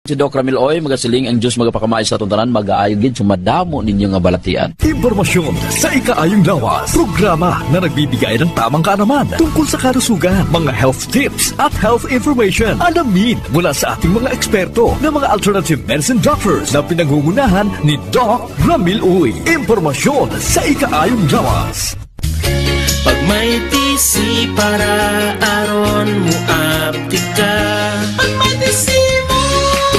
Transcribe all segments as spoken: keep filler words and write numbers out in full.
Si Doc Ramil Oy, magasiling, ang Diyos magapakamay sa aton tanan, magaayo gid sa madamo ninyo nga balatian. Impormasyon sa ikaayong lawas. Programa na nagbibigay ng tamang kaalaman tungkol sa kalusugan, mga health tips at health information. Alamin mula sa ating mga eksperto na mga alternative medicine doctors na pinangungunahan ni Doc Ramil Uy. Impormasyon sa ikaayong lawas. Pag may T C para aron mo aptik ka. Pag may T C mo.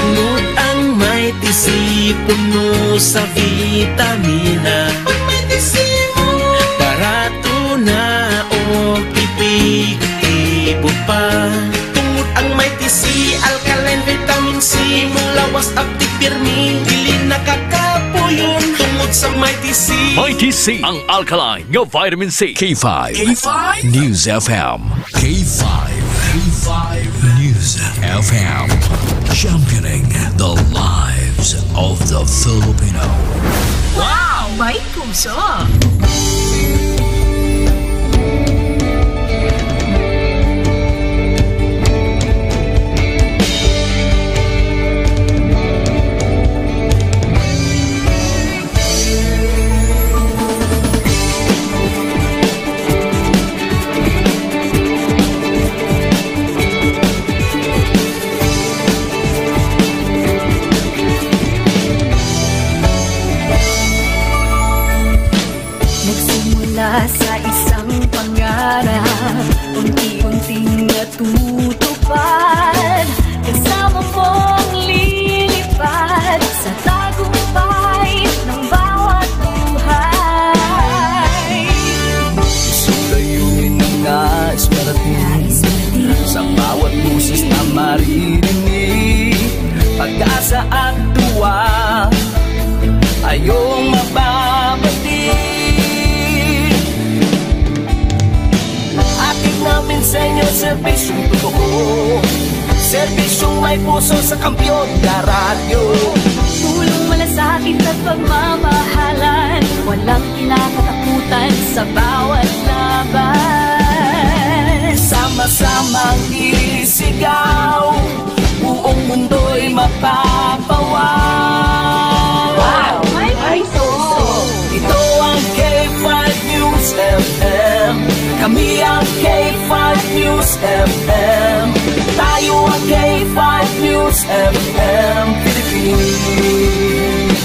Tungod ang may T C puno sa vitamina. Pag may T C mo. Barato na o epektibo pa. Tungod ang may T C, alkaline vitamin C, mong lawas aptik pirmi, dili nakakapuyon. Tungod sa may T C. May T C, ang alkaline nga vitamin C. K five. K five News F M. K five. K five News F M. Championing the lives of the Filipino. Wow! May puso! Nagsimula sa isang pangarap, unti-unting natutupad. Kasama mong lilipad sa tagumpay ng bawat buhay. Isang layunin na nais marating sa bawat boses na maririnig. Pag-asa at tuwa, ayong mababati. Hatid namin sa inyo serbisyong totoo, serbisyong may puso sa Kampiyon na Radyo. Tulong, malasakit at pagmamahalan, walang kinakatakutan sa bawat laban. Sama-samang isigaw, buong mundo'y mapapawaw. Wow! May puso! Ito ang K five News F M. Kami ang K five News F M. Tayo ang K five News F M Philippines.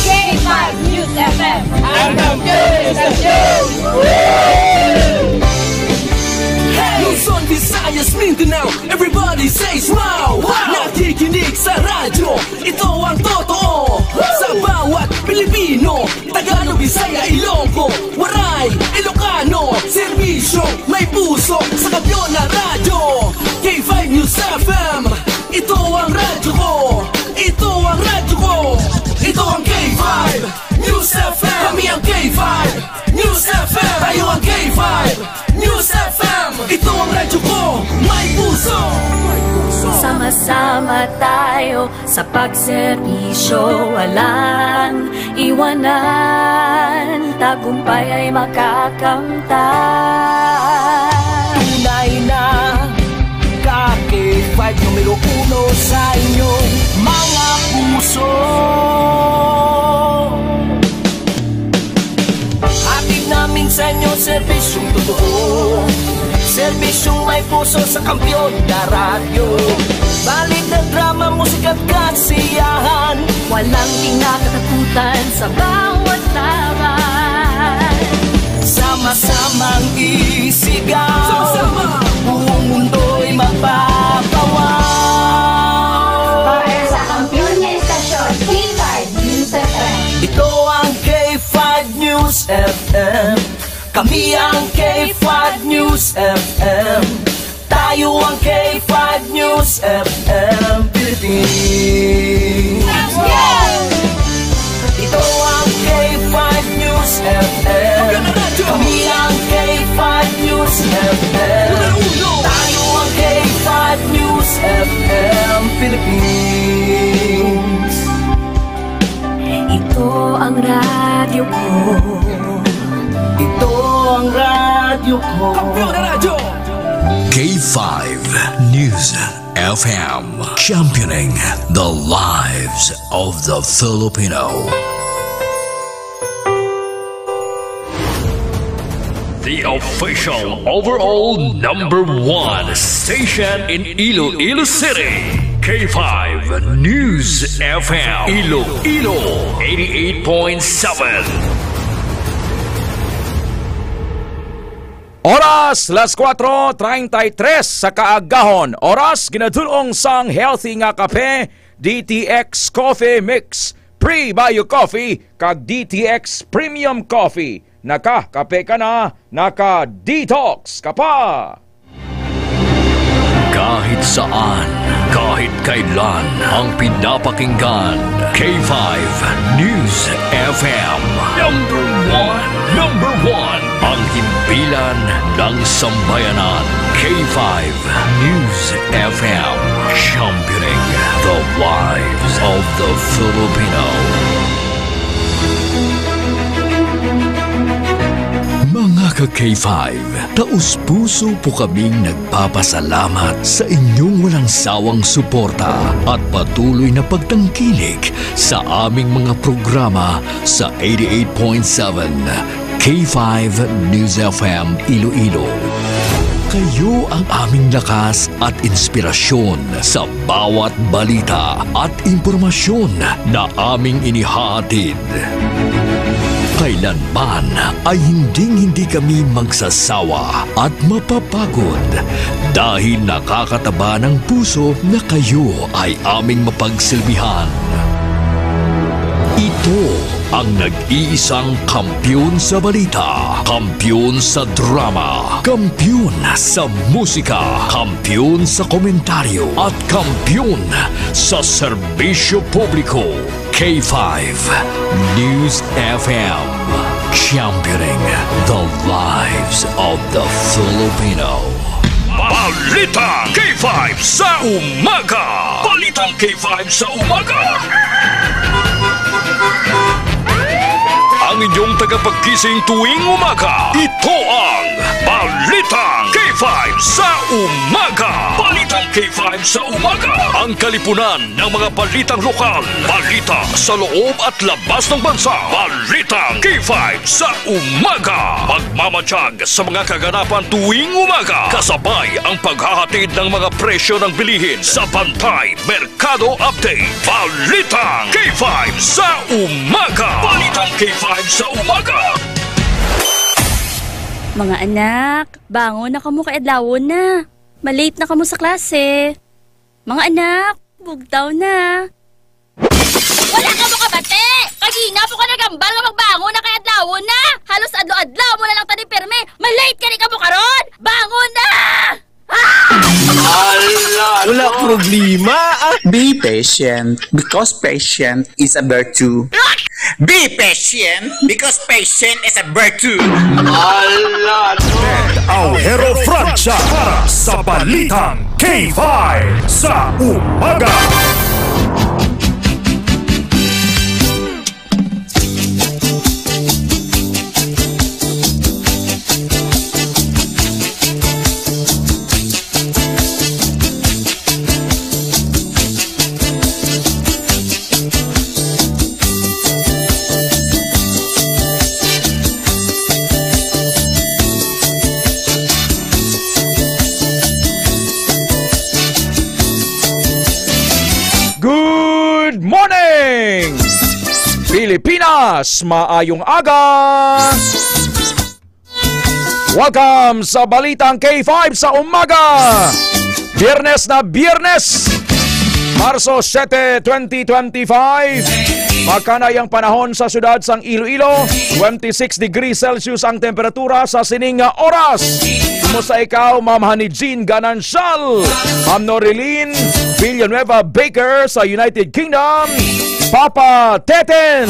K five News F M. Ang kampiyon sa show! Luzon, Visayas, Mindanao, everybody says wow! Wow! Nakikinig sa radyo, ito ang totoo. Sa bawat Pilipino, Tagalog, Bisaya, Ilonggo, Waray, Ilocano, serbisyo, may puso, sa Kampiyon na Radyo, K five News F M. Ito ang radyo ko. Ito ang radyo ko. Ito ang K five News F M. Kami ang K five News F M. Tayo ang K five News F M. Ito ang radyo ko. May puso. Sama-sama tayo sa pagserbisyo, walang iwanan, tagumpay ay makakamtan. Tunay na ka K five numero uno sa inyong mga puso. Hatid namin sa inyo serbisyong totoo, serbisyong may puso sa Kampiyon na Radyo. Balita, drama, musika at kasiyahan, walang kinakatakutan sa bawat laban. Sama-samang isigaw, sama-sama, buong mundo'y mapapawaw. Para sa kampiyon nga istasyon, K five News F M. Ito ang K five News F M. Kami ang K five News F M. Tayo ang K five News F M Philippines. Let's go! Ito ang K five News F M. Kami ang K five News F M. Tayo ang K five News F M Philippines. Ito ang radyo ko. Ito ang radyo ko. Kampiyon na radyo. K five News F M, championing the lives of the Filipino. The official overall number one station in Iloilo City, K five News F M, Iloilo, eighty-eight point seven. Oras, las cuatro treinta y tres sa kaagahon. Oras, ginadul-ong sang healthy nga kape, D T X Coffee Mix, Prebio Coffee, kag D T X Premium Coffee. Nakakape ka na, naka-detox ka pa! Kahit saan, kahit kailan, ang pinapakinggan, K five News F M. Number one, number one, ang himpilan ng sambayanan, K five News F M, championing the lives of the Filipino. Mga ka-K five, taus-puso po kaming nagpapasalamat sa inyong walang sawang suporta at patuloy na pagtangkilik sa aming mga programa sa eighty-eight point seven K five News F M Iloilo. Kayo ang aming lakas at inspirasyon sa bawat balita at impormasyon na aming inihahatid. Kailanman ay hinding-hindi kami magsasawa at mapapagod dahil nakakataba ng puso na kayo ay aming mapagsilbihan. Ito ang nag-iisang kampiyon sa balita, kampiyon sa drama, kampiyon sa musika, kampiyon sa komentaryo, at kampiyon sa serbisyo publiko. K five News F M, championing the lives of the Filipino. Balitang K five sa umaga. Balitang K five sa umaga. Ang inyong tagapagkising tuwing umaga, ito ang Balitang K five sa umaga. Balitang K five sa umaga. Ang kalipunan ng mga balitang lokal, balita sa loob at labas ng bansa. Balitang K five sa umaga. Magmamatsyag sa mga kaganapan tuwing umaga, kasabay ang paghahatid ng mga presyo ng bilihin sa Bantay Merkado Update. Balitang K five sa umaga. Balitang K five sa umaga. Mga anak, bangon na kamo kay adlawon na. Malate na kamo sa klase. Mga anak, bugtaw na. Wala kamo kabati! Kagina po ka nagambal nga magbangon na kay adlawon na! Halos adlaw-adlaw mo na lang tani pirmi! Malate gani kamo karon! Bangon na! Ah! Wala problema. Ah. Be patient, because patient is a virtue. Be patient, because patient is a virtue. Ala, no? Ted Aujero Francia para sa Balitang K five sa umaga. Good morning, Pilipinas! Maayong aga! Welcome sa Balitang K five sa umaga. Biyernes na Biyernes, Marso siete, twenty twenty-five. Magkanay ang panahon sa siyudad sang Iloilo, twenty-six degrees Celsius ang temperatura sa sining nga oras. Kumusta ikaw, Ma'am Honey Jean Ganancial, Ma'am Norilyn Villanueva Baker sa United Kingdom, Papa Teten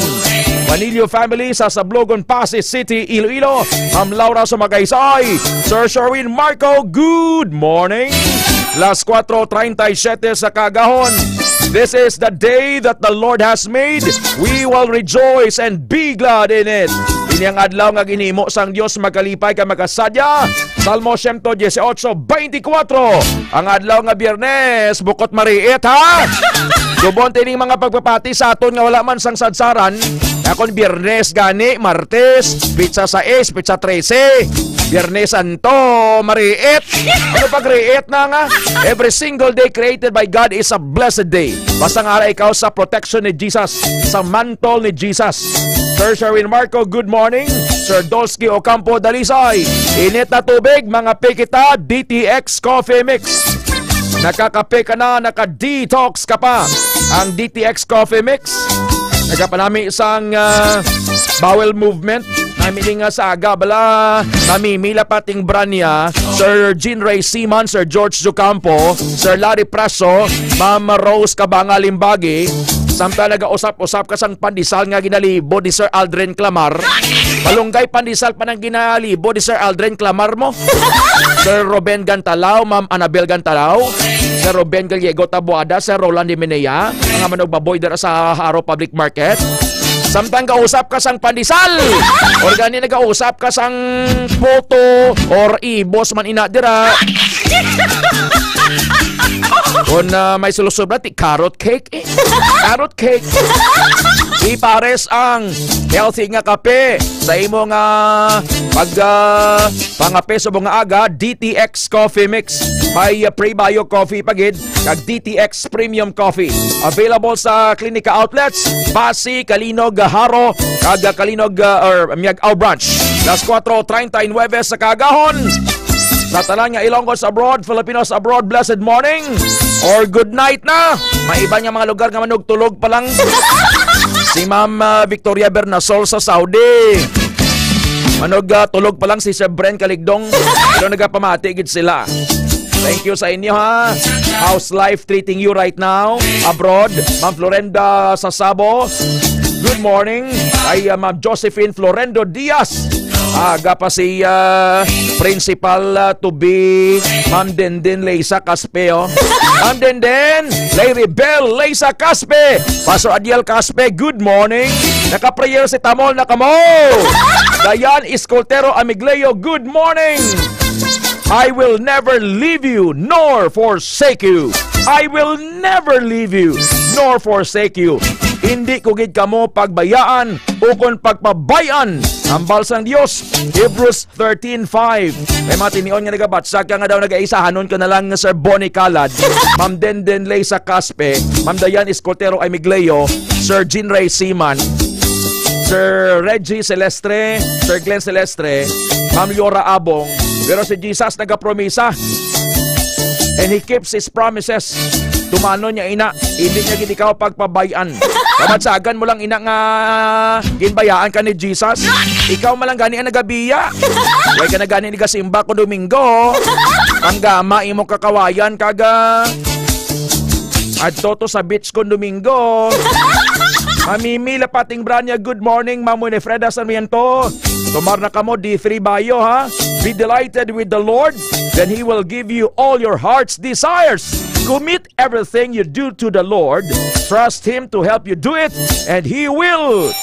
Manilio family sa Sablogon, Passi City, Iloilo, Ma'am Laura sa Magaysay, Sir Sherwin Marco, good morning. Las cuatro treinta y siete sa kagahon. This is the day that the Lord has made. We will rejoice and be glad in it. Ini ang adlaw nga ginhimo sang Dios, makalipay kag makasadya. Salmo siyento dieciocho, veinticuatro. Ang adlaw nga Biyernes, bukot mariit, ha? Subong tining mga pagpapati sa aton nga wala man sang sadsaran, nga kon Biyernes gani, Martes, petsa sais, petsa trese, Biyernes Santo, mariit. Ano pag riit na nga? Every single day created by God is a blessed day. Basta nga ara ikaw sa protection ni Jesus, sa mantle ni Jesus. Sir Sherwin Marco, good morning. Sir Dolsky Ocampo Dalisay, init na tubig, mga pikita, D T X Coffee Mix. Nakakape ka na, naka-detox ka pa. Ang D T X Coffee Mix, nagapanami sang, ah, bowel movement. Nami ni nga sa aga, bala, namimila pating branya, Sir Jean Ray Siman, Sir George Zucampo, Sir Larry Praso, Ma'am Rose Cabanga Limbagi, samtang nagausap-usap ka sang pandesal nga ginalibod ni Sir Aldrin Clamar. Malunggay pandesal pa nang ginalibod ni Sir Aldrin Clamar mo. Sir Ruben Gantalaw, Ma'am Annabel Gantalaw, Sir Ruben Gallego Taboada, Sir Roland Dimenea, mga manugbaboy dira sa Jaro Public Market. Samtang gausap ka sang pandesal, or gani nagausap ka sang puto or ibos man ina dira. Kung, ah, may sulusubra, ti carrot cake, eh. Carrot cake. Ipares ang healthy nga kape sa imo nga pag, ah, pangape subong nga aga, D T X Coffee Mix. May, ah, prebio coffee pa gid, kag D T X Premium Coffee. Available sa Klinika Outlets, Passi, Calinog, Jaro, kag Calinog, ah, or Miag-ao Branch. Las cuatro treinta y nueve sa kaagahon. Sa tanan nga Ilonggos abroad, Filipinos abroad, blessed morning or good night na. May iban nga mga lugar nga manugtulog pa lang. Si Ma'am, ah, Victoria Bernasol sa Saudi. Manog, ah, tulog pa lang si Sir Bren Kaligdong. Pero nagapamati gid sila. Thank you sa inyo, ha. How's life treating you right now abroad? Ma'am Florenda Sasabo, good morning. Kay, ah, Ma'am Josephine Florendo Diaz. Aga pa si, ah, Principal, ah, to be Ma'am Denden Leisa Caspe, oh. Ma'am Denden, Lady Bell Leisa Caspe, Pastor Adiel Caspe, good morning. Naka-prayer si Tamol na kamo. Dayan Escoltero Amigleo, good morning. I will never leave you nor forsake you. I will never leave you nor forsake you. Hindi ko gid kamo pagbayaan ukon pagpabay-an. Hambal sang Dios, Hebrews thirteen five. May mga tinion nga nagabatsa ka nga daw nagaisahanon ka na lang, Sir Bonnie Calad, Ma'am Denden Leisa Caspe, Ma'am Dayan Escoltero Amigleo, Sir Jean Ray Siman, Sir Reggie Celestre, Sir Glenn Celestre, Ma'am Liora Abong. Pero si Jesus nagapromisa. And He keeps His promises. Tumanon niya ina, hindi niya gid ikaw pagpabay-an. Kabatsagan mo lang ina nga ginbayaan ka ni Jesus. Ikaw man lang gani ang nagabiya. Way ka na gani nagasimba kon Domingo. Panggama imo kakawayan kaga. Adto to sa beach kon Domingo. Mamimila pating branya, good morning, Ma'am Winifreda Sarmiento. Tumar na kamo, D three Bayo, ha? Be delighted with the Lord, then He will give you all your heart's desires. Commit everything you do to the Lord. Trust Him to help you do it, and He will.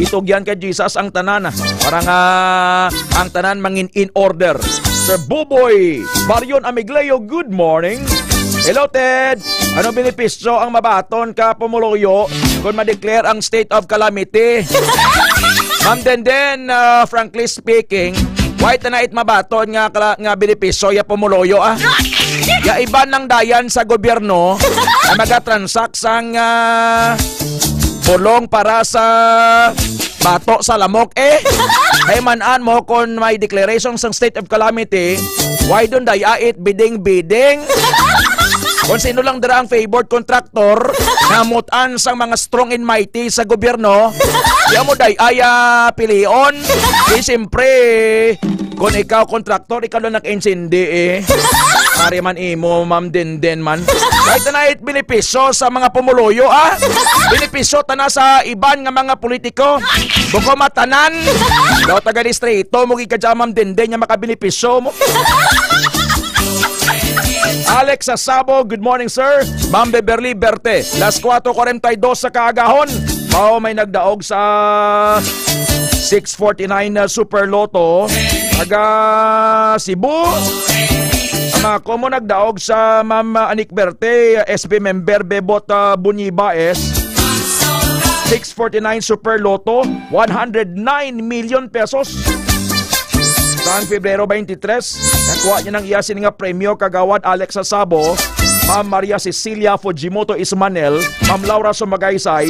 Itugyan kay Jesus ang tanan, ah, para nga ang tanan mangin in order. Sir Buboy Marion Amigleo, good morning. Hello, Ted. Ano benepisyo ang mabaton ka pumuluyo kung ma-declare ang state of calamity? Ma'am Denden, ah, frankly speaking, why tanait mabaton nga kala-, nga benepisyo ya pumuluyo, ah? Ya iban lang dayan sa gobyerno na magatransak sang, ah, pulong para sa bato sa lamok, eh. Kay man-an mo, kung may declaration sang state of calamity, why don dayait bidding-bidding? Kung sino lang dira ang favored contractor, namutan sang mga strong and mighty sa gobyerno, di mo dayaya pilion. Di siyempre, kung ikaw contractor, ikaw lang nag-insindi, eh. Pare man imo, Ma'am Denden man. Kahit na it benepisyo sa mga pumuluyo, ah. Benepisyo tana sa iban nga mga politiko. Buko matanan. Daw taga distrito mo gid ka dyan, Ma'am Denden, nga makabenepisyo mo. Alex Sasabo, good morning, sir. Ma'am Beverly Berte, las cuatro cuarenta y dos sa kaagahon. Mao may nagdaog sa six forty-nine na Super Lotto. Taga Cebu. Ang mga komo nagdaog sa Ma'am Anik Berte, S P member Bebot, ah, Bunyi Baez. Six forty-nine Super Lotto, one hundred nine million pesos. Sang Febrero twenty-three, nakuha niya ng iya sini nga premyo, Kagawad Alex Sasabo, Ma'am Maria Cecilia Fujimoto Ismanel, Ma'am Laura Sumagaysay,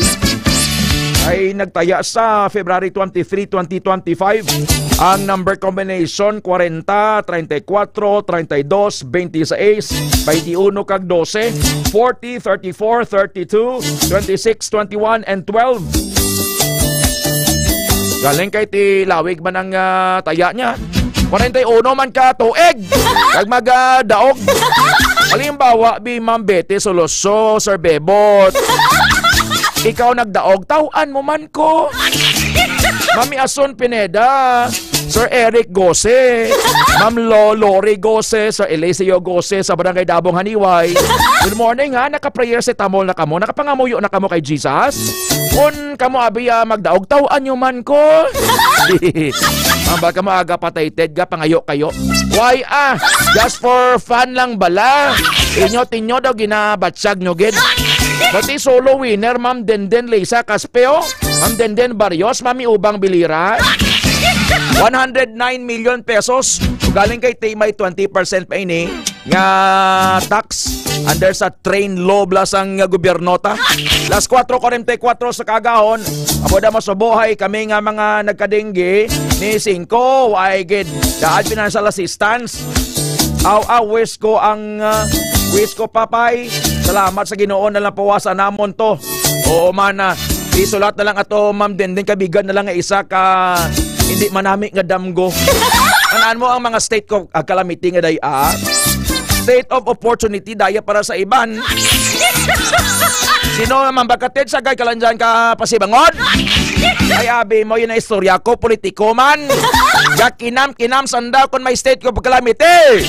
ay nagtaya sa February twenty-three, twenty twenty-five. Ang number combination, forty, thirty-four, thirty-two, twenty-six, twenty-uno, kag dose, forty, thirty-four, thirty-two, twenty-six, twenty-one, and twelve. Galing kay ti lawig man ang, ah, taya niya. Forty-uno man ka tuig. Kag magadaog. Halimbawa, bi Ma'am Betty Soloso, Sir Bebot. Ikaw nagdaog, taw-an mo man ko. Mami Ason Pineda, Sir Eric Gose, Ma'am Lo-, Lori Gose, Sir Eliseo Gose sa Barangay Dabong, Haniway. Good morning, ha. Naka-prayer si Tamol na kamo. Nakapangamuyo na kamo kay Jesus. Kun kamo abi, ah, magdaog, taw-an nyo man ko. Ambal kamo aga patayted ga pangayo kayo. Why, ah? Just for fun lang bala. Inyo tinyo daw ginabatsag nyo gid. Pati solo winner, Ma'am Denden Lisa Caspeo, Ma'am Denden Barrios, Mami Ubang Bilira. One hundred nine million pesos. Galing kay Timay, twenty percent pa ini nga tax under sa train law bla sang gobyerno ta. Las cuatro cuarenta y cuatro sa kagahon, amo da masubuhay kami nga mga nagkadinggi ni Singko, ay gid, daad financial assistance. Aw, aw, wish ko ang, ah, wish ko, papay. Salamat sa Ginoo na lang pawasan namon to. Oo man, ah, isulat na lang ato, Ma'am Denden, kabigan na lang nga isa ka hindi manami nga damgo. Anaan mo ang mga state ko, ah, calamity nga day, ah? State of opportunity daya para sa iban. Sino naman ba katid sa gay kalanjan ka pasibangon? Ay, abi mo, yun ang istorya ko, politiko man. Gakinam-kinam sanda kung may state of calamity.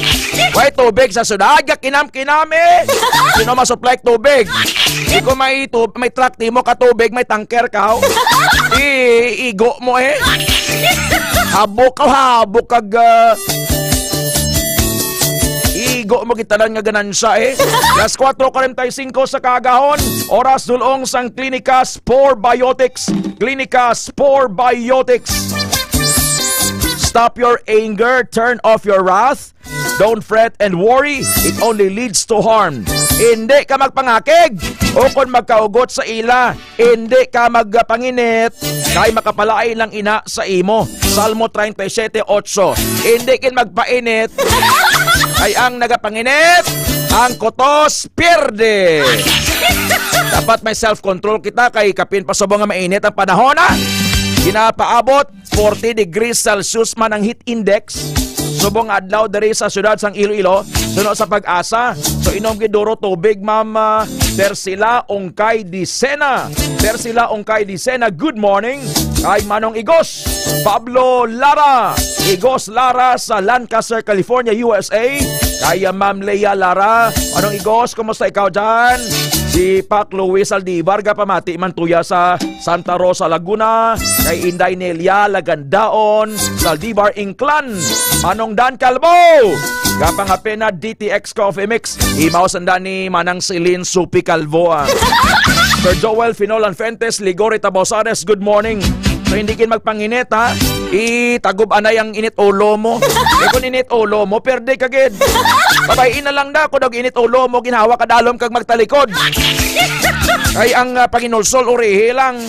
Way tubig sa syudad, gakinam-kinam eh. Sino masupply tubig? Di ko may, tu- may truck, di mo ka tubig, may tanker ka, oh. I- igo mo eh. Habok ka, habok kag, ah, igo mo gitanan nga ganansya eh. Las cuatro cuarenta y cinco sa kagahon, oras dulong sang Clinicas Probiotics. Clinicas Probiotics. Stop your anger, turn off your wrath. Don't fret and worry, it only leads to harm. Hindi ka magpangakig o kon magkaugot sa ila, hindi ka magpanginit, kay makapalain lang ina sa imo. Salmo treinta y siete ocho. Hindi gid magpainit, kay ang nagapanginit, ang kutos pierde. Dapat may self-control kita, kay kapin pa subong nga mainit ang panahon, ha? Ginapaabot forty degrees Celsius man ang heat index. Subong adlaw diri sa siyudad sang Iloilo, suno sa PAGASA. So, inom gid duro tubig, Ma'am, ah, Persila Ongkay Dicena. Persila Ongkay Dicena, good morning. Kay Manong Igos, Pablo Lara. Igos Lara sa Lancaster, California, U S A. Kay, ah, Ma'am Leia Lara. Manong Igos, kumusta ikaw dyan? Si Pac Louis Saldivar, gapamati man tuya sa Santa Rosa, Laguna, kay Inday Nelia Lagandaon, Saldivar Inclan, Manong Dan Calvo, kapangapin na D T X Coffee Mix, imaw sanda ni Manang Celine Supi Calvo, ah. Sir Joel Finolan Fuentes, Ligori Tabosares, good morning. So, hindi gid magpanginit, ha? Itagob anay ang init ulo mo. Eh, kung init ulo mo, perde ka gid. Pabay-i na lang na, kung init ulo mo, ginhawa ka dalom kag magtalikod. Ay ang, ah, panginulsol, urihi lang.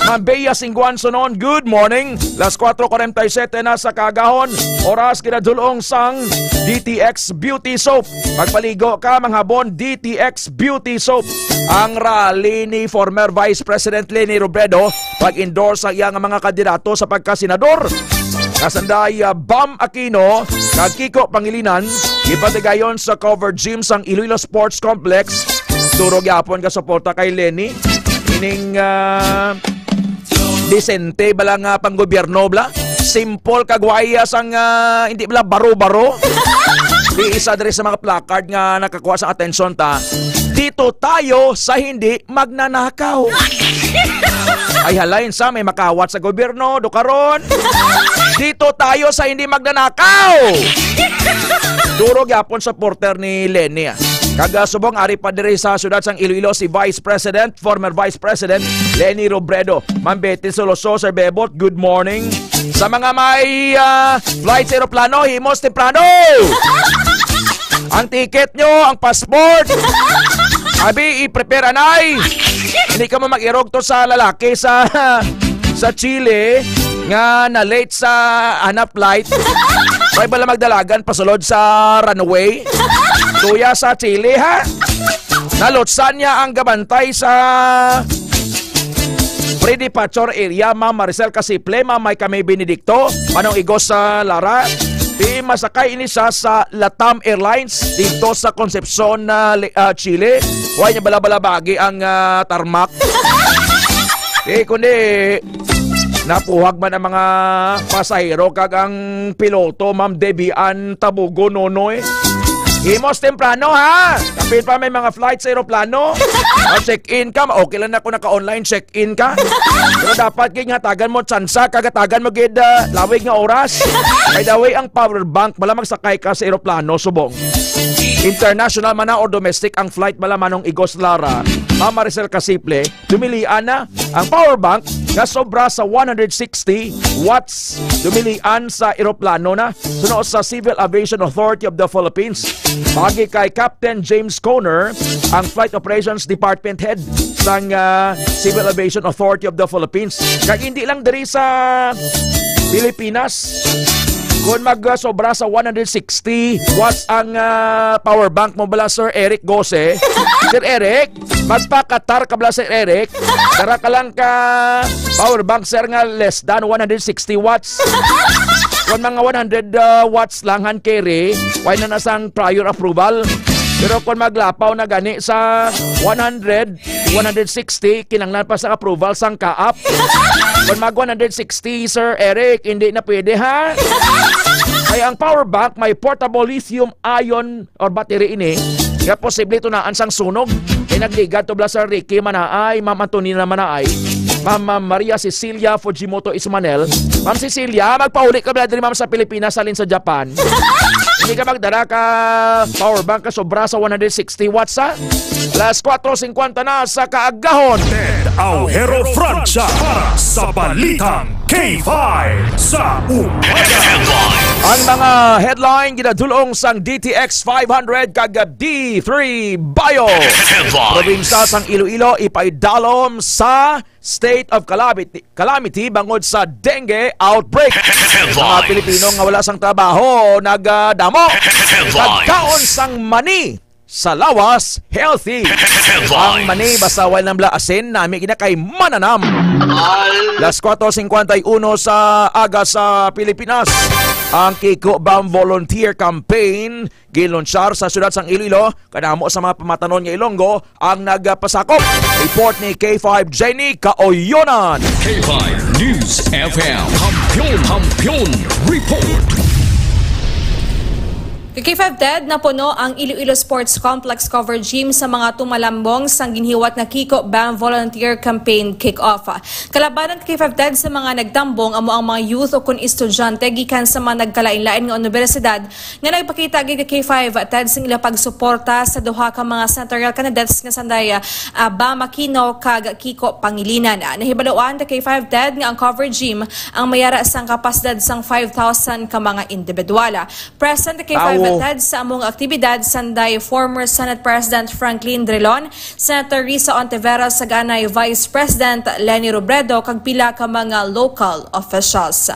Ma'am Bea Singguan Sunon, good morning. Las cuatro cuarenta y siete na sa kagahon. Oras kinadulong sang D T X Beauty Soap. Pagpaligo ka, manghabon D T X Beauty Soap. Ang rally ni former Vice President Leni Robredo pag-endorse sa iya nga mga kandidato sa pagkasenador. Kasanday, ah, Bam Aquino kag Kiko Pangilinan, ipatigayon sa covered gym sang Iloilo Sports Complex. Duro gyapon ka suporta kay Leni. Ining, ah, disente bala nga panggobyerno bala. Simple kag waya sang, ah, hindi bala baro-baro. Di isa diri sa mga placard nga nakakuha sa atensyon ta. Dito tayo sa hindi magnanakaw. Ay, halay, sa may makawat sa gobyerno, do karon. Dito tayo sa hindi magnanakaw. Duro gyapon supporter ni Leni, ah. Kag, ah, subong ari pa diri sa siyudad sang Iloilo si Vice President, former Vice President Leni Robredo. Ma'am Betty Soloso, Sir Bebot, good morning. Sa mga may, ah, flight sa eroplano, himos temprano. Ang ticket nyo, ang passport. Abi, i-prepare anay. Hindi ka mo mag-irog to sa lalaki sa sa Chile nga na-late sa ana flight. May bala magdalagan pasulod sa runway. Tuya sa Chile, ha? Nalutsan niya ang gabantay sa pre-departure area, Ma'am Maricel Casiple, Ma'am May Kami Benedicto, Manong Igos sa Lara. Di masakay ini siya sa Latam Airlines dito sa Concepcion, ah, Li-, ah, Chile. Way niya bala-bala bagi ang, ah, tarmac. Eh, kundi napuhag man ang mga pasahero kag ang piloto, Ma'am Debbie Ann Tabugo Nonoy. Himos temprano, ha? Kapin pa may mga flight sa eroplano. Mag-check-in ka, okay lang na kung naka-online check-in ka. Pero dapat gid nga tagan mo tsansa, kag tagan mo gid, ah, lawig nga oras. By the way, ang power bank, bala magsakay ka sa eroplano, subong international man na or domestic ang flight, bala Manong Igos Lara, Ma'am Maricel Casiple, dumilian na ang power bank nga sobra sa one hundred sixty watts, dumilian sa eroplano na. Suno sa Civil Aviation Authority of the Philippines, pagi kay Captain James Conner, ang Flight Operations Department Head sang, ah, Civil Aviation Authority of the Philippines. Kag hindi lang diri sa Pilipinas, kung magsobra sa one hundred sixty watts ang, ah, power bank mo bala, Sir Eric Gose, Sir Eric, magpakatar ka bala, Sir Eric. Dara ka lang ka power bank, sir, nga less than one hundred sixty watts. Kung mga one hundred, ah, watts lang han carry, wala na sang prior approval. Pero kung maglapaw na gani sa one hundred, one hundred sixty, kinanglan pa sa approval sang kaap. Kung mag one hundred sixty, Sir Eric, hindi na pwede, ha? Ay, ang power bank may portable lithium ion or battery ini nga posible tunaan sang sunog. Kay nagligad to bala, Sir Ricky Manaay, Ma'am Antonina Manaay, Ma'am, Ma'am Maria Cecilia Fujimoto Ismanel. Ma'am Cecilia, magpauli ka bala diri, ma'am, sa Pilipinas, halin sa Japan. Hindi ka magdara ka power bank ka sobra sa one hundred sixty watts, ha? Alas kuwatro singkwenta na sa kaagahon. Ted Aujero Francia para sa Balitang K five sa umaga. Ang mga headline ginadulong sang D T X five hundred kag D three Bio. Headlines. Probinsya sang Iloilo ipaidalom sa state of calamity, calamity bangod sa dengue outbreak. Headlines. Mga Pilipino nga wala sang trabaho nagadamo. Headlines. Nagkaon sang mani sa lawas, healthy. Headlines. Ang mani, basta wala nang bala asin, nami gina kay mananam. Al- Las kuwatro singkwenta y uno sa aga sa Pilipinas. Ang Kiko Bam Volunteer Campaign ginlunsyar sa siyudad sang Iloilo, kadamo sa mga pamatanon nga Ilonggo ang nagapasakop. Report ni K five Jenny Kaoyonan. K five News F M. Kampiyon, Kampiyon Report. Kay K five Ted, napuno ang Iloilo Sports Complex Cover Gym sa mga tumalambong sang ginhiwat nga Kiko Bam Volunteer Campaign Kick-Off. Kalabanan kay K five Ted sa mga nagtambong amo ang mga youth o kun estudyante gikan sa mga nagkalain-lain nga unibersidad nga nagpakita gid kay K five Ted sing ila pagsuporta sa duha ka mga senatorial candidates nga sanday, ah, Bam Aquino kag Kiko Pangilinan. Ah, nahibaluan kay K five Ted nga ang cover gym ang mayara sang kapasidad sang five thousand ka mga individual. Present kay Tawo. Five Ted sa among aktibidad sanday former Senate President Franklin Drilon, Senator Risa Ontiveros, saganay Vice President Leni Robredo, kag pila ka mga local officials.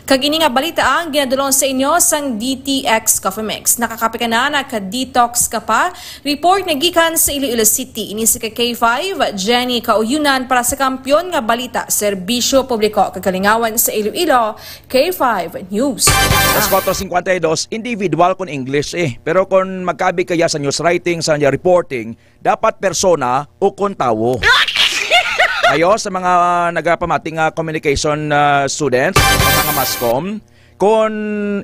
Kag ini nga balita ang ginadulong sa inyo sang D T X Coffee Mix. Nakakape ka na, naka-detox ka pa. Report nga gikan sa Iloilo City. Ini si K five, Jenny Kauyunan para sa Kampiyon nga Balita, Serbisyo Publiko kag Kalingawan sa Iloilo, K five News. Alas kuwatro singkwenta y dos, individual kon English eh. Pero kon magkabi kaya sa news writing, sa reporting, dapat persona o kon tawo. Ayo sa mga nagapamati nga communication, ah, students, mga mascom, kon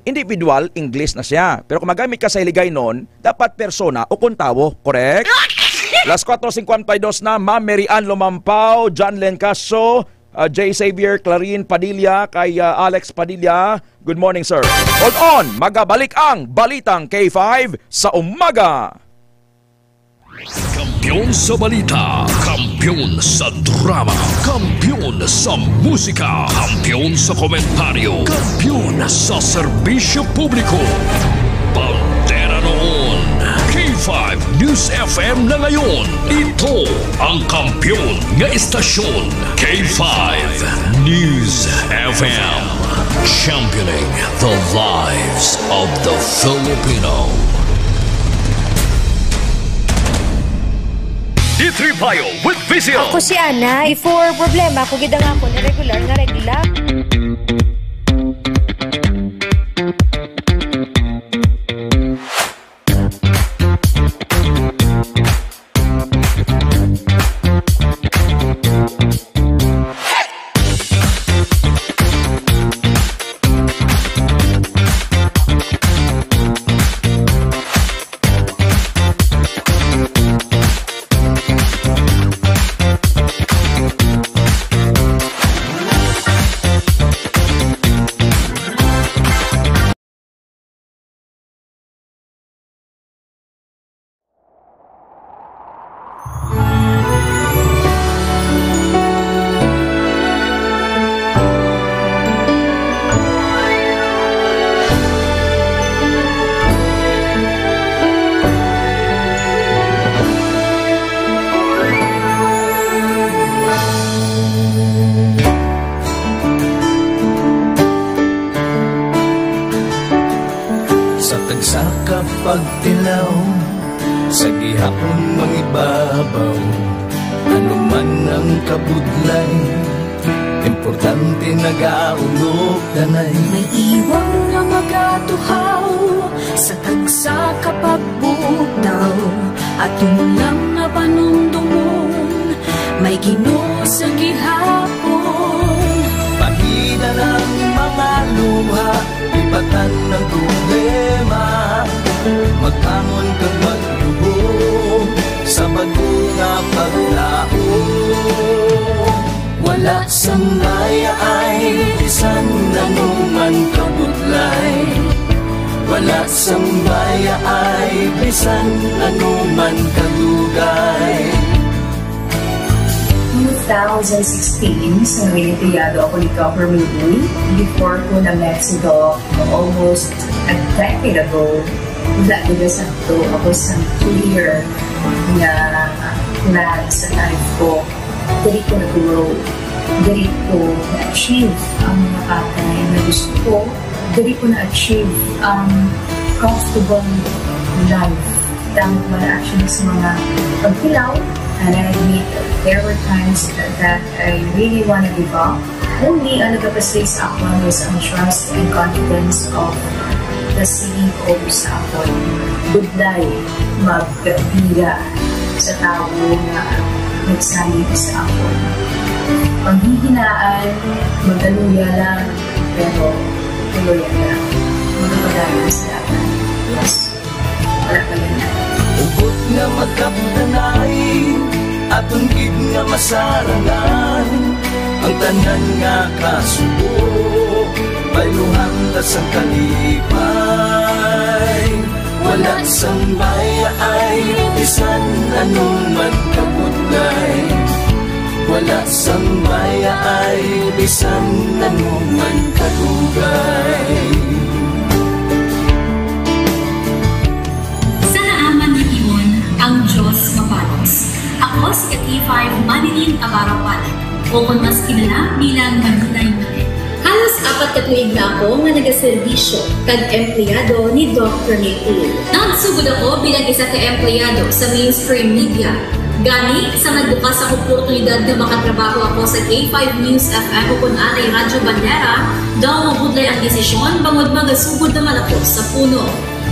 individual, English na siya. Pero kung magamit ka sa Hiligaynon, dapat persona o kon tawo, correct? Las cuatro cincuenta y dos na, Ma'am Mary Ann Lumampao, John Len Castro, ah, J Xavier, Clarin Padilla, kay, ah, Alex Padilla. Good morning, sir. Hold on, magabalik ang Balitang K five sa umaga. Kampiyon sa balita, kampiyon sa drama, kampiyon sa musika, kampiyon sa komentaryo, kampiyon sa serbisyo publiko. Bandera noon, K five News F M na ngayon. Ito ang kampiyon nga istasyon, K five News F M. Championing the lives of the Filipino. D three Bio with V C L. Ako si Ana. Before, problema ko gid ang akon regular nga regla. Sa tagsa ka pagtilaw, sa gihapon mangibabaw, ano man ang kabudlay, importante nagaulog danay. May iwang nga magatuhaw sa tagsa ka pagbugtaw, ato lang nga panumdomon, may Ginoo sa gihapon. Pahina ang mga luha, ibatan ang problema, magbangon kag magluhod sa bag-o nga paglaom. Wala sang mayaay bisan ano man kabudlay, wala sang mayaay bisan ano man kadugay. Two thousand sixteen, sa nangayag ako ni Governor Uy, before ko na-met si Doc almost a decade ago, wala gid sa to, ako sa clear nga plan sa life ko. Diri ko nag-grow. Diri ko na-achieve ang mga bagay na gusto ko. Diri ko na-achieve ang comfortable life. Tangod man actually sa mga pagtilaw, and I admit there were times that I really wanna give up. Only ang nagapastig sa akon was ang trust and confidence of the Ginoo sa akon. Budlay magbira sa tawo nga nagsalig sa akon. Panghihinaan, magaluya lang, pero tuloy lang. Magpapadayon sa dalan. Yes. Wala pa yan. Hugot nga magkapdanay, aton gid nga masarangan ang tanan nga kasubo. Bayluhan ta sang kalipay, wala sang mayaay, bisan ano man kabudlay. Wala sang mayaay, bisan ano man kadugay. Sana aman niyo ang Diyos mapalos. Ako si Katifa Manilin Abarapan, o kon mas kilala bilang Manilay Manilin. Halos apat ka tuig na ako nga nagaserbisyo kag empleyado ni Doc Rene Tulfo. Nagsugod ako bilang isa ka empleyado sa mainstream media. Gani, sa nagbukas ang oportunidad nga makatrabaho ako sa K five News F M o kon anay Radyo Bandera, daw mabudlay ang desisyon bangod magasugod naman ako sa puno.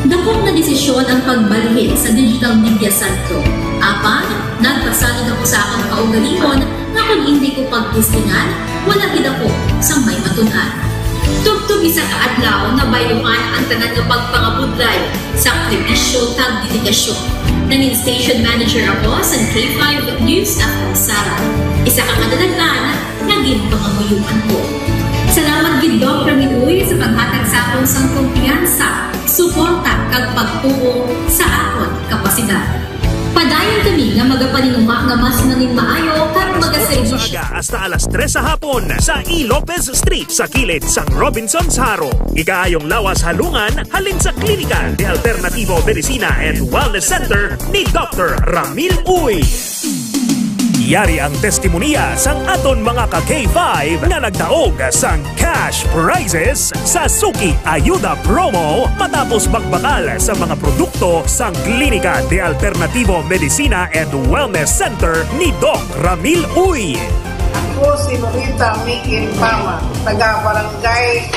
Dakop nga desisyon ang pagbalhin sa digital media sentro. Apan, nagpasalig ako sa akon kaugalingon nga kon indi ko pagtistingan, wala gid ako sang may matun-an. Tubtob isa ka adlaw, nabayluhan ang tanan nga pagpangabudlay, sakripisyo, kag dedikasyon. Nangin station manager ako sa K five News F M Sara. Isa ka kadalagan nga ginpangamuyoan ko. Salamat gid, Doc Ramil Uy, sa paghatag sa akon sang kumpiyansa, suporta, kag pagtuo sa akon kapasidad. Padayon kami nga magapaninguha nga mas nangin maayo kag magaserbisyo. Sa aga hasta alas tres sa hapon sa E. Lopez Street, sa kilid sang Robinsons Jaro. Ikaayong lawas halungan halin sa Klinika de Alternativo Medicina and Wellness Center ni Doctor Ramil Uy. Yari ang testimonya sang aton mga ka K five nga nagdaog sang cash prizes sa Suki Ayuda Promo matapos magbakal sa mga produkto sang Klinika de Alternativo Medicina and Wellness Center ni Doc Ramil Uy. Ako si Lolita Mikin Pama, taga Barangay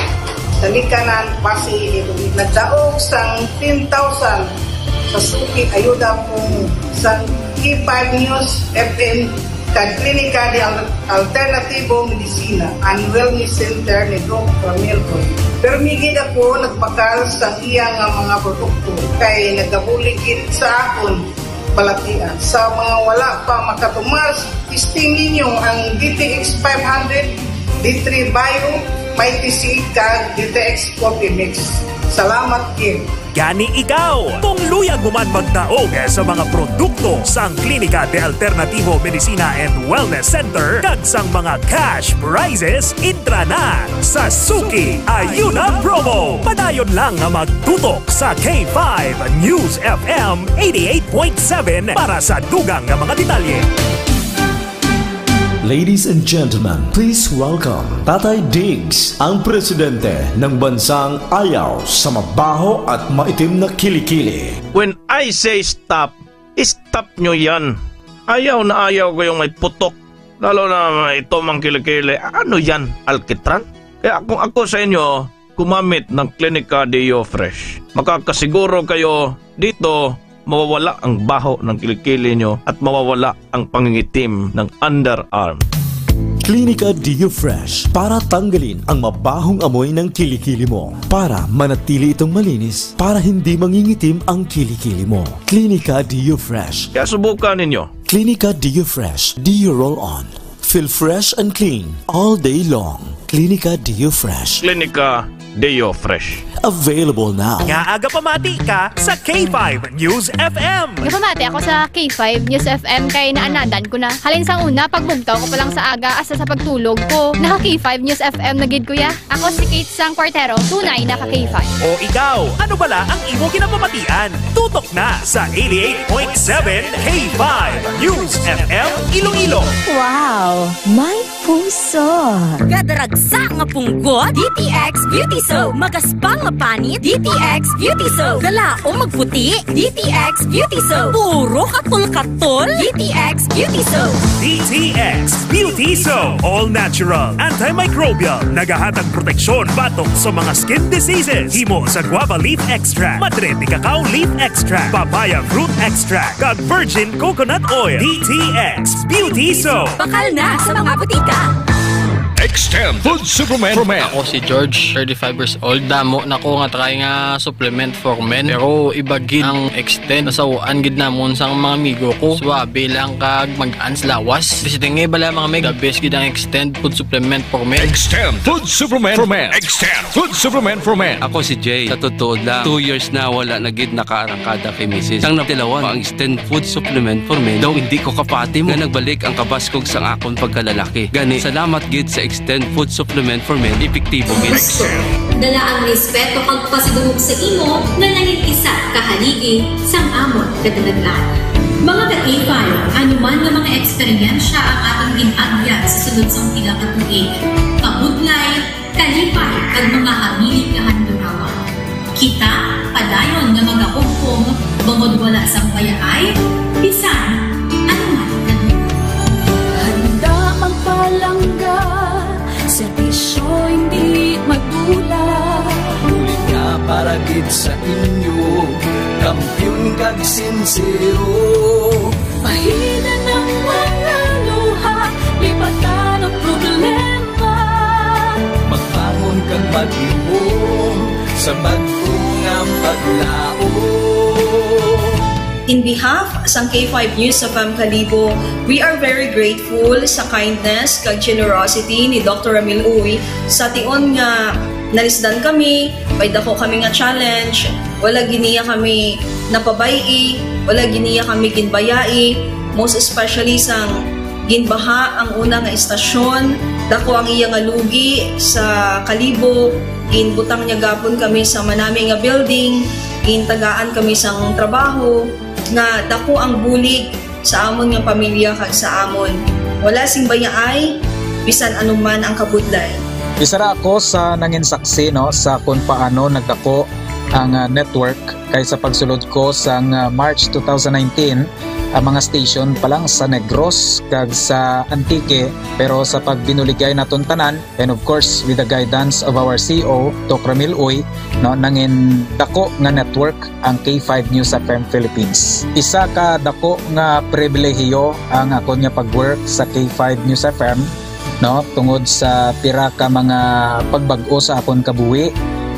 Talikanan, Pasig. Nagdaog sang ten thousand sa Suki Ayuda Promo sang K five News F M kag Klinika de Al-, Alternativo Medicina and Wellness Center ni Doc Ramil Uy. Permi gid ako nagbakal sa iya nga mga produkto kay nagabulig gid sa akon balatian. Sa mga wala pa makatumas, testing ninyo ang D T X five hundred, D three Bio, Mighty C, kag D T X Coffee Mix. Salamat gid. Gani ikaw, kung luyag mo man magdaog sa mga produkto sang Klinika de Alternativo Medicina and Wellness Center kag sang mga cash prizes, entra na sa Suki Ayuda Promo. Padayon lang nga magtutok sa K five News F M eighty-eight point seven para sa dugang nga mga detalye. Ladies and gentlemen, please welcome Tatay Diggs, ang presidente ng bansang ayaw sa mabaho at maitim na kilikili. When I say stop, stop nyo yan. Ayaw na ayaw ko yung may putok, lalo na may itom ang kilikili. Ano yan, alkitran? Kaya kung ako sa inyo, gumamit ng Klinika Deo Fresh. Makakasiguro kayo dito, mawawala ang baho ng kilikili nyo at mawawala ang pangingitim ng underarm. Klinika Deo Fresh para tanggalin ang mabahong amoy ng kilikili mo, para manatili itong malinis, para hindi mangingitim ang kilikili mo. Klinika Deo Fresh. Kaya subukan ninyo. Klinika Deo Fresh Deo Roll On. Feel fresh and clean all day long. Klinika Deo Fresh. Klinika Deo Fresh. Available now. Nga aga pamati ka sa K five News F M. Napamati ako sa K five News F M kay naanadan ko na. Halin sang una, pagbugtaw ko pa lang sa aga, hasta sa pagtulog ko, naka K five News F M na gid, kuya. Ako si Kate Sang Quartero, tunay na ka K five. O ikaw, ano bala ang imo ginapamatian? Tutok na sa eighty-eight point seven K five News F M Iloilo. Wow! May puso. Kadaragsa nga punggot, D T X Beauty Soap. Magaspang nga panit, D T X Beauty Soap. Kalaom magputi, D T X Beauty Soap. Puro katol-katol, D T X Beauty Soap. D T X Beauty Soap. All natural, antimicrobial. Nagahatag proteksyon batok sa mga skin diseases. Himo sa guava leaf extract, madre de cacao leaf extract, papaya fruit extract, kag virgin coconut oil. D T X Beauty Soap. Bakal na sa mga butika. Extend Food Supplement for Men. Ako si George, thirty-five years old. Damo na ko nga try nga supplement for men. Pero iba gid ang Extend. Nasawaan gid namon sang mga amigo ko. Suabe lang kag mag-ans lawas. Bisi tingay bala, mga meg. The best gid ang Extend Food Supplement for Men. Extend Food Supplement for Men. Extend Food Supplement for Men. Ako si Jay. Sa totoo lang, two years na wala na gid nakaarangkada kay misis. Sang natilawan pa ang Extend Food Supplement for Men, daw hindi ko kapati mo nga nagbalik ang kabaskog sang akon pagkalalaki. Gani, salamat gid sa Extend Food Supplement for Men, epektibo gid. Gusto, dala ang respeto kag pasidungog sa imo nga nangin isa ka haligi sang amon kadalagan. Mga ka-K five, ano man nga mga eksperyensya ang atong gin-agyan sa sulod sang pila ka tuig, kabudlay, kalipay, kag mga hamili nga handurawa. Kita padayon nga magahugpong bangod wala sang bayaay bisan ano man nga lugar. Handa magpalangga, serbisyo hindi magdula. Bulig nga para gid sa inyo, kampiyon kag sinsero. Pahidan ang mga luha, lipatan ang problema. Magbangon kag maghimom sa bag-o nga paglaom. In behalf sang K five News F M Kalibo, we are very grateful sa kindness kag generosity ni Doctor Ramil Uy sa tion nga nalisdan kami, may dako kami nga challenge, wala gid niya kami napabay-i, wala gid niya kami ginbayai, most especially sang ginbaha ang una nga istasyon, dako ang iya nga lugi sa Kalibo, ginbutang niya gapon kami sa manami nga building, gintagaan kami sang trabaho, nga dako ang bulig sa amon nga pamilya kag sa amon. Wala sing bayaay, bisan anuman ang kabudlay. Isa ra ako sa nangin saksi, no, sa kung paano nagdako ang, ah, network, kay sa pagsulod ko sang, ah, March two thousand nineteen, ang mga station pa lang sa Negros kag sa Antique, pero sa pagbinuligay naton tanan, and of course, with the guidance of our C E O, Doc Ramil Uy, no, nangin dako nga network ang K five News F M Philippines. Isa ka dako nga pribilehiyo ang akon nga pag-work sa K five News F M, no, tungod sa pira ka mga pagbag-o sa akon kabuhi,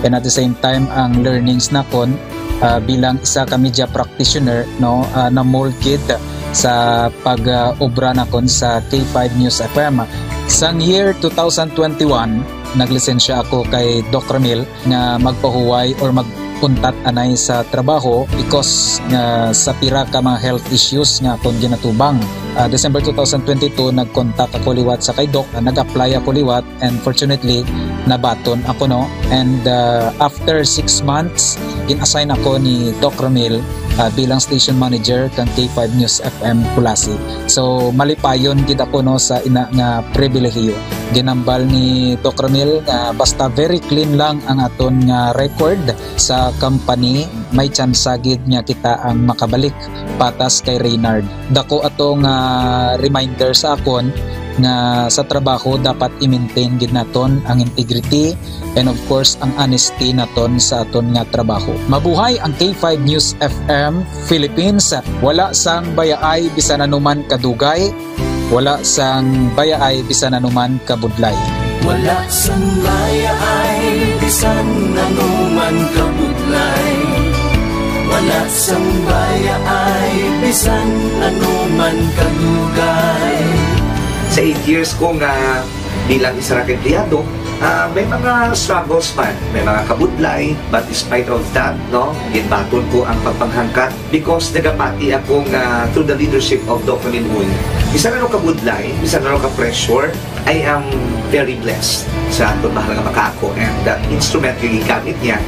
and at the same time ang learnings nakon, ah, bilang isa ka media practitioner, no, ah, na-mold gid sa pag, ah, obra nakon sa K five News F M. Sang year two thousand twenty-one, naglisensya ako kay Doc Ramil nga magpahuway or magpuntat anay sa trabaho because nga sa pira ka mga health issues nga akon ginatubang. Ah, December two thousand twenty-two, nag-contact ako liwat sa kay Doc, ah, nag-apply ako liwat, and fortunately, nabaton ako, no? And, ah, after six months, gin-assign ako ni Doc Ramil, ah, bilang station manager kang K five News F M Culasi. So, malipayon gid ako, no, sa ina nga pribilehiyo. Ginambal ni Doc Ramil nga basta very clean lang ang aton nga record sa company, may tsansa gid nga kita ang makabalik patas kay Reynard. Dako ato nga reminder sa akon nga sa trabaho dapat i-maintain gid naton ang integrity and of course ang honesty naton sa aton nga trabaho. Mabuhay ang K five News F M Philippines. Wala sang bayaay bisan anuman kadugay, wala sang bayaay bisan anuman kabudlay. Wala sang bayaay bisan anuman kabudlay. Wala sang bayaay bisan anuman kadugay. Sa eight years ko nga bilang isa ra ka empleyado, ah, may mga struggles man, may mga kabudlay, but despite of that, no, ginbaton ko ang pagpanghangkat because nagapati ako nga through the leadership of Doc Ramil Uy, bisan ano ka budlay, bisan ano ka pressure, I am very blessed sa aton mahal nga makako, and the instrument nga gigamit niya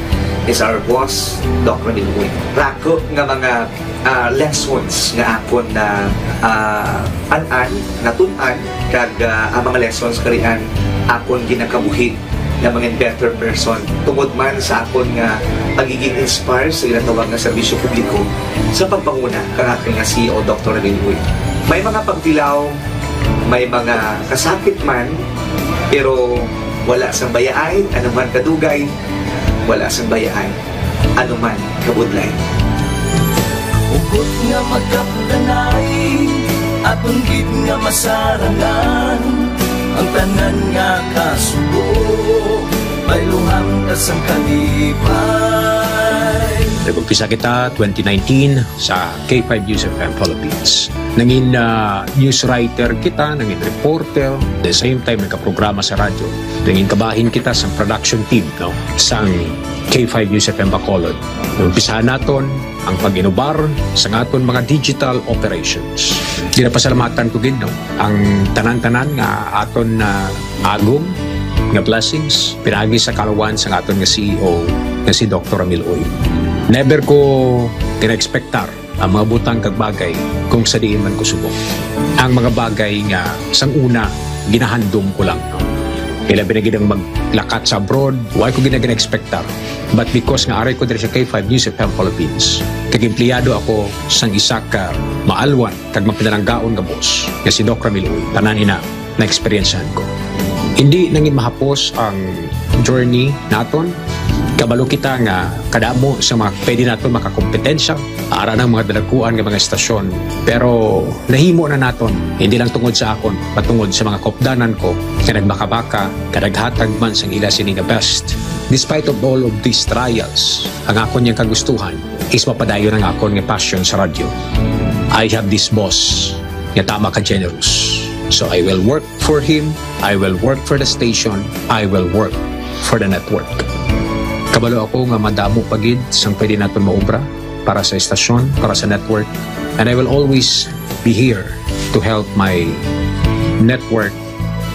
is our boss, Doc Ramil Uy. Rako nga mga, ah, lessons nga akon na, ah, an-an, natun-an, kag, ah, ang mga lessons karian akon ginakabuhi nga mga better person tungod man sa akon nga pagiging inspire sa ginatawag nga serbisyo publiko sa pagpanguna kang aton nga C E O, Doctor Ramil Uy. May mga pagtilaw, may mga kasakit man, pero wala sang bayaay, anuman kadugay, wala sang bayaay, anuman kabudlay. Hugot nga magkapdanay, aton gid nga masarangan, ang tanan nga kasubo, pailuhang ka sang kalipay. Nag-umpisa kita twenty nineteen sa K five News F M Philippines. Nangin, ah, news writer kita, nangin reporter, the same time nagkaprograma sa radyo. Nangin kabahin kita sa production team, no, sang K five News F M Bacolod. Umpisahan naton ang pag-inubar sa aton mga digital operations. Ginapasalamatan ko gid, no, ang tanan-tanan nga aton na agom nga blessings pinaagi sa kaluwan sa aton nga C E O nga si Doctor Ramil Uy. Never ko gina-expectar ang mga butang kag bagay kung sa diin man ko subong. Ang mga bagay nga sang una ginahandom ko lang, no? Ilabi na gid ang maglakat sa abroad, wala ko gina-, gina-expectar. But because nga aray ko diri sa K five News F M Philippines, kag empleyado ako sang isa ka maalwan kag mapinalanggaon nga boss nga si Doc Ramil Uy, tanan ina na-eksperyensyahan ko. Hindi nangin mahapos ang journey naton. Kabalo kita nga kadamo sa mga pwede naton makakompetensya ara ng mga dalaguan nga mga estasyon. Pero nahimo na naton, hindi lang tungod sa akon, patungod sa mga kopdanan ko nga nagbakabaka, nga naghatag man sang ila sini nga best. Despite of all of these trials, ang akon yang kagustuhan, is mapadayon ang akon nga passion sa radyo. I have this boss nga tama ka generous. So I will work for him, I will work for the station, I will work for the network. Kabalo ako nga madamo pa gid sang pwede naton maobra para sa estasyon, para sa network, and I will always be here to help my network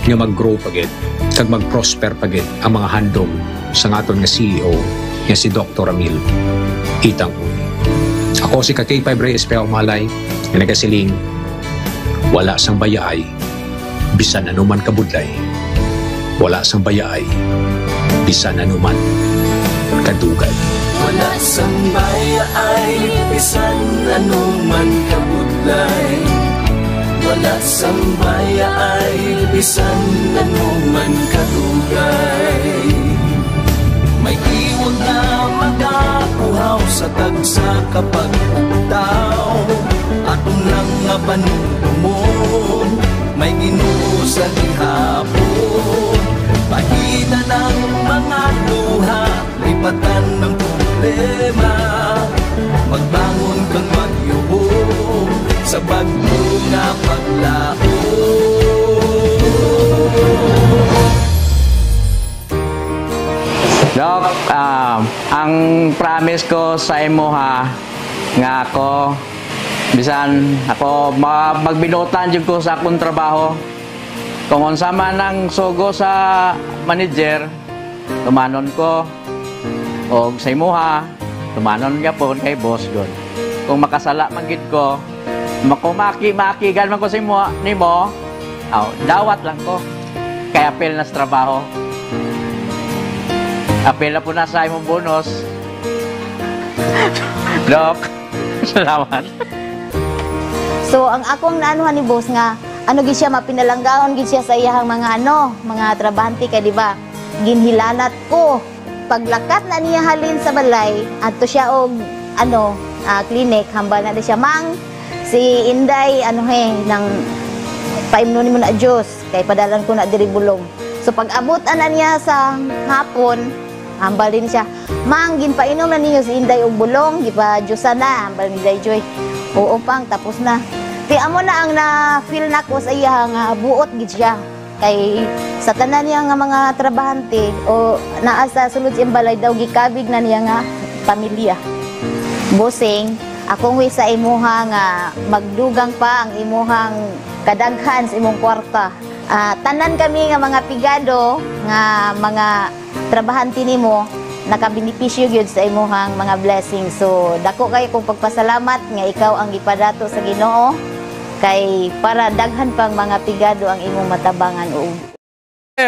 nga mag-grow pa gid kag mag-prosper pa gid ang mga handom sang aton nga C E O nga si Doktor Ramil Itang. Ako si ka K five Reyes Peao Malay nga nagasiling, wala sang bayaay bisan anuman kabudlay, wala sang bayaay bisan anuman kadugay. Wala sang bayaay bisan anuman kabudlay, wala sang bayaay bisan anuman kadugay. May tiwag na magakuhaw sa tagsa ka pagpugtaw. Aton lang nga panumdumon, may Ginoo sa gihapon. Pahitan ang mga luha, lipatan ang problema. Magbangon kang maghiyom sa bag-o nga paglaom. Doc, ah, ang promise ko sa imo ha, nga ako, bisan ako, ma-, magbinuotan jud ko sa akong trabaho. Kung unsa man ang sugo sa manager, tumanon ko. Og sa imuha, tumanon gyapon kay boss gud. Kung makasala man gid ko, makumaki-makigan man ko sa imo, nimo, aw, dawat lang ko. Kay apil na sa trabaho. Apil na po na sa imong bonus. Doc, salamat. So, ang akong naanuhan ni boss nga, ano gid siya, mapinalanggaon gid siya sa iyahang mga, ano, mga trabahante kay, di ba, ginhilanat ko. Paglakat na niya halin sa balay, adto siya og, ano, ah, clinic, hambal na siya, "Mang, si Inday, ano, he, nang paimnon nimo na juice, kay padalan ko na diri bulong." So, pag-abot ana niya sa hapon, hambal din siya, "Mang, ginpainom na ninyo si Inday og bulong, gipa-juice na," hambal ni Day Joy. "Oo, Pang, tapos na." Kay amo na ang na-feel nako sa iya nga buot gid siya. Kay sa tanan niya nga mga trabahante o naa sa sulod sa iyang balay daw, gikabig na niya nga pamilya. Bossing, akong wish sa imuha nga magdugang pa ang imuhang kadaghan sa imong kwarta. Ah, tanan kami nga mga pigado nga mga trabahante nimo, nakabenepisyo gyud sa imuhang mga blessings. So, dako kayo kong pagpasalamat nga ikaw ang gipadato sa Ginoo, kay para daghan pang mga pigado ang imong matabangan. Ug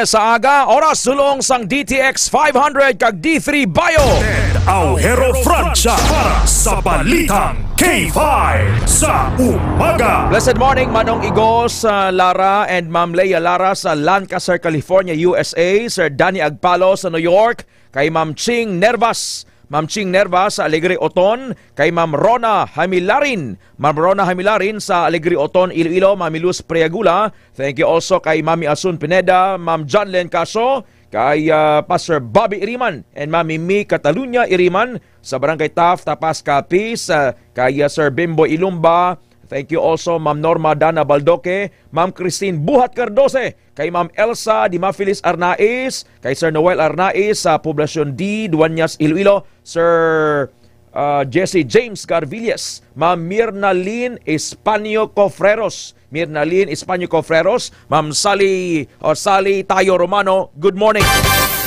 sa aga, oras sulong sang D T X five hundred kag D three Bio. Ted Aujero Francia para sa Balitang K five sa umaga. Blessed morning, Manong Igos, uh, Lara, and Ma'am Leia Lara sa Lancaster, California, U S A. Sir Danny Agpalo sa New York. Kay Ma'am Ching Nervas, Ma'am Ching Nervas sa Alegre Oton. Kay Ma'am Rona Hamilarin, Ma'am Rona Hamilarin sa Alegre Oton, Iloilo. Mami Luz Priagula, thank you also kay Mami Asun Pineda, Ma'am Janlen Caso, kay, ah, Pastor Bobby Iriman, and Mami Mi Catalunya Iriman sa Barangay Taft, Tapas, Capiz, ah, kay, ah, Sir Bimbo Ilumba. Thank you also, Ma'am Norma Dana Baldoque, Ma'am Christine Buhat Cardose, kay Ma'am Elsa Dimafilis Arnaiz, kay Sir Noel Arnaiz sa Poblacion D, Dueñas, Iloilo, Sir, ah, Jesse James Garvilles, Ma'am Mirna Lynn Españo Cofreros, Mirna Lynn Españo Cofreros, Ma'am Sally, o Sally Tayo Romano, good morning.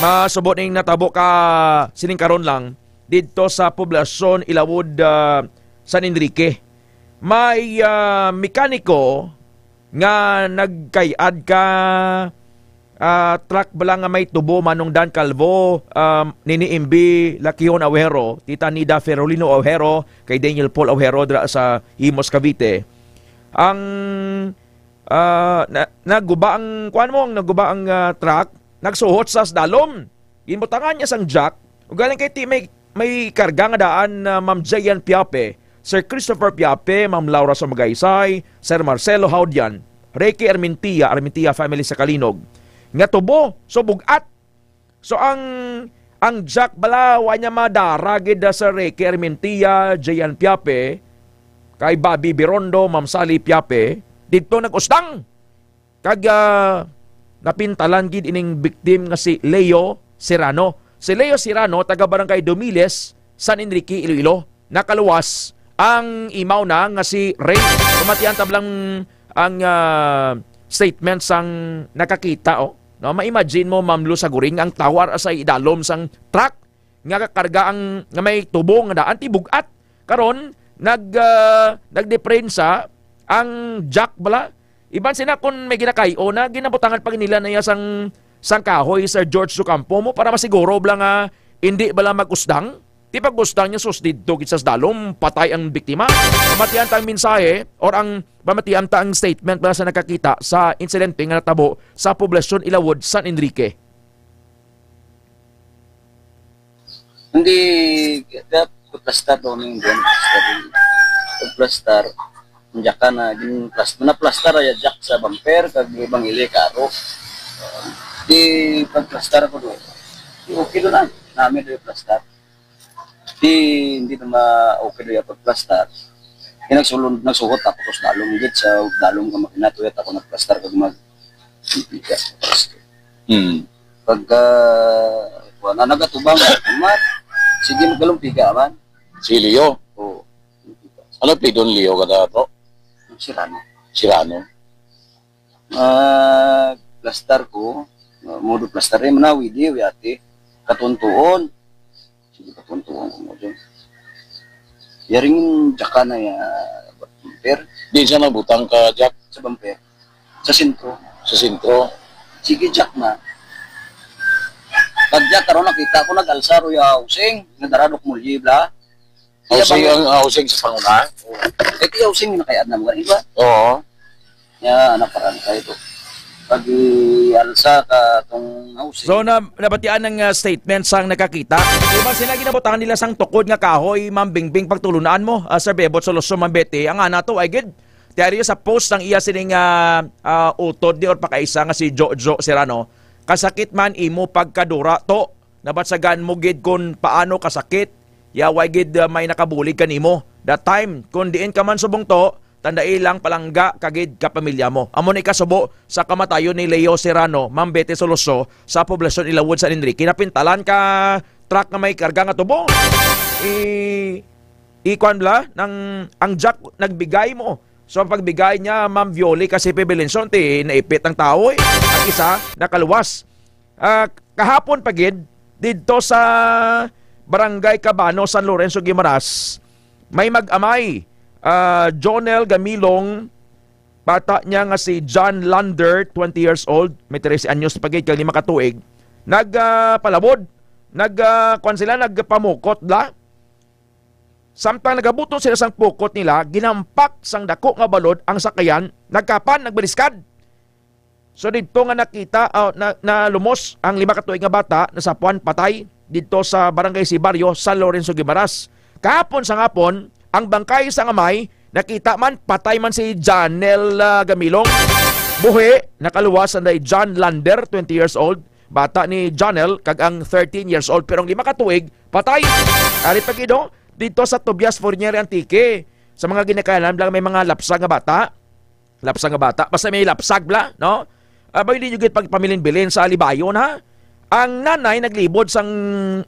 Masubo ning natabo ka sining karon lang didto sa Poblacion Ilawod, ah, San Enrique. May, ah, mekaniko nga nagkayad ka, ah, truck bala nga may tubo, Manong Dan Calvo, um, Nini Imbi Lakihon Aujero, Tita Nida Ferolino Aujero, kay Daniel Paul Aujero dira sa Imus, Cavite. Ang, ah, na-, naguba ang, kuan mo, ang naguba ang, ah, truck, nagsuhot sa slalom. Ginbutangan niya sang jack, ugaling kay ti may, may karga nga daan na Ma'am Jayan Piape, Sir Christopher Piape, Ma'am Laura Sumagaysay, Sir Marcelo Haudian, Ricky Armentia, Armentia family sa Kalinog, nga tubo, so bug-at. So ang, Ang Jack bala, wa niya madara gid, ah, Sir Ricky Armentia, Jayan Piape, kay Bobby Birondo, Ma'am Sally Piape, didto nag-usdang. Kag, ah, napintalan gid ining victim nga si Leo Serrano. Si Leo Serrano, taga Barangay Dumiles, San Enrique, Iloilo. Nakaluwas ang imaw na nga si Ray. Pamatian tablang ang, ah, statement sang nakakita, oh. No, ma-imagine mo, Ma'am Luz Agoring, ang tower sa idalom sang truck nga kakarga ang, nga may tubo nga daan, ti bug-at. Karon, nag, ah, nagdiperensa ang Jack bala. Iban sina kon may ginakay-o na, ginabutangan pa nila na iya sang, sang kahoy, Sir George Ocampo, mo para masiguro bala nga hindi bala mag-usdang. Ti pag-usdang niya, sus, didto gid sa dalom, patay ang biktima. Pamatian ta ang mensahe or ang pamatian ta ang statement bala sa nakakita sa insidente nga natabo sa Poblacion Ilawod, San Enrique. Hindi, dapat plastar daw ning doon, plastar. Plastar. Ang jack na, gin plastar, na plastar ay jack sa bumper, kag ibang ili karo. Di pagplastar ako doon. Di okay doon ah. Namin doon plastar. Di, hindi na ma-okay doon yung pagplastar. Di nagsulod, nagsuhot ako sa dalom, gid sa dalom nga makina, tuyat ako nagplastar kag mag Hmm. Pagka, kuwan na, nagatubang, man, sige, magkalumpiga, man. Si Leo? Oo. Ano apelyido ni Leo kada, bro? Sirano. Sirano. Ah, plastar ko, ah, modo plastar eh, manawi, di, wi ate. Katuntuon. Sige, katuntuon ko mo dyan. Yaring jaka na ya, bumper. Di siya nabutang ka, Jack? Sa bumper. Sa sentro. Sa sentro? Sige, Jack na. Pag Jack, karon nakita ko nag-alsa ro ya housing, nadaradok mo libla. Housing, ang housing sa panguna? Eh, ti housing na kaya na mga iba. Oo. Ya, anak parang kayo to. Pag-alsa ka tong housing. So, na, nabatian ang, ah, statement sang nakakita. Di ba sila ginabutangan nila sang tukod nga kahoy, Ma'am Bingbing, pagtulunaan mo, ah, Sir Bebot Soloso, Ma'am Betty? Ang ana to, ay gid, tiaryo sa post ang iya sining, ah, ah, utod di or pakaisa nga si Jojo Serrano. Kasakit man imo pagkadura to. Nabatsagan mo gid kon paano kasakit. Ya, way gid, ah, may nakabulig kanimo. That time, kung diin ka man subong to, tandai lang palangga ka gid ka pamilya mo. Amo ni kasubo sa kamatayon ni Leo Serrano, Ma'am Betty Soloso, sa Poblacion Ilawod, San Enrique. Napintalan ka truck nga may karga nga tubo. I, ikuan bala, nang, ang jack nagbigay mo. So, ang pagbigay niya, Ma'am Violi, kasi pibilenson, ti naipit ang tao, eh. Ang isa, nakaluwas. Ah, kahapon pa gid, didto sa Barangay Cabano, San Lorenzo, Guimaras, may mag-amay, ah, Jonel Gamilong, bata niya nga si John Lander, twenty years old, may trese anyos pa gid, kag lima ka tuig, nag, ah, palabod, nag, ah, kuwan sila, nagpamukot la. Samtang nagabuton sila sang pukot nila, ginampak sang dako nga balod ang sakayan, nagkapan, nagbaliskad. So, didto nga nakita, ah, na, nalumos ang lima ka tuig nga bata, nasapuan patay didto sa Barangay Sibaryo, San Lorenzo, Guimaras. Kahapon sa hapon, ang bangkay sang amay nakita man, patay man si Janel, ah, Gamilong. Buhi, nakaluwas anday John Lander, twenty years old, bata ni Janel, kag ang thirteen years old, pero ang lima ka tuig, patay. Ari pa gid, oh, didto sa Tobias Fornier, Antique. Sa mga ginikanan lang, may mga lapsag nga bata. Lapsag nga bata. Basta may lapsag bala, no? Abay, di nyo gid pagpamilin-bilin sa libayon, ha? Ang nanay naglibod sang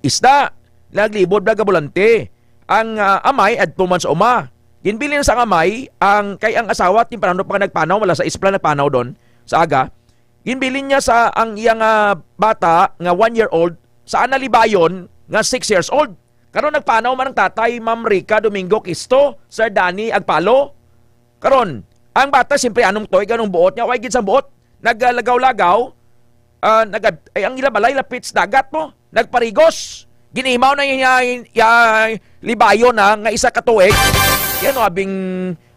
isda. Naglibod bala gabulante. Ang, ah, amay adto man sa uma. Ginbilin sang amay ang, kay ang asawa, temprano pa nagpanaw, wala sa isla nagpanaw doon sa aga. Ginbilin niya sa ang iyang, ah, bata nga one year old sa ana libayon nga six years old. Karon nagpanaw man ang tatay, Ma'am Rica Domingo Quisto, Sir Danny Agpalo. Karon, ang bata, siyempre, anong toy, anong buot niya? Way gid sang buot. Nagalagaw-lagaw, ah, nagad-, ay, ang ila balay, lapit sa dagat mo. Nagparigos. Ginimaw na iya, iya libayon na nga isa ka tuig. Yan, no, abing,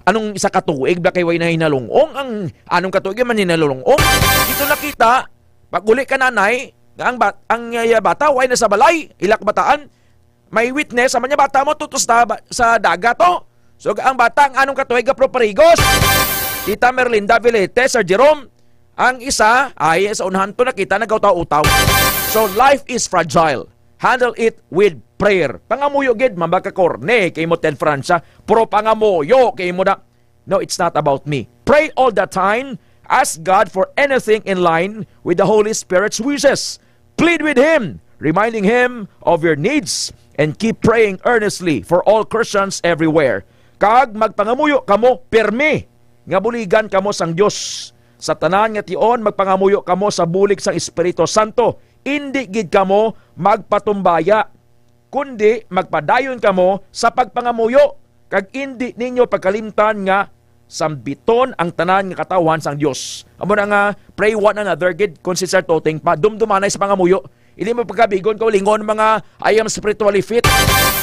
anong isa ka tuig, ba kay way na hinalungong? Ang anong ka tuig, man hinalungong? Dito nakita, pag uli ka nanay, nga ang bat-, ang, ah, bata, way na sa balay, ilak bataan, may witness, ang mga bata mo, tutos sa, sa dagat, oh. So, ang bata, ang anong katuig, properigos. Tita Merlinda Vilete, Sir Jerome, ang isa, ay, sa unahan to nakita, nagkautaw-utaw. So, life is fragile. Handle it with prayer. Pangamuyo gid, mambag ka korne kay mo, Ted Francia, pero pangamuyo kay mo na. No, it's not about me. Pray all the time. Ask God for anything in line with the Holy Spirit's wishes. Plead with Him, reminding Him of your needs, and keep praying earnestly for all Christians everywhere. Kag magpangamuyo kamo pirmi nga buligan kamo sang Dios. Sa tanan nga tion, magpangamuyo kamo sa bulig sang Espiritu Santo. Indi gid kamo magpatumbaya, kundi magpadayon kamo sa pagpangamuyo, kag indi ninyo pagkalimtan nga sambiton ang tanan nga katawhan sang Dios. Amo na nga, pray one another gid, kung si Sir Toteng pa, dumdumanay sa pangamuyo. Hindi mo pagkabigon ko lingon mga, "I am spiritually fit."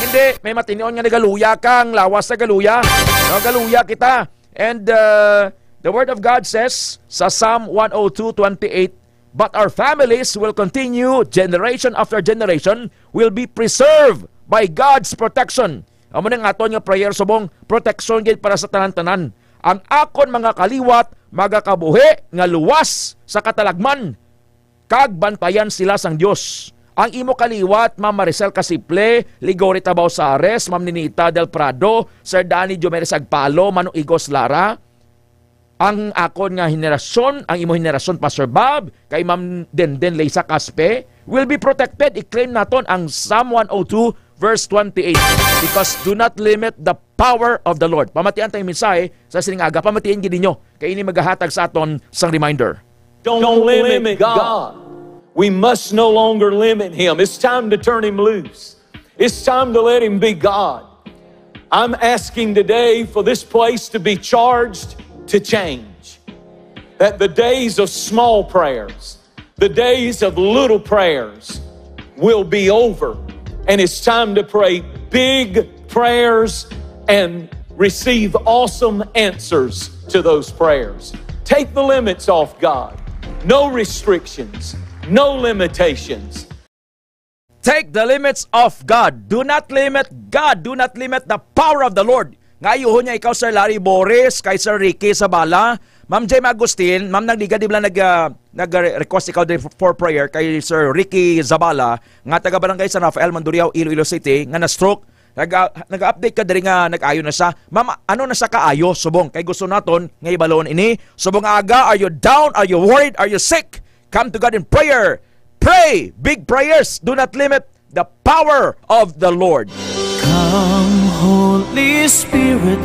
Hindi, may matinyon nga nagaluya kang lawas, nagaluya. Nagaluya kita. And uh, the Word of God says sa Psalm one oh two twenty-eight, "But our families will continue, generation after generation will be preserved by God's protection." Amo nang aton nga prayer subong, protection gid para sa tanan-tanan. Ang akon mga kaliwat magakabuhi nga luwas sa katalagman, kag bantayan sila sang Dios. Ang imo kaliwat, Ma'am Maricel Casiple, Ligori Tabao Sares, Ma'am Ninita Del Prado, Sir Danny Diomedes Agpalo, Manong Igos Lara, ang akon nga henerasyon, ang imo henerasyon, Pastor Bob, kay Ma'am Denden Leisa Caspe, will be protected. I-claim naton ang Psalm one oh two verse twenty-eight. Because do not limit the power of the Lord. Pamatian tayong mensahe sa sining aga. Pamatian gid ninyo. Kay ini magahatag sa aton sang reminder. Don't limit God. We must no longer limit Him. It's time to turn Him loose. It's time to let Him be God. I'm asking today for this place to be charged to change. That the days of small prayers, the days of little prayers will be over. And it's time to pray big prayers and receive awesome answers to those prayers. Take the limits off God. No restrictions, no limitations. Take the limits off God. Do not limit God. Do not limit the power of the Lord. Nga ayuhon niya ikaw, Sir Larry Boris, kay Sir Ricky Zabala, Ma'am Jem Agustin, Ma'am Nagligad, di ba nag, ah, nag-request ikaw din for prayer kay Sir Ricky Zabala, nga taga Barangay San Rafael, Mandurriao, Iloilo City, nga na-stroke. Nag, ah, nag-update ka diri nga nag-ayo na siya. Ma'am, ano na siya kaayo? Subong, kay gusto naton nga ibalon ini. Subong aga, are you down? Are you worried? Are you sick? Come to God in prayer. Pray big prayers. Do not limit the power of the Lord. Come, Holy Spirit,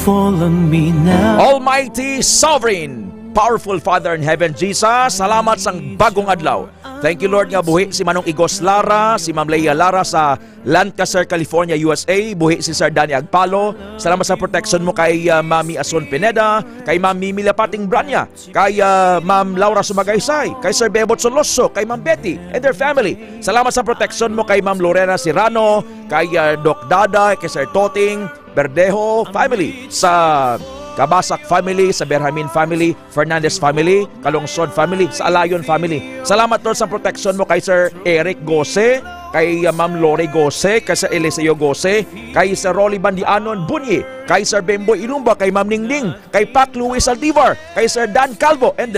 fall on me now. Almighty, sovereign, powerful Father in heaven, Jesus, salamat sang bagong adlaw. Thank you, Lord, nga buhi si Manong Igos Lara, si Ma'am Leia Lara sa Lancaster, California, U S A. Buhi si Sir Danny Agpalo. Salamat sa protection mo kay, ah, Mami Ason Pineda, kay Mami Mila Pating Branya, kay, ah, Ma'am Laura Sumagaysay, kay Sir Bebot Soloso, kay Ma'am Betty and their family. Salamat sa protection mo kay Ma'am Lorena Serrano, kay, ah, Doc Dada, kay Sir Toting Verdejo family, sa Kabasak family, sa Berhamin family, Fernandez family, Calungsod family, sa Alayon family. Salamat, Lord, sa protection mo kay Sir Eric Gose, kay, uh, Ma'am Lori Gose, kay Sir Eliseo Gose, kay Sir Rolly Bandianon Bunyi, kay Sir Bemboy Ilumba, kay Ma'am Ningning, kay Pac Louis Saldivar, kay Sir Dan Calvo, and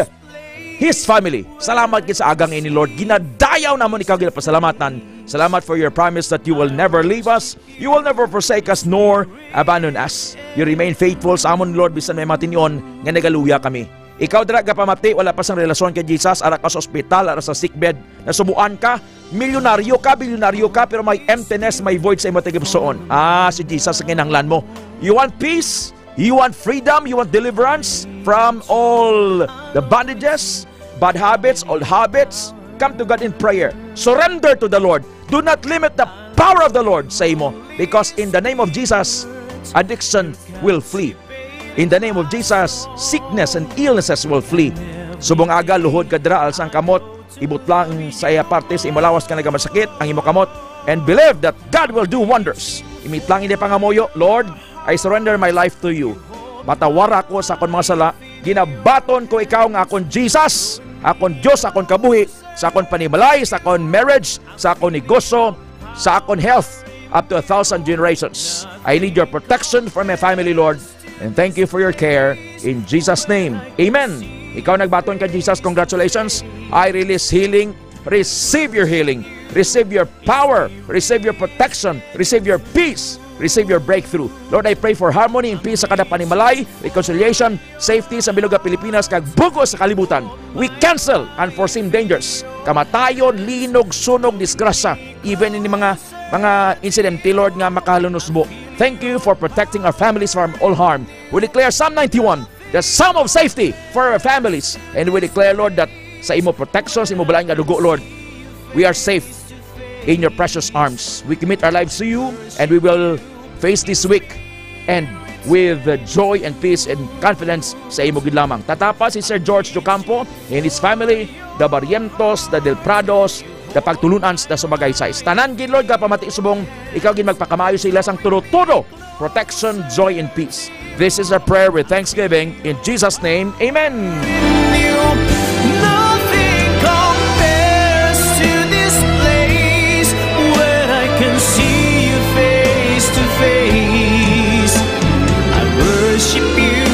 his family. Salamat gid sa agang ini, Lord. Ginadayaw namon ikaw, ginapasalamatan. Salamat for your promise that you will never leave us, you will never forsake us, nor abandon us. You remain faithful sa amon, Lord, bisan may matinyon nga nagaluya kami. Ikaw dira gapamati, wala pa sang relasyon kay Jesus, ara ka sa ospital, ara sa sick bed, nasubuan ka, milyonaryo ka, bilyonaryo ka, pero may emptiness, may void sa imo tagipusoon. Ah, si Jesus ang kinahanglan mo. You want peace? You want freedom? You want deliverance from all the bondages, bad habits, old habits? Come to God in prayer. Surrender to the Lord. Do not limit the power of the Lord sa imo, because in the name of Jesus, addiction will flee. In the name of Jesus, sickness and illnesses will flee. Subong aga, luhod ka dira, alsa ang kamot, ibutang sa iya parte sa imo lawas nga nagamasakit ang imo kamot, and believe that God will do wonders. Imitlang ini pangamuyo, Lord, I surrender my life to you. Matawar ako sa akon mga sala. Ginabaton ko ikaw nga akon Jesus, akon Dios, akon kabuhi, sa akon panimalay, sa akon marriage, sa akon negosyo, sa akon health, up to a thousand generations. I need your protection for my family, Lord. And thank you for your care. In Jesus' name, amen. Ikaw nagbaton kay Jesus, congratulations. I release healing. Receive your healing. Receive your power. Receive your protection. Receive your peace. Receive your breakthrough. Lord, I pray for harmony and peace sa kada panimalay, reconciliation, safety sa bilog nga Pilipinas, kag bug-os sa kalibutan. We cancel unforeseen dangers, kamatayon, linog, sunog, disgrasya, even ini mga, mga insidente, Lord, nga makahalunusbo. Thank you for protecting our families from all harm. We declare Psalm ninety-one, the Psalm of safety for our families. And we declare, Lord, that sa imo protection, sa imo balayan nga dugo, Lord, we are safe in your precious arms. We commit our lives to you, and we will face this week and with, uh, joy and peace and confidence sa imo gid lamang. Tatapa si Sir George Ocampo and his family, the Barrientos, the Del Prados, the Pagtulun-ans, the Sumagaysay. Tanan gid, Lord, nga pamati subong ikaw gid magpakamaayo sa ila sang tudo-tudo. Protection, joy, and peace. This is our prayer with thanksgiving in Jesus' name. Amen. Nothing compares to this place where I can see you face to face. I worship you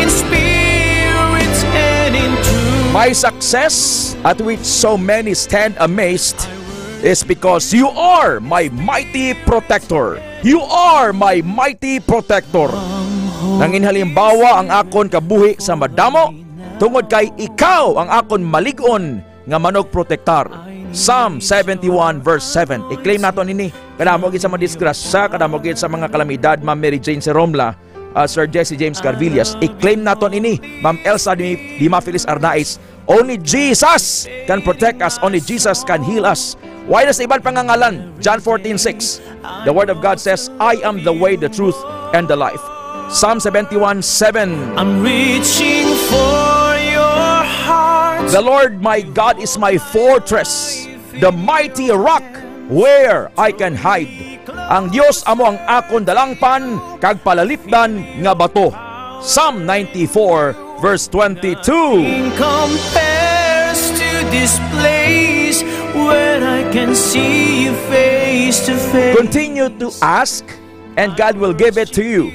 in spirit and in truth. My success, at which so many stand amazed, is because you are my mighty protector. You are my mighty protector. Nanginhalimbawa ang akon kabuhi sa madamo, tungod kay ikaw ang akon malig-on nga manugprotektar. Psalm seventy-one verse seven. I-claim naton ini. Kadamo gid sa mga disgrasya, kadamo gid sa mga kalamidad, Ma'am Mary Jane Seromla, uh, Sir Jesse James Carvillas. I-claim naton ini, Ma'am Elsa Di, Dima Feliz Arnaiz. Only Jesus can protect us. Only Jesus can heal us. Why does iban pangangalan? John fourteen six. The Word of God says, "I am the way, the truth, and the life." Psalm seventy-one seven. I'm reaching for your heart. The Lord my God is my fortress, the mighty rock where I can hide. Ang Dios amo ang akon dalangpan kag palalipdan nga bato. Psalm ninety-four, verse twenty-two. Compares to this place where I can see you face to face. Continue to ask, and God will give it to you.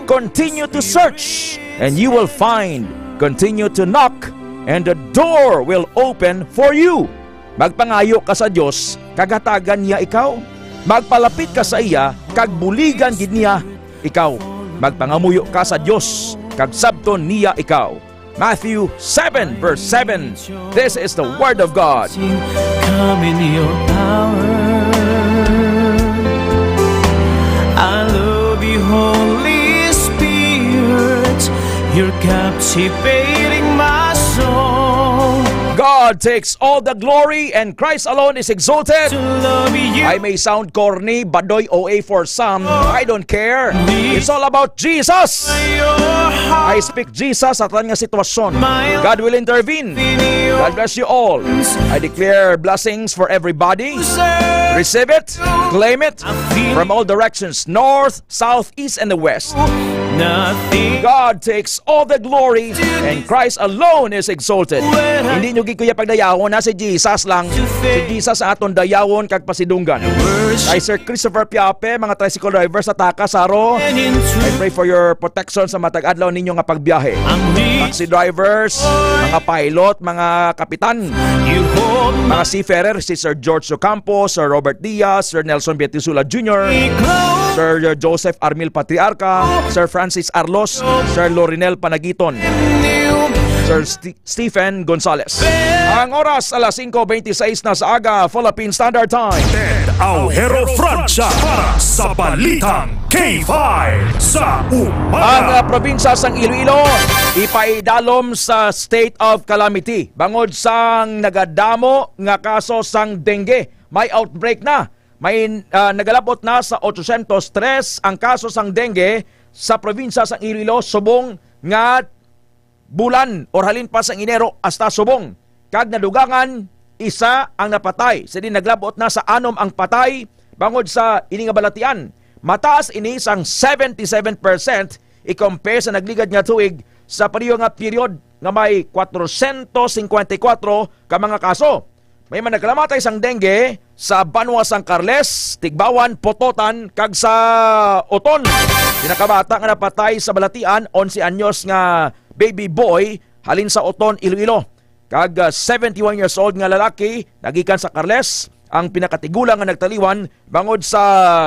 Continue to search, and you will find. Continue to knock, and the door will open for you. Magpangayo ka sa Dios, kag hatagan niya ikaw. Magpalapit ka sa iya, kag buligan gid niya ikaw. Magpangamuyo ka sa Dios, kag sabton niya ikaw. Matthew seven, verse seven. This is the word of God. Come in your power. I love you, Holy Spirit. You're captivating my soul. God takes all the glory and Christ alone is exalted. To love you. I may sound corny, badoy, O A for some. I don't care. It's all about Jesus. Your heart. I speak Jesus sa tanan nga sitwasyon. God will intervene. God bless you all. I declare blessings for everybody. Receive it, claim it from all directions, north, south, east, and the west. Nothing. God takes all the glory and Christ alone is exalted. Hindi nyo gid kuya pagdayawon na si Jesus lang. Si Jesus ang aton dayawon kag pasidunggan. Kay Sir Christopher Piape, mga tricycle drivers sa Taka, Saro, I pray for your protection sa matag adlaw ninyo nga pagbiyahe. Taxi drivers, mga pilot, mga kapitan, mga seafarer, si Sir George Ocampo, Sir Robert Diaz, Sir Nelson Bietisula Junior, Sir Joseph Armil Patriarca, Sir Francis Arlos, Sir Lorinel Panagiton, Sir Sti-, Stephen Gonzales. Ang oras, alas singko bente seis na sa aga, Philippine Standard Time. Ted Aujero Francia para sa Balitang K five sa Umaga. Ang, ah, probinsya sang Iloilo ipaidalom sa state of calamity bangod sang nagadamo nga kaso sang dengue. May outbreak na. May, ah, nagalabot na sa otsosyentos tres ang kaso sang dengue sa probinsya sang Iloilo subong nga bulan or halin pa sang Enero hasta subong, kag nadugangan isa ang napatay. Sa din naglabot na sa anom ang patay bangod sa ini nga balatian. Mataas ini sang seventy-seven percent i-compare sa nagligad nga tuig sa pareho nga period nga may kwatrosyentos singkwenta y kuwatro ka mga kaso. May man nagkalamatay sang dengue sa banwa sang Carles, Tigbawan, Pototan, kag sa Oton. Pinakabata nga napatay sa balatian, onse anyos nga baby boy, halin sa Oton, Iloilo. Kag, ah, seventy-one years old nga lalaki, nagikan sa Carles, ang pinakatigulang nga nagtaliwan bangod sa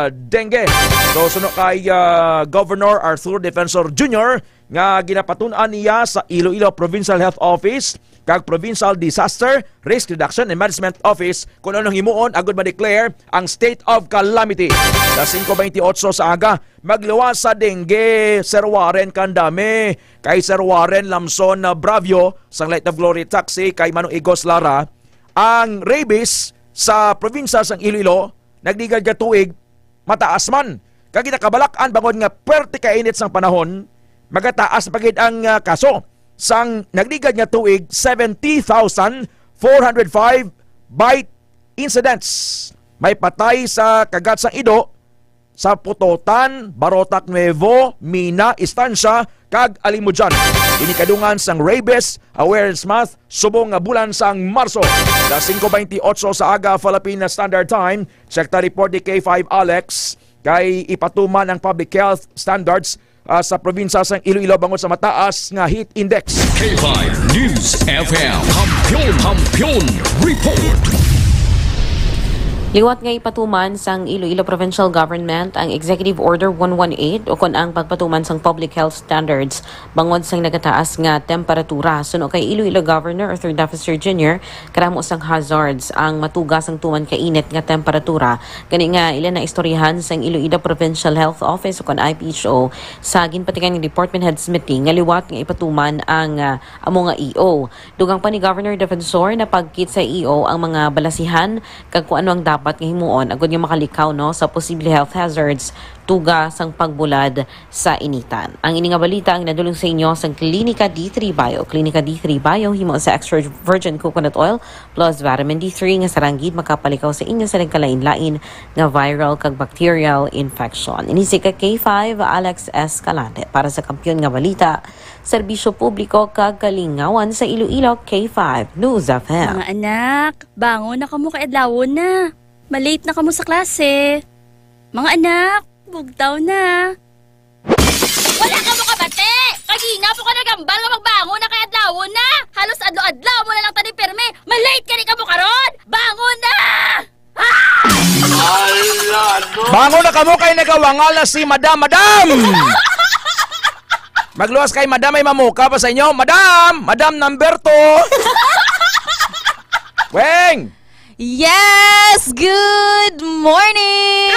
dengue. So, suno kay, ah, Governor Arthur Defensor Junior nga ginapatun-an niya sa Iloilo Provincial Health Office kag Provincial Disaster Risk Reduction and Management Office kung anong himuon agud ma-declare ang state of calamity. Sa singko bentiocho sa aga, magluwas sa dengue, Sir Warren Candame, kay Sir Warren Lamson Bravio sang Light of Glory Taxi, kay Manong Igos Lara, ang rabies sa probinsya sang Iloilo, nagligad nga tuig, mataas man. Kag ginakabalak-an bangod nga perte ka init sang panahon, magataas pa gid ang, ah, kaso. Sang nagligad nga tuig, seventy thousand four hundred five bite incidents. May patay sa kagat sang ido, sa Pototan, Barotac Nuevo, Mina, Estancia, kag Alimodian. Ini kadungan sang Rabies Awareness Month subong nga bulan sang Marso. Sa singko bentiocho sa aga, Philippine Standard Time, check ta report ni K five Alex, kay ipatuman ang public health standards, ah, sa probinsya sang Iloilo bangod sa mataas nga heat index. K five News F M, Kampiyon, Kampiyon Report. Liwat nga ipatuman sang Iloilo Provincial Government ang Executive Order one one eight ukon ang pagpatuman sang public health standards bangod sang nagataas nga temperatura. Suno kay Iloilo Governor Arthur Defensor Junior, karamo sang hazards ang matuga sang tuman ka init nga temperatura. Gani nga ila na istoryahan sang Iloilo Provincial Health Office ukon I P H O sa ginpatigan nga department heads meeting nga liwat nga ipatuman ang, ah, amo nga E O. Dugang pa ni Governor Defensor, napagkit sa E O ang mga balasihan kag kung ano ang dapat nga himuon agud nga makalikaw, no, sa posible health hazards tuga sang pagbulad sa initan. Ang ini nga balita ang nadulong sa inyo sang Klinika D three Bio. Klinika D three Bio himo sa extra virgin coconut oil plus vitamin D three nga sarang gid makapalikaw sa inyo sa nagkalain-lain nga viral kag bacterial infection. Ini si ka K five, Alex Escalante para sa Kampiyon nga Balita, Serbisyo Publiko kag Kalingawan sa Iloilo, K five News F M. Mga anak, bangon na kamo kay adlawon na. Malate na kamo sa klase. Mga anak, bugtaw na. Wala kamo kabati! Kagina po ka nagambal nga magbangon na kay adlawon na! Halos adlaw-adlaw mo na lang tani pirmi. Malate gani kamo karon! Bangon na! Ah! Ala, no? Bangon na kamo kay nagawangal na si Madam, Madam! Magluwas kay Madam, may mamuka pa sa inyo. Madam, Madam number two! Weng! Yes! Good morning!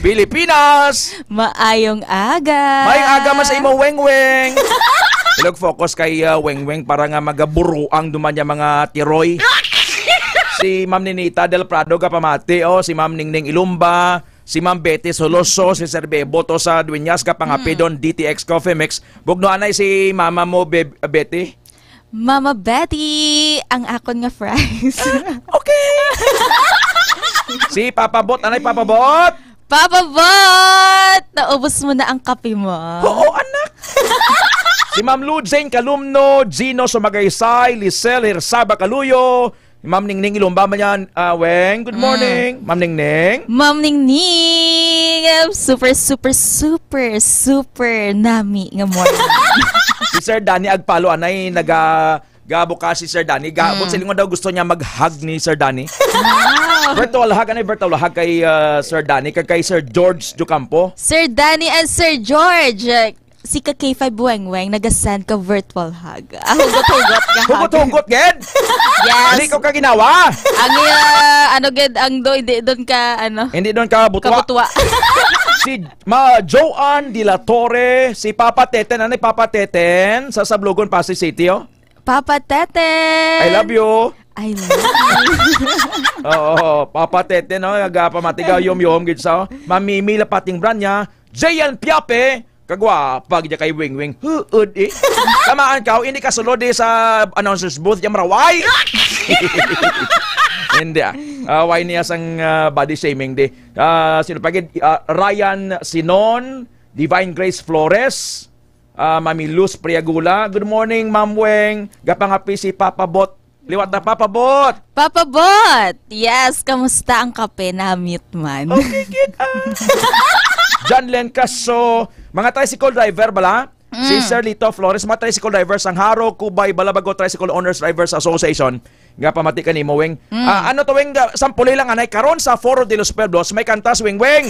Pilipinas! Maayong aga! Maayong aga man sa imo, Weng Weng! Ilog focus kay, uh, Weng Weng para nga magaburuang duman niya mga tiroy. Si Ma'am Ninita Del Prado gapamati, oh, si Ma'am Ningning Ilumba, si Ma'am Betty Soloso, si Sir Bebo to sa Dueñas, gapangapidon, mm, D T X Coffee Mix. Bugno anay si mama mo, Beb-, Betty? Mama Betty, ang akon nga fries. Okay. Si Papa Bot, anay Papa Bot? Papa Bot, naubos mo na ang kape mo? Oo, anak. Si Ma'am Lou Jane Calumno, Gino Sumagaysay, Lisel Hirsaba Kaluyo, Ma'am Ningning Ilumba man yan. Ah, Weng, good, mm, morning, Ma'am Ningning. Ma'am Ningning, super, super, super, super nami nga morning. Si Sir Danny Agpalo, anay, naga-, gaabo ka si Sir Danny. Gaabot, mm, siling daw gusto niya mag-hug ni Sir Danny. Wow. Virtual hug, anay virtual hug kay, ah, Sir Danny, kag kay Sir George Ducampo. Sir Danny and Sir George, si ka K five Weng Weng naga-send ka virtual hug. Ah, hugot-hugot nga hug. Hugot-hugot, gid? Yes. Hindi ko ka ginawa. Ang, ah, ano, gid, ang do, hindi doon ka, ano, hindi doon ka butwa. Kabutwa. Si Ma Joanne de la Torre, si Papa Teten. Ano ni Papa Teten? Sa Sablogon, Pasig City, oh. Papa Teten! I love you. I love you. Oo, Papa Teten, no? Nagapamatigaw, yom-yom, gid sa, oh. Ma'am Mimi Lapating Branya, Jayan Piape, kagwapa gid kay Wing Wing. Huod, eh. Tamaan ka, oh, hindi ka sulod, eh, sa announcer's booth, yung maraway. Hindi, ah. Ah, why niya sang, ah, body shaming, di? Ah, sino pa gid? Ah, Ryan Sinon, Divine Grace Flores, ah, Mami Luz Priagula. Good morning, Ma'am Weng. Gapangapi si Papa Bot. Liwat na, Papa Bot. Papa Bot! Yes, kamusta ang kape? Namit man. Okay, kid, ah. John Len Caso, mga tricycle driver bala, Si Mm. Sir Lito Flores, mga tricycle drivers, ang Haro, Cubay, Balabago Tricycle Owners Drivers Association, nga pamati kanimo, Weng. Mm. Ah, ano to, Weng? Ah, sampuli lang, anay, karon sa Foro de los Pueblos, may kanta si Weng Weng.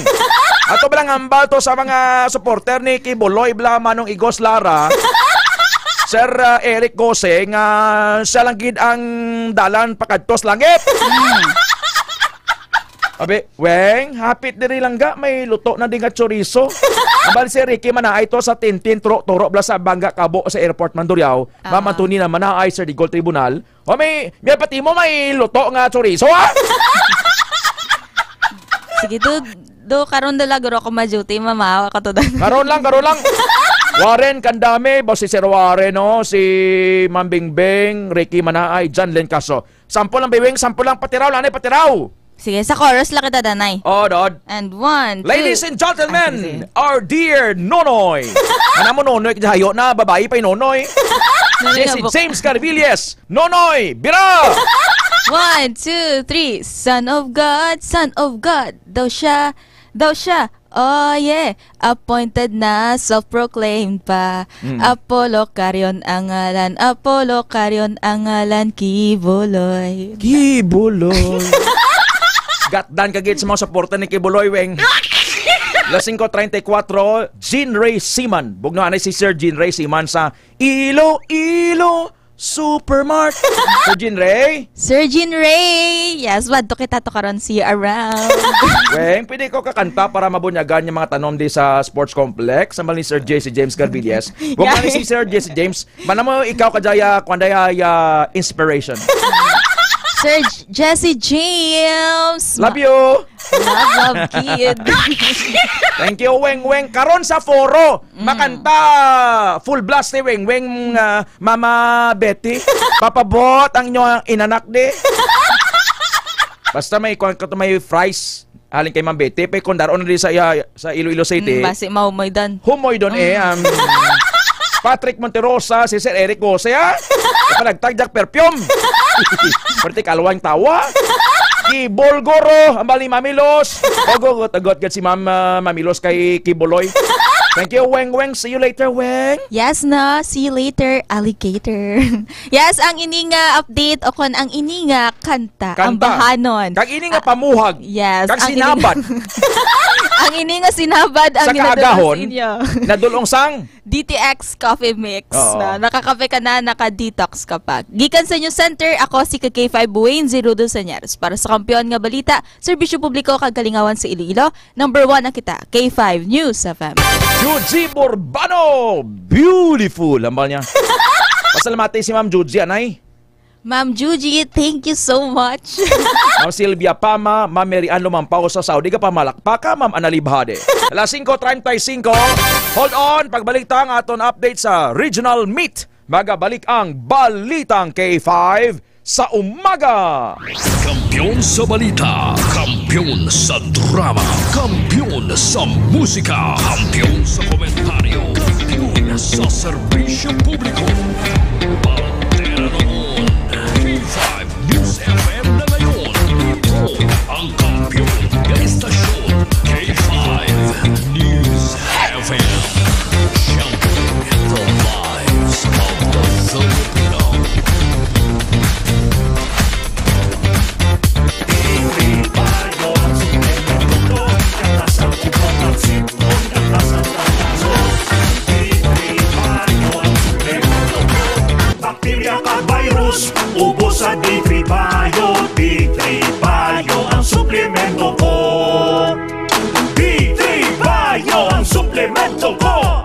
Ato ba lang hambal to sa mga supporter ni Kibuloy bla, Manong Igos Lara, Sir, ah, Eric Gose, nga siya lang gid ang dalan pakadtos langit. Mm. Abi, Weng, hapit diri lang ga, may luto na di nga chorizo. Abal si Ricky Manaay to sa Tintin, turo, turo, bla sa Bangga Kabo sa Airport Mandurriao. Ah. Ma'am Antonina Manaay, Sir Digol Tribunal. O, may, may pati mo, may luto nga chorizo, ha? Sige, do, do, karon na lang, guro, ako ma-duty, mamahaw ako to, dan. Karon lang, karon lang. Warren Kandame, boss si Sir Warren, no? Si Ma'am Bingbing, Ricky Manaay, John Len Caso. Sample lang, Biwing, sample lang, patiraw, lanay, patiraw. Sige, sa chorus lang kita, Danay. Oh, Dod. And one, two. Ladies and gentlemen, Ah, sige, sige. our dear Nonoy. Ano mo, Nonoy? Kaya hayo na, babae pa yung Nonoy. Nonoy Jesse nga bu- James Carvilles. Nonoy, bira! One, two, three. Son of God, Son of God. Daw siya, daw siya. Oh, yeah. Appointed na, self-proclaimed pa. Mm. Apollo Carion ang ngalan, Apollo Carion ang ngalan, Kibuloy. Kibuloy. Gatdan ka gid sa mga suporta ni Kibuloy, Weng. Las singko treinta y cuatro, Jean Ray Siman. Bugno anay si Sir Jean Ray Siman sa Iloilo Supermart. Sir Jean Ray? Sir Jean Ray! Yes, wadto kita to karon, see you around. Weng, pwede ko kakanta para mabunyagan yung mga tanom di sa sports complex? Sa mali Sir J C James Carvilles. Huwag na ni si Sir J C James. Mana mo ikaw ka jaya, kwan daya, ya inspiration. Sir J-, Jesse James! Love you! Love, love, kid. Thank you, Weng Weng. Karon sa foro, Mm. makanta full blast ni Weng Weng, ah, Mama Betty. Papabot ang inyo inanak di. Basta may kuwan ka to, may fries. Halin kay Ma'am Betty, pay kondaro na di sa, iya, sa Iloilo City. Mm, basi mahumoy dan. Humoy don eh, Mm. ang Patrick Monterosa, si Sir Eric Gose, ha? Panagtagjak perfume. Pwerte kalwang tawa. Kibol Goro, ang bali Mamilos. Ogo, tagot gad si Ma'am, ah, Mamilos kay Kiboloy. Thank you, Weng Weng. See you later, Weng. Yes, no. See you later, alligator. Yes, ang ini nga update o kon ang ini nga kanta, Kanta. Ambahanon. Kag ini nga Ah, pamuhag. yes, Kag ang ini sinabad. Ang ini nga sinabad ang Sa ginadala kaagahon, sa inyo. nadulong sang? D T X Coffee Mix Oo. na nakakape ka na, naka-detox ka pa. Gikan sa News Center, ako si K five Wayne Zerudo Sanyers. Para sa Kampiyon nga Balita, Serbisyo Publiko kag Kalingawan sa Iloilo, number one na kita, K five News F M. Juji Borbano, beautiful, hambal niya. Pasalamati si Ma'am Juji, anay. Ma'am Juji, thank you so much. Ma'am Sylvia Pama, Ma'am Mary Ann Lumampao sa Saudi, ka pamalakpaka, Ma'am Anna Libhade. Alas singko treinta y cinco. Hold on, pagbalik ta ang aton update sa regional meet. Magabalik ang Balitang K five sa umaga. Kampiyon sa balita, kampiyon sa drama, kampiyon sa musika, kampiyon sa komentaryo, kampiyon sa serbisyo publiko. Bandera noon, K five News F M na ngayon. Ito ang kampiyon na istasyon, K five News F M. Shouting the lives of the Filipino. Bakterya kag virus, ubos sa D three Bio. D three Bio ang suplemento ko. D three Bio ang suplemento ko.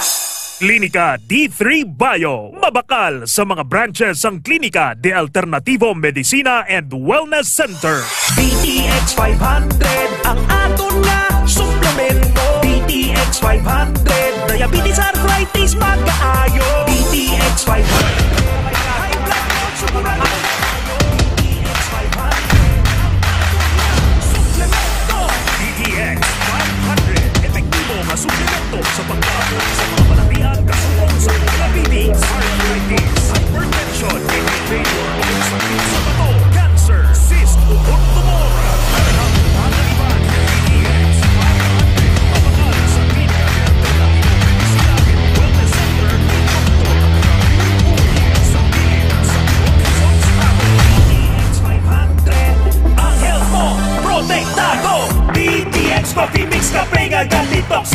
Klinika D three Bio. Mabakal sa mga branches ang Klinika de Alternativo Medicina and Wellness Center. D T X five hundred ang aton nga suplemento. D T X five hundred, diabetes, arthritis, magkaayo. D T X five hundred. High blood, sugar, D T X five hundred. Suplemento. D T X five hundred. Epektibo nga suplemento sa pagkaabot sa mga balatian kasubong sa diabetes, arthritis, hypertension, kidney failure, o sakit sa bato, cancer, cyst, o tumor. Para ang mga kaibahan, D T X five hundred. Mabakal sa Klinika de Alternativo Medicina and Wellness Center.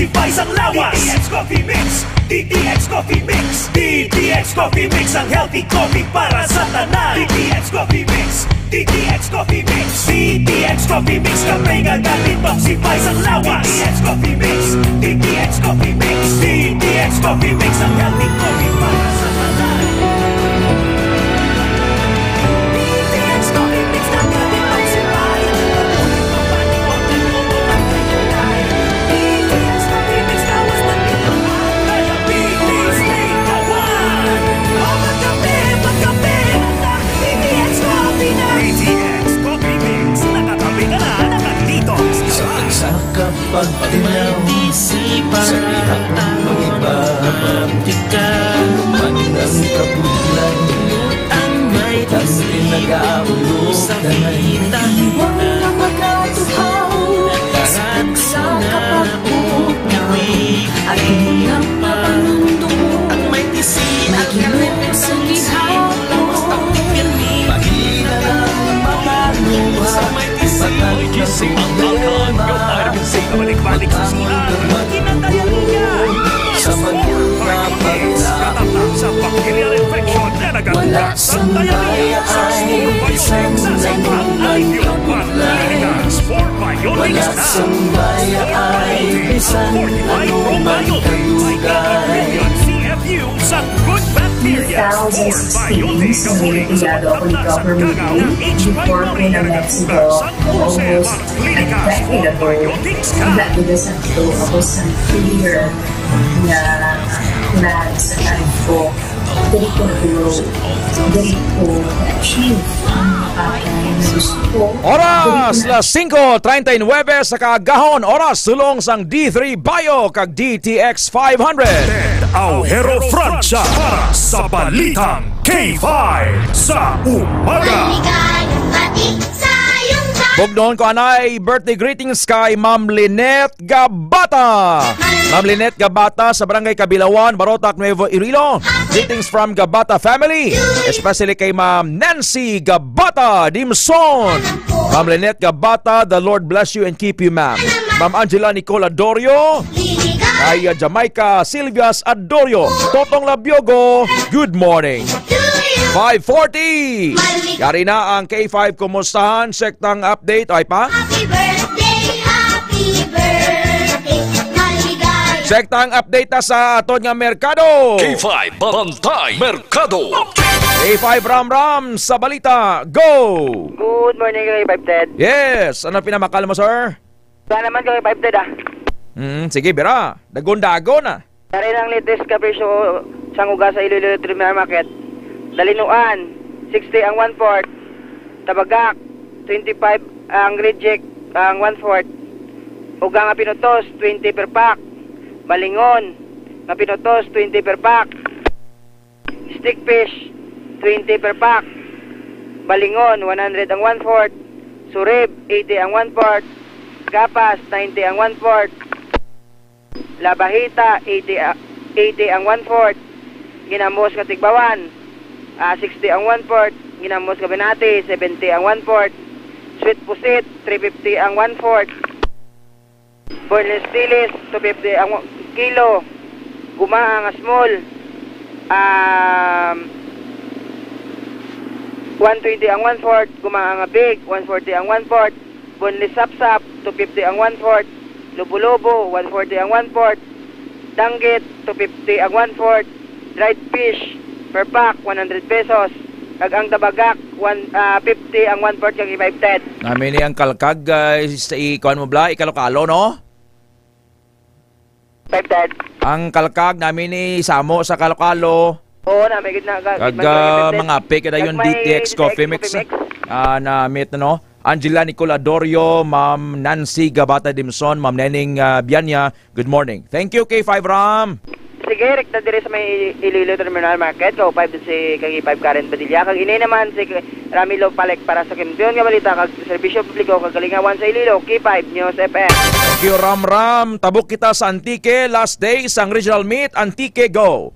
Pay sang lawas. D T X Coffee Mix. D T X Coffee Mix. D T X Coffee Mix, ang healthy coffee para sa tanan. D T X Coffee Mix. D T X Coffee Mix. D T X Coffee Mix, kape nga ga-detoxify sang lawas. D T X Coffee Mix. D T X Coffee Mix. D T X Coffee Mix, ang healthy coffee para sa tanan. D T X Coffee Mix, ang healthy coffee para sa tanan. Diabetes, take a one. Magkape, magkape, magkape. D T X Coffee na. D T X Coffee Mix. Nakakape ka na, nakadetox ka pa. Sa kapagtinaw, sa dihang lumiba, man ang kabudlan, ang may nag-aabot sa balita. Iwang na makatuhaw sa kapagbukaw. At ilang mapanunduko. At may tisi, at may kinusang gihapon. Gising ang angkan, yung vitamin C na balik-balik sa silang. Kinataya niya. Sa pagkakas, katatak sa bacterial infection na nagatugas sa diarrhea. Sa Spore Biotics na sa pang alivyo, panliligas. Spore Biotics na. Spore Biotics, fortified probiotics. May ingredient C F U sang good bacteria. Spore Biotics, kabulig sa pagtapna sa kagaw nga H. pylori nga nagatugas sa Almost affected ako. Ang dati na sa ito, ako sa fear na, na sa life ko. Dili ko, dili ko na-achieve ang mga bagay na gusto ko. Oras, las singko treinta y nueve sa kaagahon. Oras, sulong sang D three Bio kag D T X five hundred. Ted Aujero Francia para sa Balitang K five sa umaga. Maligayang bati sa iyong bati. Bugnon ko anay birthday greetings kay Ma'am Lynette Gabata. Ma'am Lynette Gabata sa Barangay Kabilawan, Barotac, Nuevo Iloilo. Greetings from Gabata family, especially kay Ma'am Nancy Gabata Dimson. Ma'am Lynette Gabata, the Lord bless you and keep you, ma'am. Ma'am Angela Nicole Adorio, kay, uh, Jamaica Silvias Adorio, Totong Labiogo, good morning. Five forty. Yari na ang K five Kumustahan. Check tang update. Ay pa? Happy birthday, happy birthday, maligaya. Check tang update ta sa aton nga merkado. K five Bantay Merkado. K five Ram Ram sa balita. Go! Good morning, K five Ted. Yes. Ano pinamakal mo, sir? Wala naman, K five Ted, ah. Mm, sige, bira. Dagon-dagon, ah. Dari ang latest nga presyo sang uga sa Iloilo Terminal Market. Dalinuan, sixty ang one-fourth. Tabagak, twenty-five ang reject, ang one-fourth. Uga nga pinutos, twenty per pack. Balingon nga pinutos, twenty per pack. Stick fish, twenty per pack. Balingon, one hundred ang one-fourth. Surib, eighty ang one-fourth. Gapas, ninety ang one-fourth. Labahita, eighty, ah, eighty ang one-fourth. Ginamos nga tigbawan, ah, sixty ang one-fourth. Ginamos nga binati, seventy ang one-fourth. Sweet pusit, three fifty ang one-fourth. Boneless dilis, two fifty ang wa-, kilo. Gumaa nga small, um, one twenty ang one-fourth. Gumaa nga big, one forty ang one-fourth. Boneless sapsap, two fifty ang one-fourth. Lubo-lubo, one forty ang one-fourth. Danggit, two fifty ang one-fourth. Dried fish, per pack, one hundred pesos. Kag ang tabagak, one, ah, fifty ang one-fourth kag five ten. Nami ni ang kalkag, guys, sa i-, kuwan mo, bla, ikalokalo, no? Five ten. Ang kalkag, nami ni samo sa kalokalo. Oo, nami gid na, ga-, Kag, gid man, ah, gid, mga ape, kag dayon may D T X Coffee Mix, ah, na meet, no? Angela Nicole Adorio, Ma'am Nancy Gabata Dimson, Ma'am Neneng, ah, Bianya, good morning. Thank you, K five Ram. Sige, rekta diri sa may Iloilo Terminal Market, K five si, kag K five Karen Badilla, kag ini naman si Ramilo Palek para sa Kampiyon nga Balita, kag Serbisyo Publiko, kag Kalingawan sa Iloilo, K five News F M. Thank you, Ram Ram. Tabok kita sa Antique, last day sang regional meet, Antique, go.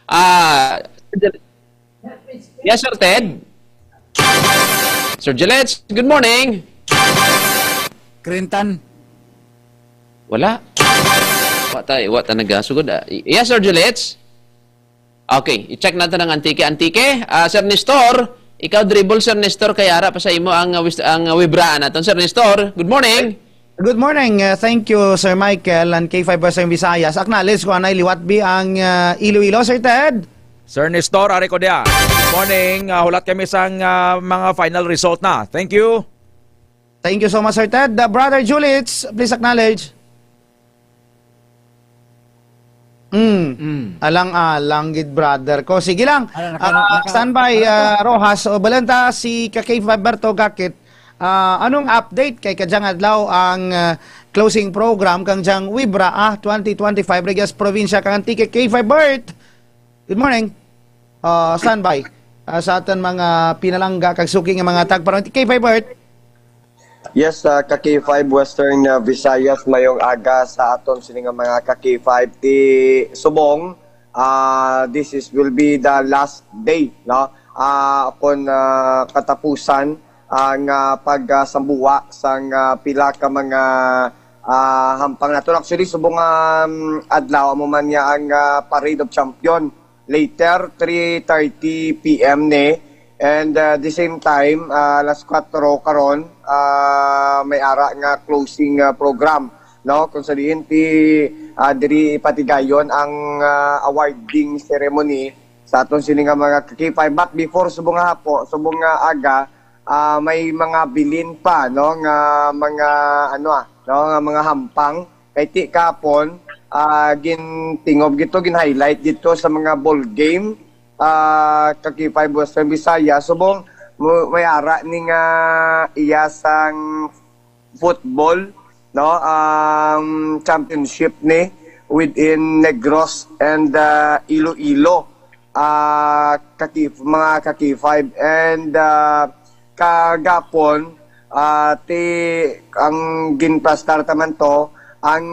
Ah, yes, Sir Ted. Sir Gillette, good morning. Clinton. Wala. Patay, wa ta nagasugod, ah. Y-, yes, Sir Julits? Okay, i-check natin ang Antique. Antique, ah, Sir Nestor, ikaw dribble, Sir Nestor, kay ara pa sa imo ang, ah, wis-, ang, ah, wibraan naton. Sir Nestor, good morning. Good morning. Uh, thank you, Sir Michael and K five Western Visayas. Acknowledge ko anay liwat bi ang, uh, Iloilo, Sir Ted. Sir Nestor, ari ko dia. Good morning. Ah, hulat kami sang, ah, mga final result na. Thank you. Thank you so much, Sir Ted. Uh, Brother Julits, please acknowledge. Mm. Mm. Alang-alang gid, brother ko. Sige lang. Ala, naka-, Ah, naka-, standby, naka-, ah, Rojas. O, balanta si ka K five Berto Gakit. Ah, anong update kay kadyang adlaw ang, ah, closing program kang dyang Wibra, ah, twenty twenty-five Regions Provincia kang Antique, K five Bert? Good morning. Ah, standby. Ah, sa aton mga pinalangga kag suki nga mga tagparon. K five Bert. Yes, ah, ka K five Western, ah, Visayas, mayong aga sa aton sini nga mga ka K five ti subong. Ah, this is, will be the last day, no? Ah, kon, ah, katapusan ang, ah, pagsambuwa sang, ah, pila ka mga, ah, hampang naton. Actually, subong nga, um, adlaw, amo man niya ang, ah, Parade of Champion. Later, three thirty P M ni. And, uh, the same time, uh, alas kuwatro karon, uh, may ara nga closing, uh, program, no? Kung sa diin ti, uh, diri ipatigayon ang, uh, awarding ceremony sa aton sini nga mga ka K five. But before subong nga hapo, subong nga aga, uh, may mga bilin pa, no, nga mga, ano, ah, no, nga mga hampang. Kay ti kahapon, ah, gintingob gito, gin-highlight gito sa mga ball game, ah, ka K five Western Visayas. Subong mo-, may ara ni nga iya sang football, no, ang championship ni within Negros and, ah, Iloilo, ah, ka K-, mga ka K five. And, ah, kagapon, ah, ti, ang ginplastar ta man to, ang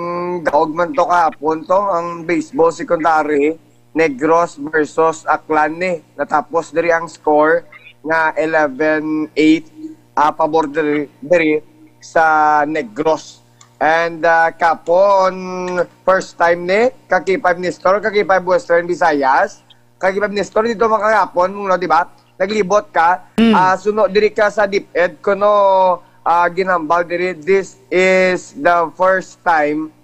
daog man to kahapon to, ang baseball secondary, Negros versus Aklan ni. Natapos diri ang score nga eleven eight, ah, pabor diri, diri sa Negros. And, ah, kapon, first time ni, ka K five Nestor, ka K five Western Visayas, ka K five Nestor, dito man kahapon, no, di ba? Naglibot ka, Mm. ah, suno diri ka sa DepEd, kuno, ah, ginhambal diri, this is the first time,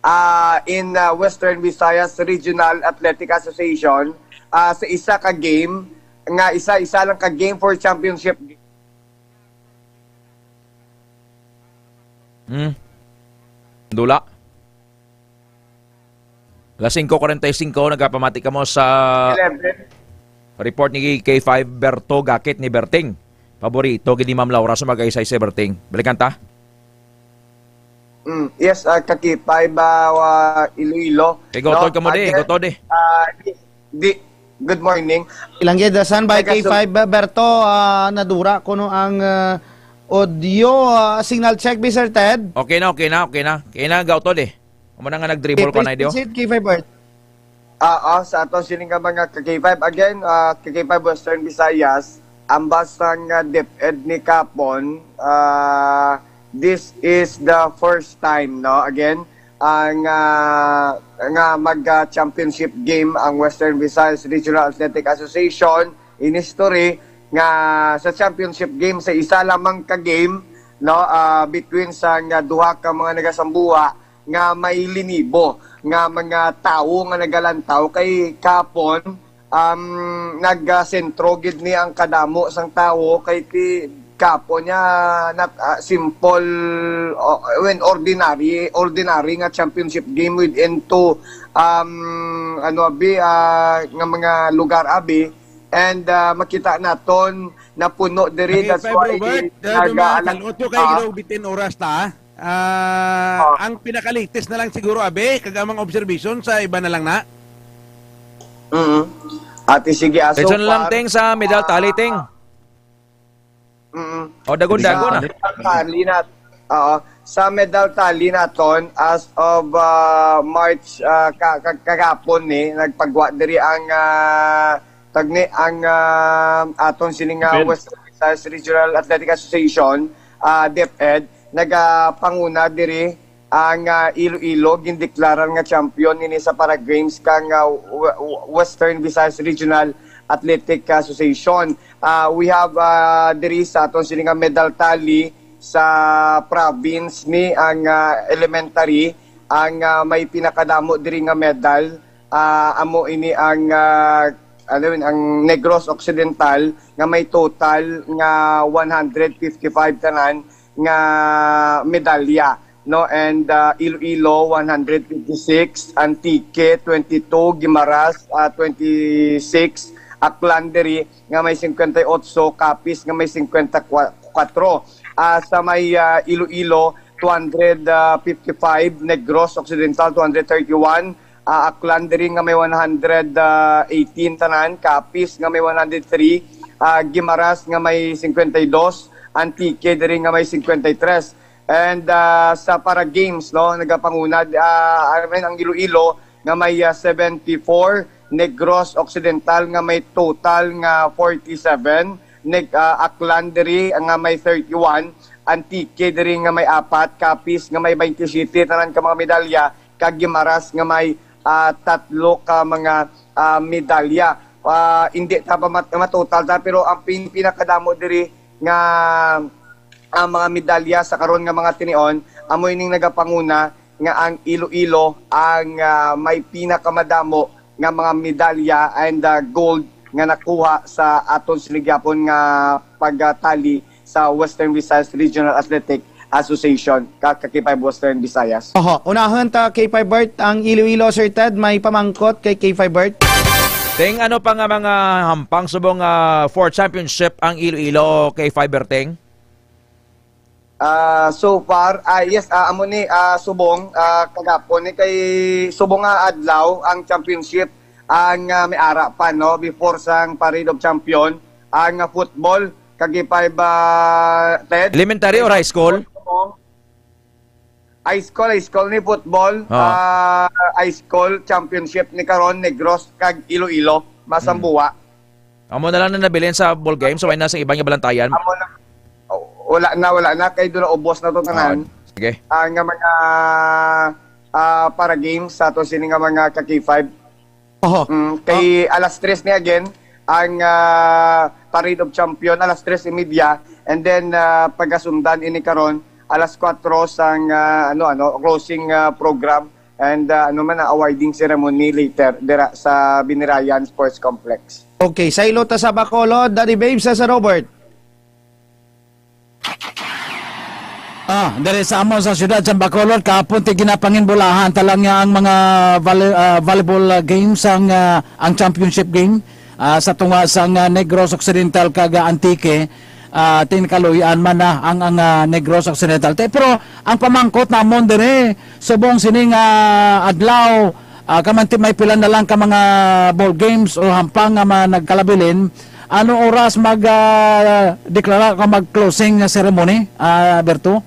ah, in, ah, Western Visayas Regional Athletic Association, ah, sa isa ka game, nga isa-isa lang ka game for championship. Hmm. Dula. Alas singko kuwarenta y singko, nagapamati kamo sa Eleven. Report ni K five Berto Gakit ni Berting. Paborito gid ni Ma'am Laura sa Magaysay si Berting. Balikan ta. Mm, yes, ah, ka K five, ah, wa-, Iloilo. Kay gotod No, ka mo di, again, gotod eh. ah, di, di, good morning. Ilang gid, ah, standby Taga K five, Sub- Berto, ah, nadura kuno ang, ah, audio, ah, signal check, Mister Ted. Okay na, okay na, okay na. Kaya na, gautod eh. Amo na nga nag-dribble Okay, ko na, please Dio. proceed, K five Bert. Ah, ah, sa ato sini nga mga ka K five. Again, ah, ka K five Western Visayas, ambas sang, ah, DepEd ni kapon, ah, this is the first time, no? Again, ang, ah, nga mag, ah, championship game ang Western Visayas Regional Athletic Association in history nga sa championship game, sa isa lamang ka game, no, ah, between sa nga duha ka mga nagasambuha nga may linibo nga mga tawo nga nagalantaw kay kapon, um, nagasentro gid ni ang kadamo sang tawo kay ti kapon niya nat-, ah, simple, o, when ordinary, ordinary nga championship game within two, um, ano, abi, ah, nga mga lugar, abi. And, ah, makita naton napuno diri, Kay that's Five why Robert, ah, nag-aalang-, Kalot nyo kayo ah. Ginaw bitin oras ta, ah. Ah, Oh. Ang pinaka-latest na lang siguro, abi, kag ang mga observation sa iba na lang na. Mm. Ate, sige, aso Diretso na lang, par. Ting, sa medal tally, Ting. Mm. O, dagon-dagon, Sa ah. medal tally na, oo, sa medal tally naton, as of, ah, March, ah, ka-, ka-, kagapon ni, nagpagwa diri ang, ah, tagni, ang, ah, aton sini nga West Visayas Regional Athletic Association, ah, DepEd, nagapanguna diri Ang, ah, Iloilo gindeklarar nga champion ini sa Para Games kang, ah, W-, W-, Western Visayas Regional Athletic Association. Ah, we have, ah, diri sa aton sini nga medal tally sa province ni ang, ah, elementary, ang, ah, may pinakadamo diri nga medal, ah, amo ini ang, ah, ano yun, ang Negros Occidental nga may total nga one hundred fifty-five tanan nga medalya, no? And, ah, Iloilo, one hundred fifty-six, Antique, twenty-two, Guimaras, ah, twenty-six, Aklan diri nga may fifty-eight, Capiz nga may fifty-four. Ah, sa may, ah, Iloilo, two hundred fifty-five, Negros Occidental, two hundred thirty-one, ah, Aklan diri nga may one hundred eighteen tanan, Capiz nga may one hundred three, ah, Guimaras nga may fifty-two, Antique diri nga may fifty-three. And, ah, sa Para Games, no, nagapanguna, ah, I mean, ang Iloilo nga may, ah, seventy-four, Negros Occidental nga may total nga forty-seven, Neg-, ah, Aklan diri nga may thirty-one, Antique diri nga may apat, Capiz nga may twenty-seven tanan ka mga medalya, kag Guimaras nga may, ah, tatlo ka mga, ah, medalya. Ah, hindi ta pa mat-, matotal ta, pero ang pin-, pinakadamo diri nga ang mga medalya sa karon nga mga tinion, amo ining nagapanguna nga ang Iloilo ang, ah, may pinakamadamo nga mga medalya and, ah, gold nga nakuha sa aton sini gihapon nga pagtali sa Western Visayas Regional Athletic Association, ka, ka K five Western Visayas. Oho, unahon ta K five Bert, ang Iloilo, Sir Ted, may pamangkot kay K five Bert. Ting, ano pa nga mga hampang subong, ah, for championship ang Iloilo, K five Berteng? Ah, so far, ah, yes, ah, amo ni, ah, subong, ah, kagapon ni kay subong nga adlaw ang championship ang, ah, may ara pa, no, before sang Parade of Champion ang, ah, football kag K five, ah, Ted. Elementary or high school? High school, high school ni football, Ah. ah, high school championship ni karon Negros kag Iloilo, Masambua. Amo na lang na nabilin sa ball game, so may na sa iba nga balantayan. Amo na. Oh, wala na, wala na. Kay doon na ubos na to tanan. Oo. Sige. Ah, nga mga, ah, para games sa ato sini nga mga ka K five. Oho. Mm, kay alas tres ni again ang, ah, Parade of Champion, alas tres y media. And then, ah, pagasundan ini karon, alas kuwatro sang, ah, ano, ano, closing, ah, program. And, ah, ano man, ah, awarding ceremony later dira sa Binirayan Sports Complex. Okay, sa Ilota sa Bacolod, Daddy Babes, sa, sa Robert. Ah, diri sa amon sa siyudad sa Bacolod, kahapon ti ginapanginbulahan talang nga ang mga volley-, ah, volleyball, ah, games, ang, ah, ang championship game, ah, sa tunga sang, ah, Negros Occidental kag, ah, Antique, ah, tinkaluyan man na ang, ang, ah, Negros Occidental. Te, pero ang pamangkot namon diri, subong sining, ah, adlaw, ah, kamanti may pila na lang ka mga ball games o hampang nga ma-, nagkalabilin, ano oras mag, ah, deklara ka mag-closing ceremony, ah, Berto?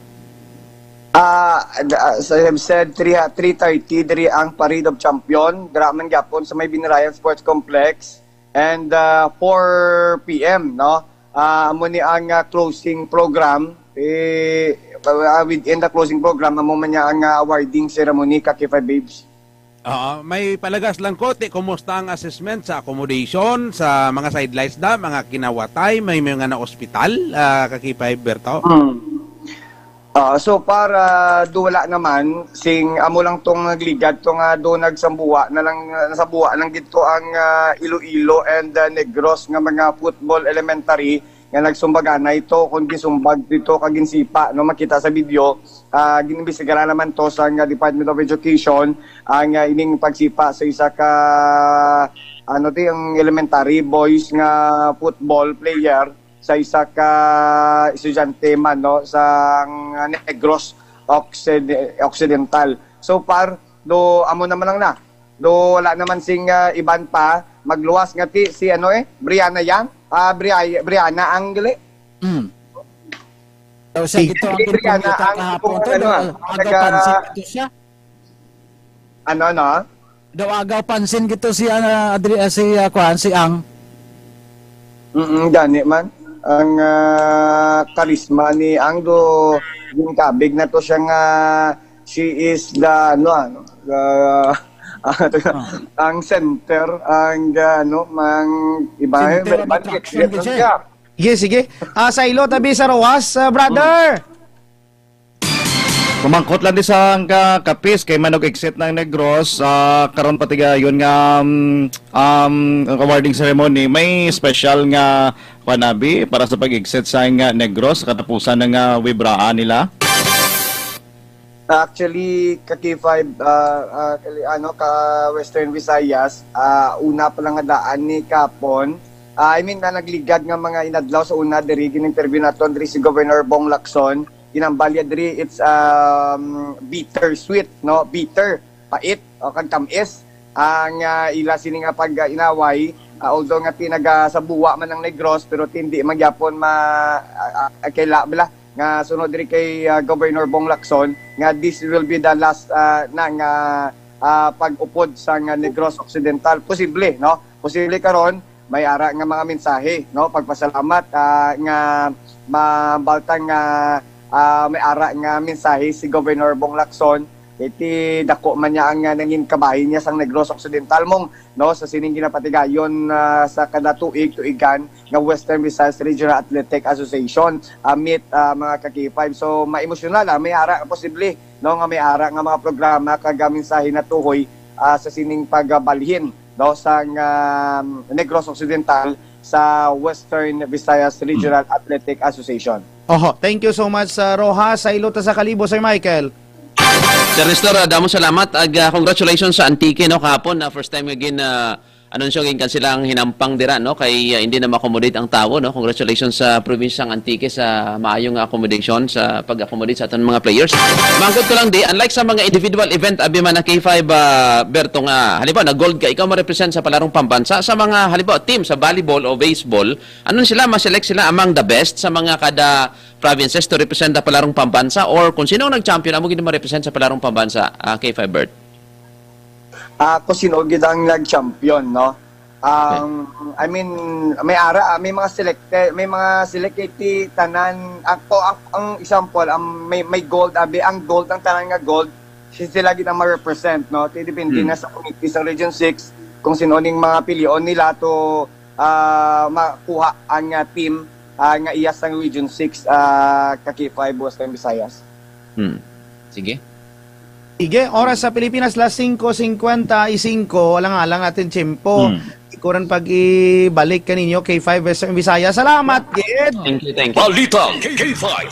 Ah, d-, ah, as I have said, three, ah, three thirty diri ang Parade of Champion. Dira man gyapon sa may Binirayan Sports Complex. And, ah, four P M, no? Ah, amo ni ang, ah, closing program. Eh, ah, within the closing program, amo man niya ang, ah, awarding ceremony ka K five Babes. Oo, may palagas lang ko, ti, kumusta ang assessment sa accommodation, sa mga sidelines na, mga kinawatay, may mga na-ospital, ah, ka K five Berto? Hmm. Ah, so far, ah, do wala naman, sing amo lang tong nagligad to nga do nagsambuwa na lang, nasambuwa lang gid to ang, ah, Iloilo and, ah, Negros nga mga football elementary nga nagsumbaganay to, kung gisumbag dito ka ginsipa, no, makita sa video, ah, ginimbestigaran naman to sa nga Department of Education ang, ah, ining pagsipa sa isa ka, ano ti, ang elementary boys nga football player sa isa ka estudyante man, no, sa Negros Occid-, Occidental. So far, do amo naman lang na. Do wala naman sing, ah, iban pa. Magluwas nga ti si ano eh, Brianna Yang. Ah, Bri-, Brianna ang gali. Mm. Daw siya Si gito ang Brianna pinangita ang kahapon, kung to, ano, daw, ang aga taga- pansin gito siya. Ano, no? Daw agaw pansin gito si, ah, Adri-, ah, si, ah, kuan, si Ang. Mm, gani man. Ang, ah, karisma ni Ang do ginkabig na to siya nga She is the, ano, ano, the, ang center, ang, ano, mang iba, Center of iba, attraction, iba, kasi. Siya. Sige, sige. Ah, sa ilo, tabi sa Roxas, ah, brother. Pamangkot lang di sa ang ka-, kapis kay manog exit ng Negros, ah, karon patigayon nga, um, um, awarding ceremony, may special nga panabi para sa pag-exit sa nga Negros sa katapusan ng, ah, wibraan nila. Actually, ka K five, ah, ah, kali-, ano, ka Western Visayas, ah, una pa lang nga daan ni kapon. Ah, I mean, na nagligad nga mga inadlaw sa una diri, gin-interview naton diri si Governor Bong Lacson. Ginambalya diri, it's, um, bittersweet, no? Bitter, pait, o kag tamis. Ang, ah, ila sini nga pag-inaway, ah, although nga tinaga sa buwa man ang Negros, pero tindi man gyapon ma-, ah, ah, kaila bala nga sunod diri kay, ah, Governor Bong Lacson nga this will be the last, ah, na nga, ah, pag-upod sa nga Negros Occidental. Posible, no? Posible karon may ara nga mga mensahe, no? Pagpasalamat, ah, nga mabalta nga, ah, may ara nga mensahe si Governor Bong Lacson. Iti dako man niya ang, ah, nangin kabahin niya sang Negros Occidental mong, no, sa sining ginapatigayon, ah, sa kada tuig-tuigan nga Western Visayas Regional Athletic Association, ah, meet, ah, mga ka K five. So, maemosyonal, ah, may ara posible, no, nga may ara nga mga programa kag, ah, mensahe na tuhoy, ah, sa sining pagbalhin, no, sang, ah, Negros Occidental sa Western Visayas Regional Athletic Association. Oho, thank you so much, ah, Roxas. Sa ilo ta sa Kalibo, Sir Michael. Sir Nestor, ah, damo salamat. Ag, ah, congratulations sa Antique, no, kahapon na first time nga gin, ah, anunsyo, ginkansela ang hinampang dira, no, kay, ah, hindi na ma-accommodate ang tawo, no. Congratulations sa probinsya sang Antique sa maayong accommodation sa pag-accommodate sa aton mga players. Mangkot ko lang di, unlike sa mga individual event, abi man na K five, ah, Berto, nga halimbawa na gold ka, ikaw ma-represent sa palarong pambansa, sa mga halimbawa team sa volleyball o baseball, ano sila, ma-select sila among the best sa mga kada provinces to represent the palarong pambansa, or kung sino ang nag-champion, amo gid ma-represent sa palarong pambansa, ah, K five Bert? Ah, kung sino gid ang nag-champion, no? Ang, I mean, may ara, ah, may mga selected, may mga selected tanan. Ako, ang, ang example, ang may, may gold, abi, ang gold, ang tanan nga gold, si-, sila gid ang ma-represent, no? Ti depende Hmm. na sa committee sa Region six kung sino ning mga pilion nila to, ah, makuha ang, ah, team, ah, nga iya sang Region six, ah, ka K five Western Visayas. Hmm. Sige. Sige, oras sa Pilipinas, las singko singkwenta y singko. Alang-alang atin tiyempo. Hmm. Ikuran pag-ibalik kaninyo, K five Western Visayas. Salamat, gid. Thank you, thank you. Balitang K five.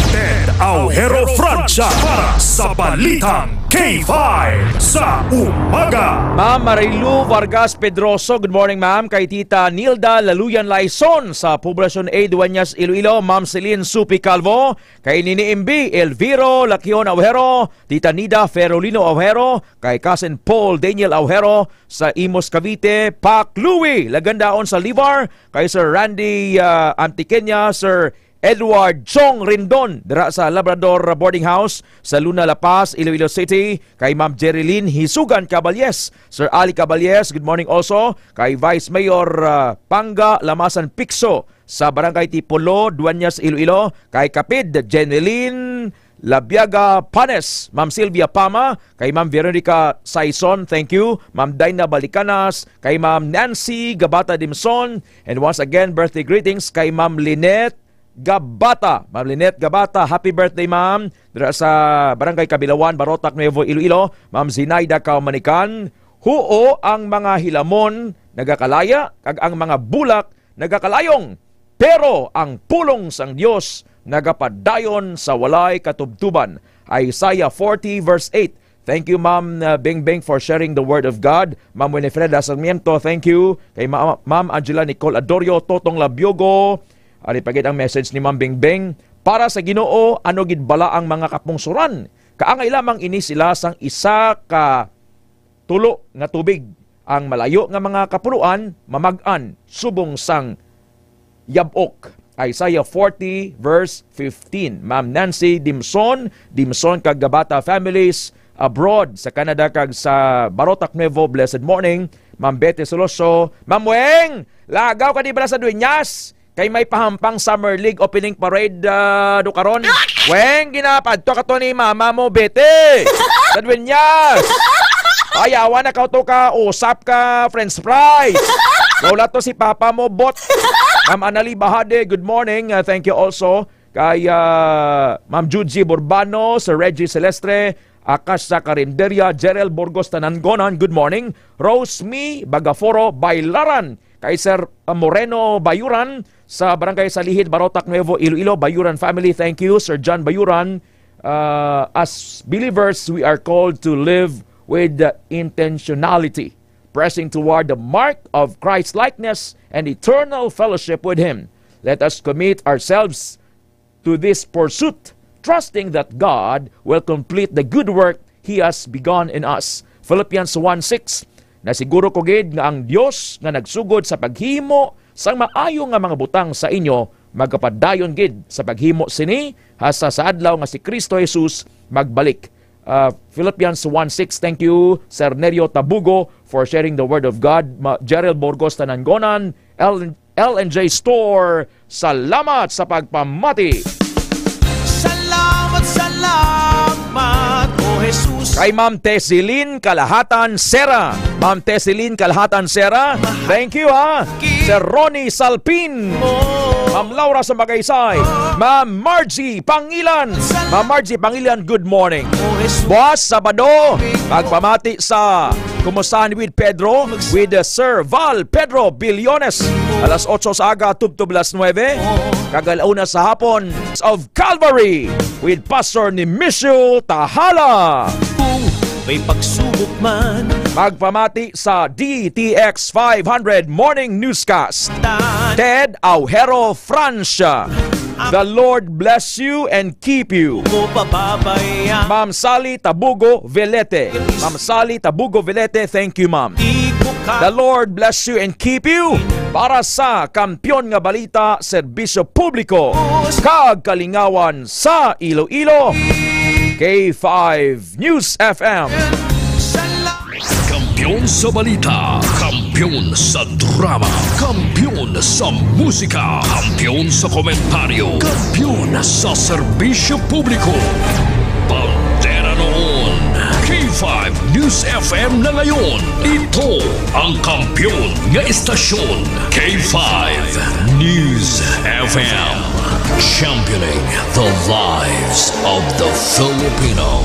Ted Aujero Francia para sa Balitang K five sa umaga. Ma'am Marilu Vargas Pedroso, good morning, ma'am. Kay Tita Nilda Laluyan Laison sa Poblacion A, Dueñas, Iloilo, Ma'am Celine Supi Calvo, kay Nini Imbi, Elviro Lakion Aujero, Tita Nida Ferolino Aujero, kay Cousin Paul Daniel Aujero sa Imus, Cavite, Pak Louie Lagandaon sa Livar, kay Sir Randy, ah, Antiqueña, Sir Edward Chong Rendon dira sa Labrador Boarding House sa Luna, La Paz, Iloilo City, kay Ma'am Jerilyn Hisugan Caballes, Sir Ali Caballes, good morning also, kay Vice Mayor, ah, Panga Lamasan Picso sa Barangay Tipolo, Dueñas, Iloilo, kay Kapid Jeneline Labiaga Panes, Ma'am Sylvia Pama, kay Ma'am Veronica Saison, thank you, Ma'am Dinah Balicanas, kay Ma'am Nancy Gabata Dimson, and once again, birthday greetings kay Ma'am Lynette Gabata. Ma'am Lynette Gabata, happy birthday, ma'am. Dira sa Barangay Kabilawan, Barotac, Nuevo Iloilo, Ma'am Zinaida Kaumanican, huo ang mga hilamon nagakalaya, kag ang mga bulak nagakalayong, pero ang pulong sang Dios nagapadayon sa walay katubtuban. Isaiah forty verse eight. Thank you, Ma'am, uh, Bing Bing, for sharing the word of God. Ma'am Winifreda Sarmiento, thank you. Kay Ma-, Ma'am Angela Nicole Adorio, Totong Labiogo. Ari pa gid ang message ni Ma'am Bing Bing. Para sa Ginoo, ano gid bala ang mga kapungsoran? Kaangay lamang ini sila sang isa ka tulo nga tubig. Ang malayo nga mga kapuloan mamag-an subong sang yab-ok. Isaiah forty verse fifteen. Ma'am Nancy Dimson, Dimson kag Gabata families abroad sa Canada kag sa Barotac Nuevo, blessed morning. Ma'am Betty Soloso, Ma'am Weng, lagaw ka di bala sa Dueñas? Kay may pahampang Summer League opening parade, ah, do karon. Weng, ginapadto ka to ni mama mo, Betty. Sa Dueñas. Ayawan na ka to ka usap ka French fries. Wala to si papa mo, bot. Ma'am Anali Bahade, good morning. Uh, thank you also kay, ah, Ma'am Judy Burbano, Sir Reggie Celestre, Akasha Carinderia, Jerel Burgos Tanangonan, good morning. Rose Me Bagaforo Bailaran, kay Sir, ah, Moreno Bayuran sa Barangay Salihid, Barotac Nuevo, Iloilo. Bayuran family, thank you. Sir John Bayuran, uh, as believers, we are called to live with, uh, intentionality, pressing toward the mark of Christ-likeness and eternal fellowship with Him. Let us commit ourselves to this pursuit, trusting that God will complete the good work He has begun in us. Philippians one six, "Nasiguro ko gid nga ang Dios nga nagsugod sa paghimo sang maayo nga mga butang sa inyo, magapadayon gid sa paghimo sini hasta sa adlaw nga si Cristo Jesus magbalik." Uh, Philippians one six, thank you, Sir Nerio Tabugo, for sharing the word of God. Ma-, Gerald Burgos Tanangonan, L-, L and J Store, salamat sa pagpamati. Salamat, salamat, O Jesus. Kay Ma'am Tesilin Kalahatan Sera. Ma'am Tesilin Kalahatan Sera, thank you, ha. Sir Ronnie Salpin. Ma'am Laura sa Magaysay. Ma'am Margie Pangilan. Ma'am Margie Pangilan, good morning. Buwas Sabado, pagpamati sa Kumustahan with Pedro, with, uh, Sir Val Pedro Billones. Alas otso sa aga, tubtob alas nuebe. Kag alauna sa hapon, of Calvary, with Pastor Nemesio Tahala. Kung may pagsubok man, magpamati sa D T X five hundred Morning Newscast, Ted Aujero Francia. The Lord bless you and keep you. Ko pababayaan. Ma'am Sally Tabugo Velete. Ma'am Sally Tabugo Velete, thank you, ma'am. Di ko ka The Lord bless you and keep you. Para sa Kampiyon nga Balita, Serbisyo Publiko, kag Kalingawan sa Iloilo, K five News F M. Kampiyon sa balita, kampiyon sa drama, kampiyon sa musika, kampiyon sa komentaryo, kampiyon sa serbisyo publiko. Bandera noon, K five News F M na ngayon. Ito ang kampiyon nga istasyon, K five News F M. Championing the lives of the Filipino.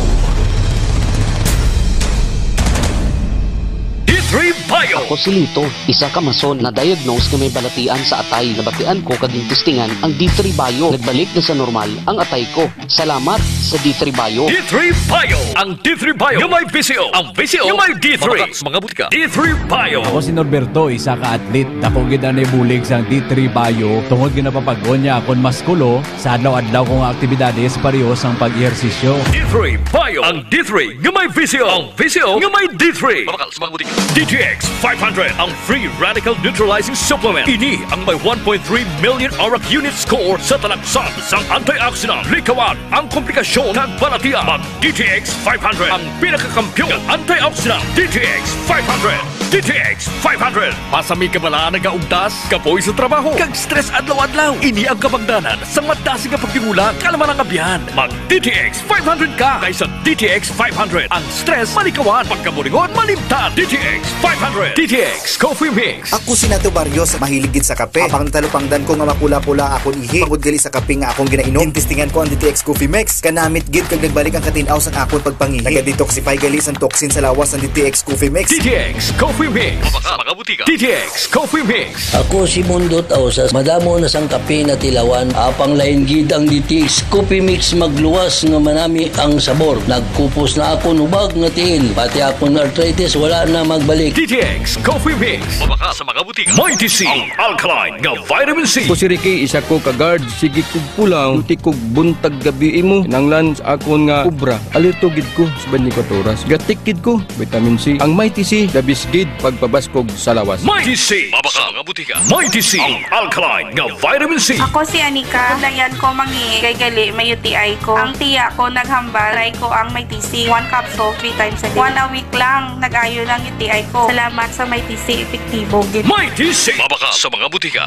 D three Bio. Ako si Lito, isa ka mason na diagnose nga may balatian sa atay. Nabatian ko kag testingan ang D three Bio. Nagbalik na sa normal ang atay ko. Salamat sa D three Bio. D three Bio. Ang D three Bio nga may V C O. Ang V C O nga may D three. Mabakal sa mga butika. D three Bio. Ako si Norberto, isa ka athlete. Dako gid ang nabulig sang D three Bio tungod nga napapag-on niya akon maskulo sa adlaw-adlaw ko nga aktibidades, pareho sang pag-ehersisyo. D three Bio. Ang D three nga may V C O. Ang V C O nga may D three. Mabakal sa mga butika. D T X five hundred, ang free radical neutralizing supplement. Ini ang may one point three million ORAC unit score sa talaksan sang antioxidant. Likawan ang komplikasyon kag balatian. Mag D T X five hundred, ang pinakakampiyon nga antioxidant. D T X five hundred. D T X five hundred. Pasami ka bala nagaugtas, kapoy sa trabaho, kag stress adlaw-adlaw? Ini ang kabangdanan sang madasig nga pagtingula, kalma nga abyan. Mag D T X five hundred ka kaysa D T X five hundred. Ang stress malikawan, pagkaburingon malimtan. D T X five hundred. D T X Coffee Mix. Ako si Nato Barrios, mahilig gid sa kape. Habang natalupangdan ko nga mapula-pula akon ihi, bangod gali sa kape nga akong ginainom, gintistingan ko ang D T X Coffee Mix. Kanamit gid kag nagbalik ang katin-aw sang akon pagpangihi. Naga-detoxify gali sang toxin sa lawas ang D T X Coffee Mix. D T X Coffee Mix. Mabakal sa mga butika. D T X Coffee Mix. Ako si Mundot Ausas. Madamo na sang kape natilawan. Apang lain gid ang D T X Coffee Mix, magluwas nga manami ang sabor. Nagkupos na akon hubag nga tiil. Pati akon arthritis wala na magbalik. D T X Coffee Mix. Mabakal sa mga butika. Mighty C, ang alkaline nga vitamin C. Ako si Ricky, isa ko ka guard. Sige kog pulaw, duty kog buntag gabi imo. Kinahanglan sa akon nga obra. Alerto gid ko sa twenty-four oras. Gatik gid ko, vitamin C. Ang Mighty C, the best gid pagpabaskog sa lawas. Mighty C. Mabakal sa mga butika. Mighty C, ang alkaline nga vitamin C. Ako si Anika. Dayan ko mangihi kay gali may U T I ko. Ang tiya ko naghambal, try ko ang Mighty C. One capsule, three times a day. One a week lang, nag-ayo lang U T I ko. Salamat sa Mighty C, epektibo gid. Mighty C. Mabakal sa mga butika.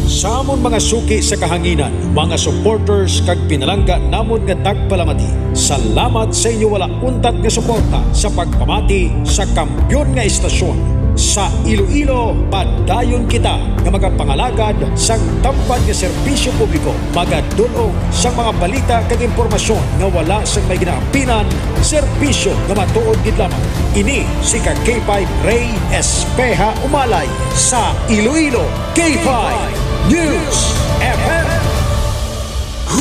Sa amon mga suki sa kahanginan, mga supporters kag pinalangga namon nga tagpalamati, salamat sa inyo wala untat nga suporta sa pagpamati sa kampiyon nga istasyon. Sa Iloilo, padayon kita nga magapangalagad sang tampad nga serbisyo publiko, magadul-ong sang mga balita kag impormasyon nga wala sang may ginaampinan, serbisyo nga matuod gid lamang. Ini si ka K five Rey Espeha Umalay sa Iloilo. K five News F M.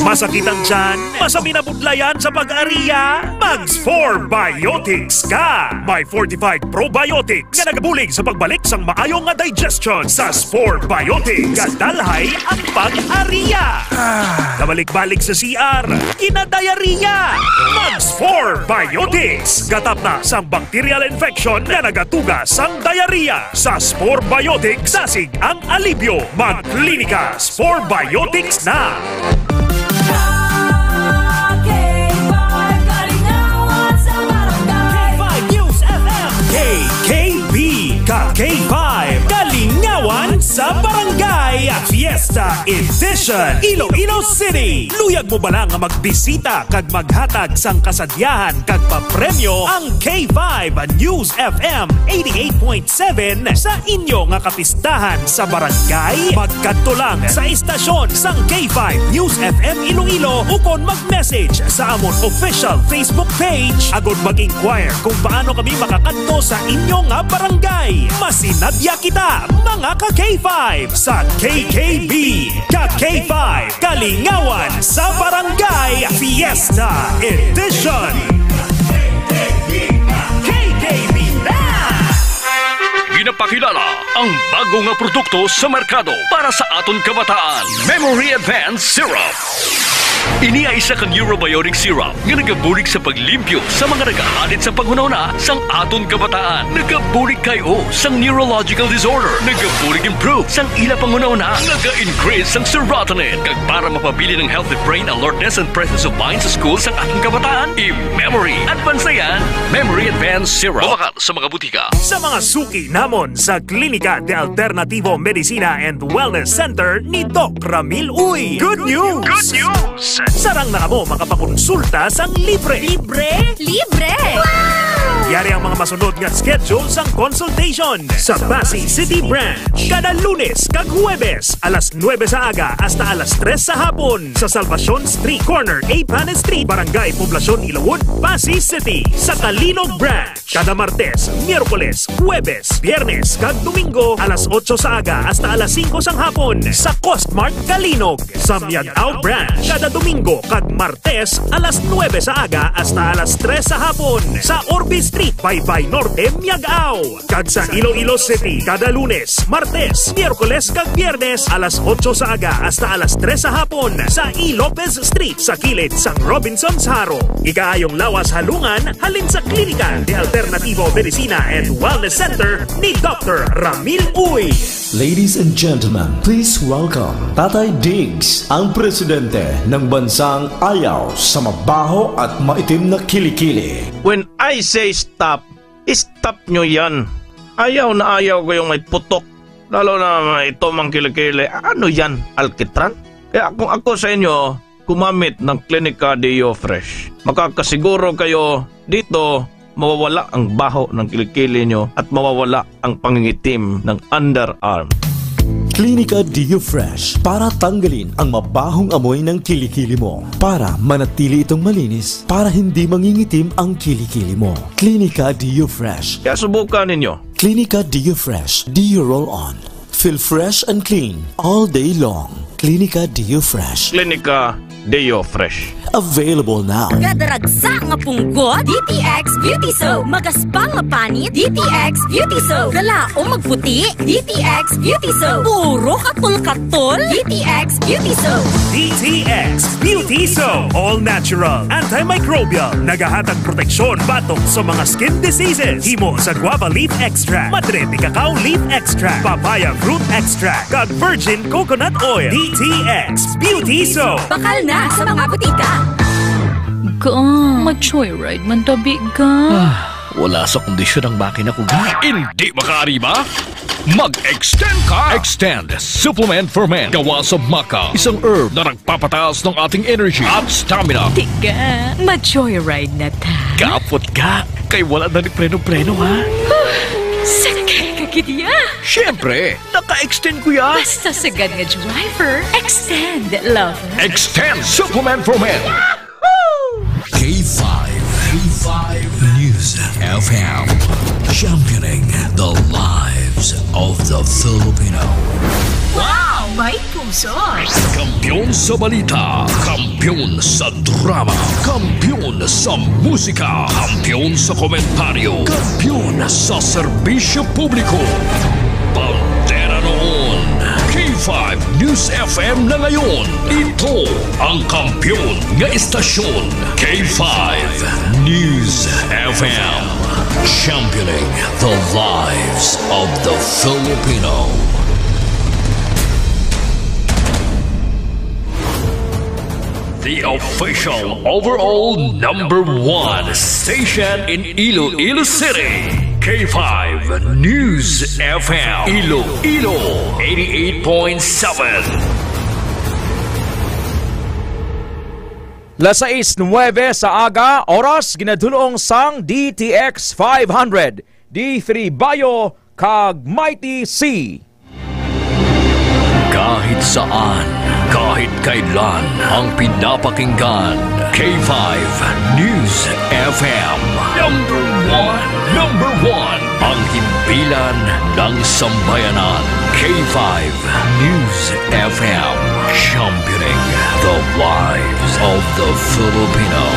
Masakit ang tiyan? Masabi na budlayan sa pag-ariya? Mag Spore Biotics ka! May fortified probiotics nga nagabulig sa pagbalik sang maayo nga digestion. Sa Spore Biotics, gadalhay ang pag-ariya. Kabalik-balik sa C R, kinadiarrhea. Mag Spore Biotics, gatapna sang bacterial infection nga nagatuga sang diarrhea. Sa Spore Biotics, dasig ang alibyo. Mag Klinika Spore Biotics na. K five News F M. K K B, ka K five, Kalingawan sa Barangay, Fiesta Edition, Iloilo City. Luyag mo bala nga magbisita kag maghatag sang kasadyahan kag papremyo ang K five News F M eighty-eight point seven sa inyo nga kapistahan sa barangay? Magkadto lang sa istasyon sang K five News F M Iloilo ukon mag-message sa amon official Facebook page agod mag-inquire kung paano kami makakadto sa inyo nga barangay. Masinadya kita, mga ka K five, sa K K B, ka K five, Kalingawan sa Barangay Fiesta Edition. K K B na! Ginapakilala ang bago nga produkto sa merkado para sa aton kabataan, Memory Advance Syrup. Ini ay isa ka neurobiotic syrup nga nagabulig sa paglimpyo sa mga nagahalid sa panghunahuna sang aton kabataan. Nagabulig kay o sang neurological disorder. Nagabulig improve sang ila panghunahuna. Naga-increase sang serotonin. Kag para mapabilin ang healthy brain alertness and presence of mind sa school sang aton kabataan, i-memory. Advance na yan. Memory Advance Syrup. Mabakal sa mga butika. Sa mga suki namon sa Klinika de Alternativo Medicina and Wellness Center ni Doc Ramil Uy. Good news! Good news! Sarang na kamo makapakonsulta sang libre. Libre? Libre! Yari ang mga masunod nga schedule sang consultation. Sa Passi City Branch, kada Lunes kag Huwebes, alas nuebe sa aga hasta alas tres sa hapon. Sa Salvacion Street, corner Apanes Street, Barangay Poblacion, Ilawod, Passi City. Sa Calinog Branch, kada Martes, Miyerkules, Huwebes, Biyernes, kag Domingo, alas otso sa aga hasta alas singko sang hapon, sa Costmart Calinog. Sa Miag-ao Branch, kada Domingo kag Martes, alas nuebe sa aga hasta alas tres sa hapon, sa Orbe Street, Baybay Norte, Miag-ao. Kag sa Iloilo City, kada Lunes, Martes, Miyerkules, kag Biyernes, alas otso sa aga hasta alas tres sa hapon, sa E. Lopez Street, sa kilid sang Robinsons Jaro. Ikaayong lawas halungan halin sa Klinika de Alternativo Medicina and Wellness Center ni Doctor Ramil Uy. Ladies and gentlemen, please welcome Tatay Diggs, ang presidente ng bansang ayaw sa mabaho at maitim na kilikili. When I say stop, stop nyo yan. Ayaw na ayaw ko yung may putok. Lalo na may itom ang kilikili. Ano yan? Alkitran? Kaya kung ako sa inyo, gumamit ng Clinica Deo Fresh. Makakasiguro kayo dito mawawala ang baho ng kilikili nyo at mawawala ang pangingitim ng underarm. Clinica Deo Fresh para tanggalin ang mabahong amoy ng kilikili mo. Para manatili itong malinis, para hindi mangingitim ang kilikili mo. Clinica Deo Fresh. Kaya subukan ninyo. Clinica Deo Fresh Deo Roll On. Feel fresh and clean all day long. Clinica Deo Fresh. Clinica Deo Fresh. Available now. Kadaragsa nga punggot, D T X Beauty Soap. Magaspang nga panit, D T X Beauty Soap. Kalaom magputi, D T X Beauty Soap. Puro katol-katol, D T X Beauty Soap. D T X Beauty Soap. All natural, antimicrobial. Nagahatag proteksyon batok sa mga skin diseases. Himo sa guava leaf extract, madre de cacao leaf extract, papaya fruit extract, kag virgin coconut oil. D T X Beauty Soap. Bakal na sa mga butika. Ga, ma-joyride man tabi ga. Ah, Wala sa kondisyon ang makina ko, ga. Hindi makaari ba? Mag-extend ka! Extend Supplement for Men. Gawa sa maca, isang herb na nagpapataas ng ating energy at stamina. Tiga, ma-joyride na ta. Kapot ka, kay wala na ni preno-preno, ha? Sakay ka gid ya. Siyempre, naka-extend ko ya. Basta sagad nga driver, extend, lover. Extend Supplement for Men. K five, K five News F M, championing the lives of the Filipino. Wow! May puso! Kampiyon sa balita, kampiyon sa drama, kampiyon sa musika, kampiyon sa komentaryo, kampiyon sa serbisyo publiko. Bandera noon, K five News F M na ngayon. Ito ang kampiyon nga istasyon, K five News F M. Championing the lives of the Filipino. The official overall number one station in Iloilo City, K five News F M, Iloilo, eighty-eight point seven. Las sais nuebe sa aga, oras ginadulong sang D T X five hundred, D three Bayo, kag Mighty C. Kahit saan, kahit kailan, ang pinapakinggan, K five News F M. Number one, number one, ang himpilan ng sambayanan, K five News F M, championing the lives of the Filipino.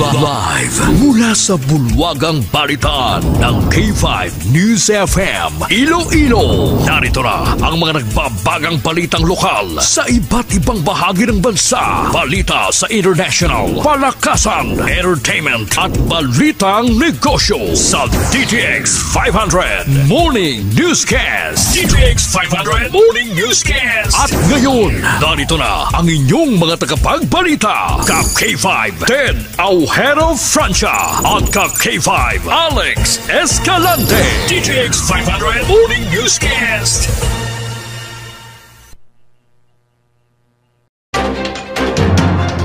Live mula sa bulwagang balitaan ng K five News F M Iloilo. Narito na ang mga nagbabagang balitang lokal sa iba't ibang bahagi ng bansa. Balita sa international, palakasan, entertainment, at balitang negosyo sa D T X five hundred Morning Newscast. D T X five hundred Morning Newscast. At ngayon, narito na ang inyong mga tagapagbalita, ka K five Ted Aujero Francia at ka K five Alex Escalante. D T X five hundred Morning Newscast.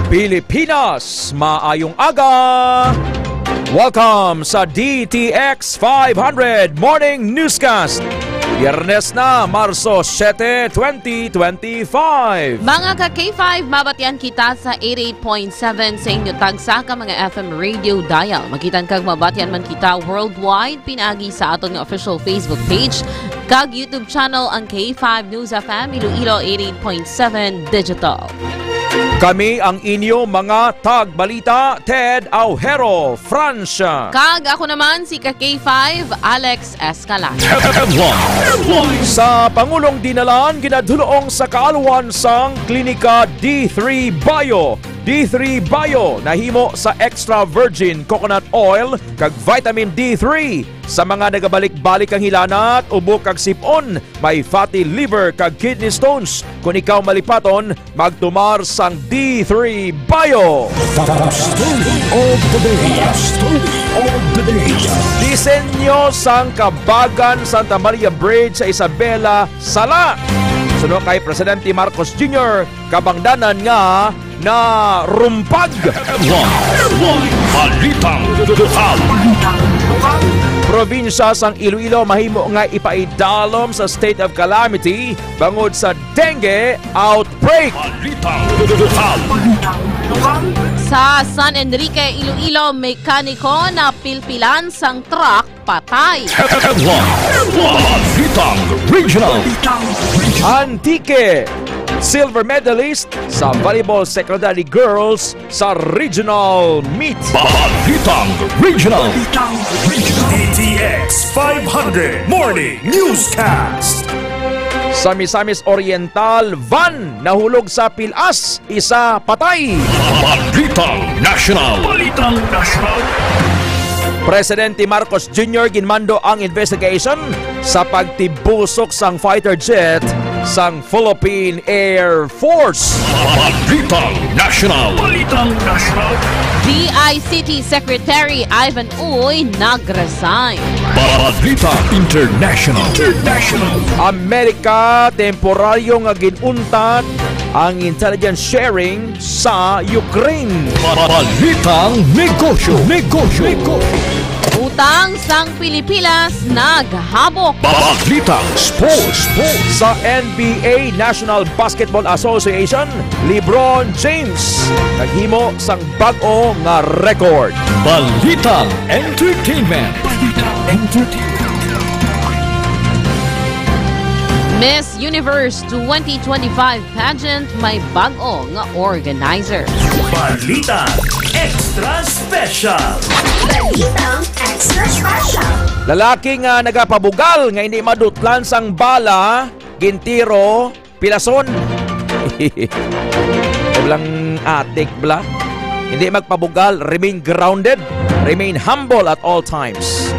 Pilipinas, maayong aga! Welcome sa D T X five hundred Morning Newscast. Biyernes na, Marso siete, twenty twenty-five. Mga ka K five, mabatian kita sa eighty-eight point seven sa inyo tagsa ka mga F M radio dial. Makitan kag mabatian man kita worldwide pinaagi sa aton nga official Facebook page kag YouTube channel, ang K five News F M Iloilo eighty-eight point seven Digital. Kami ang inyo mga tagbalita, Ted Aujero, Francia. Kag ako naman si ka K five, Alex Escalante. Headlines. Sa Pangulong Dinalan, ginadulong sa kaalwan sang Klinika D three Bio. D three Bio nahimo sa extra virgin coconut oil kag vitamin D three. Sa mga nagabalik-balik ang hilanat, ubo kag sip-on, may fatty liver kag kidney stones, kon ikaw malipaton, magtumar sang D three Bio. Story of the day. Story of the day. Disenyo sang kabagan Santa Maria Bridge sa Isabela, sala. Suno kay Presidente Marcos Junior, kabangdanan nga narumpag. Headline. Balitang lokal. Probinsya sang Iloilo mahimo nga ipaidalom sa state of calamity bangod sa dengue outbreak. Balitang lokal. Sa San Enrique, Iloilo, mekaniko napilpilan sang truck patay. Headline. Balitang regional. Antique, silver medalist sa volleyball secondary girls sa regional meet. Balitang regional. D T X five hundred Morning Newscast. Sa Misamis Oriental, van nahulog sa pilas, isa patay. Balitang National. Balitang National. Presidente Marcos Junior ginmando ang investigation sa pagtibusok sang fighter jet sang Philippine Air Force. Balitang National. Balitang National. D I C T Secretary Ivan Uy nag-resign. Balita International. International. Amerika temporaryo nga gin-untat ang intelligence sharing sa Ukraine. Balitang negosyo, negosyo, negosyo. Utang sang Pilipinas naghabok. Balitang sports, sports. Sa N B A, National Basketball Association, LeBron James naghimo sang bag-o nga record. Balitang entertainment. Balitang entertainment. Miss Universe twenty twenty-five pageant may bag-o nga organizer. Balita Extra Special. Balitang Extra Special. Lalaki nga nagapabugal nga hindi madutlan sang bala, gintiro, pilason. Walang atik bala. Hindi magpabugal, remain grounded, remain humble at all times.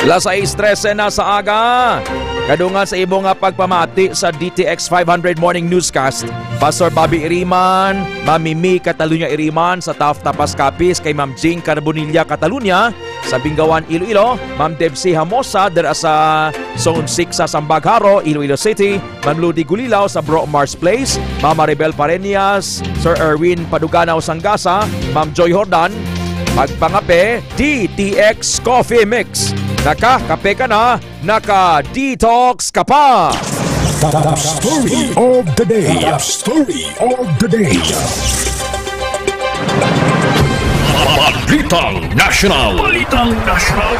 Las sais trese na sa aga. Kadungan sa imo nga pagpamati sa D T X five hundred Morning Newscast, Pastor Bobby Iriman, Ma'am Mimi Catalunya Iriman sa Taft Tapas Capiz, kay Ma'am Jing Carbonilla Catalunya sa Bingawan, Iloilo, Ma'am Debsi Hamosa dira sa Zone six sa Sambag, Jaro, Iloilo City, Ma'am Ludi Gulilaw sa Bro Mars Place, Ma'am Maribel Pareñas, Sir Erwin Paduganaw Sangasa, Ma'am Joy Jordan. Pagpangape, D T X Coffee Mix. Nakakape ka na, naka-detox ka pa. Top story of the day. Top story of the day. Balitang National. Balitang National.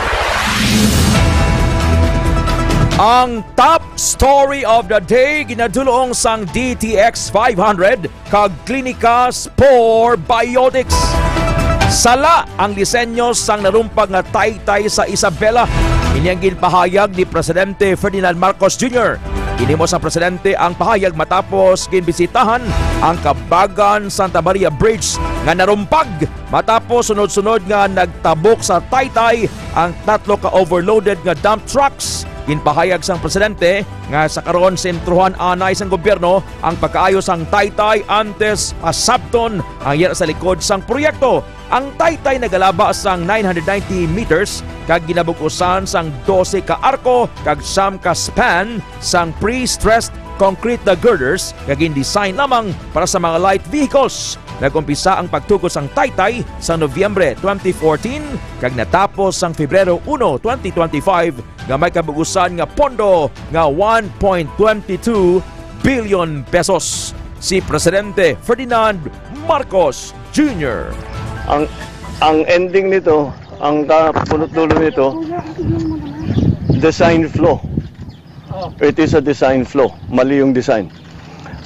Ang top story of the day ginadulong sang D T X five hundred kag Klinika Spore Biotics. Sala ang disenyo sang narumpag nga taytay sa Isabela. Ini ang ginpahayag ni Presidente Ferdinand Marcos Junior. Ginhimo sang presidente ang pahayag matapos ginbisitahan ang Kabagan Santa Maria Bridge nga narumpag matapos sunod-sunod nga nagtabok sa taytay ang tatlo ka overloaded nga dump trucks. Ginpahayag sang presidente nga sa karon sentrohan anay sang gobyerno ang pagkaayo sang taytay antes pasabton ang yara sa likod sang proyekto. Ang taytay nagalaba sang nine hundred ninety meters kag ginabug-usan sang dose ka arko kag siyam ka span sang pre-stressed concrete na girders nga gin-design lamang para sa mga light vehicles. Nag-umpisa ang pagtugot sang taytay sa Nobyembre twenty fourteen kag natapos sang Febrero uno, twenty twenty-five, nga may kabug-usan nga pondo nga one point twenty two billion pesos. Si Presidente Ferdinand Marcos Junior. Ang, ang ending nito, ang kapunot-dulo nito, design flaw. It is a design flaw. Mali yung design.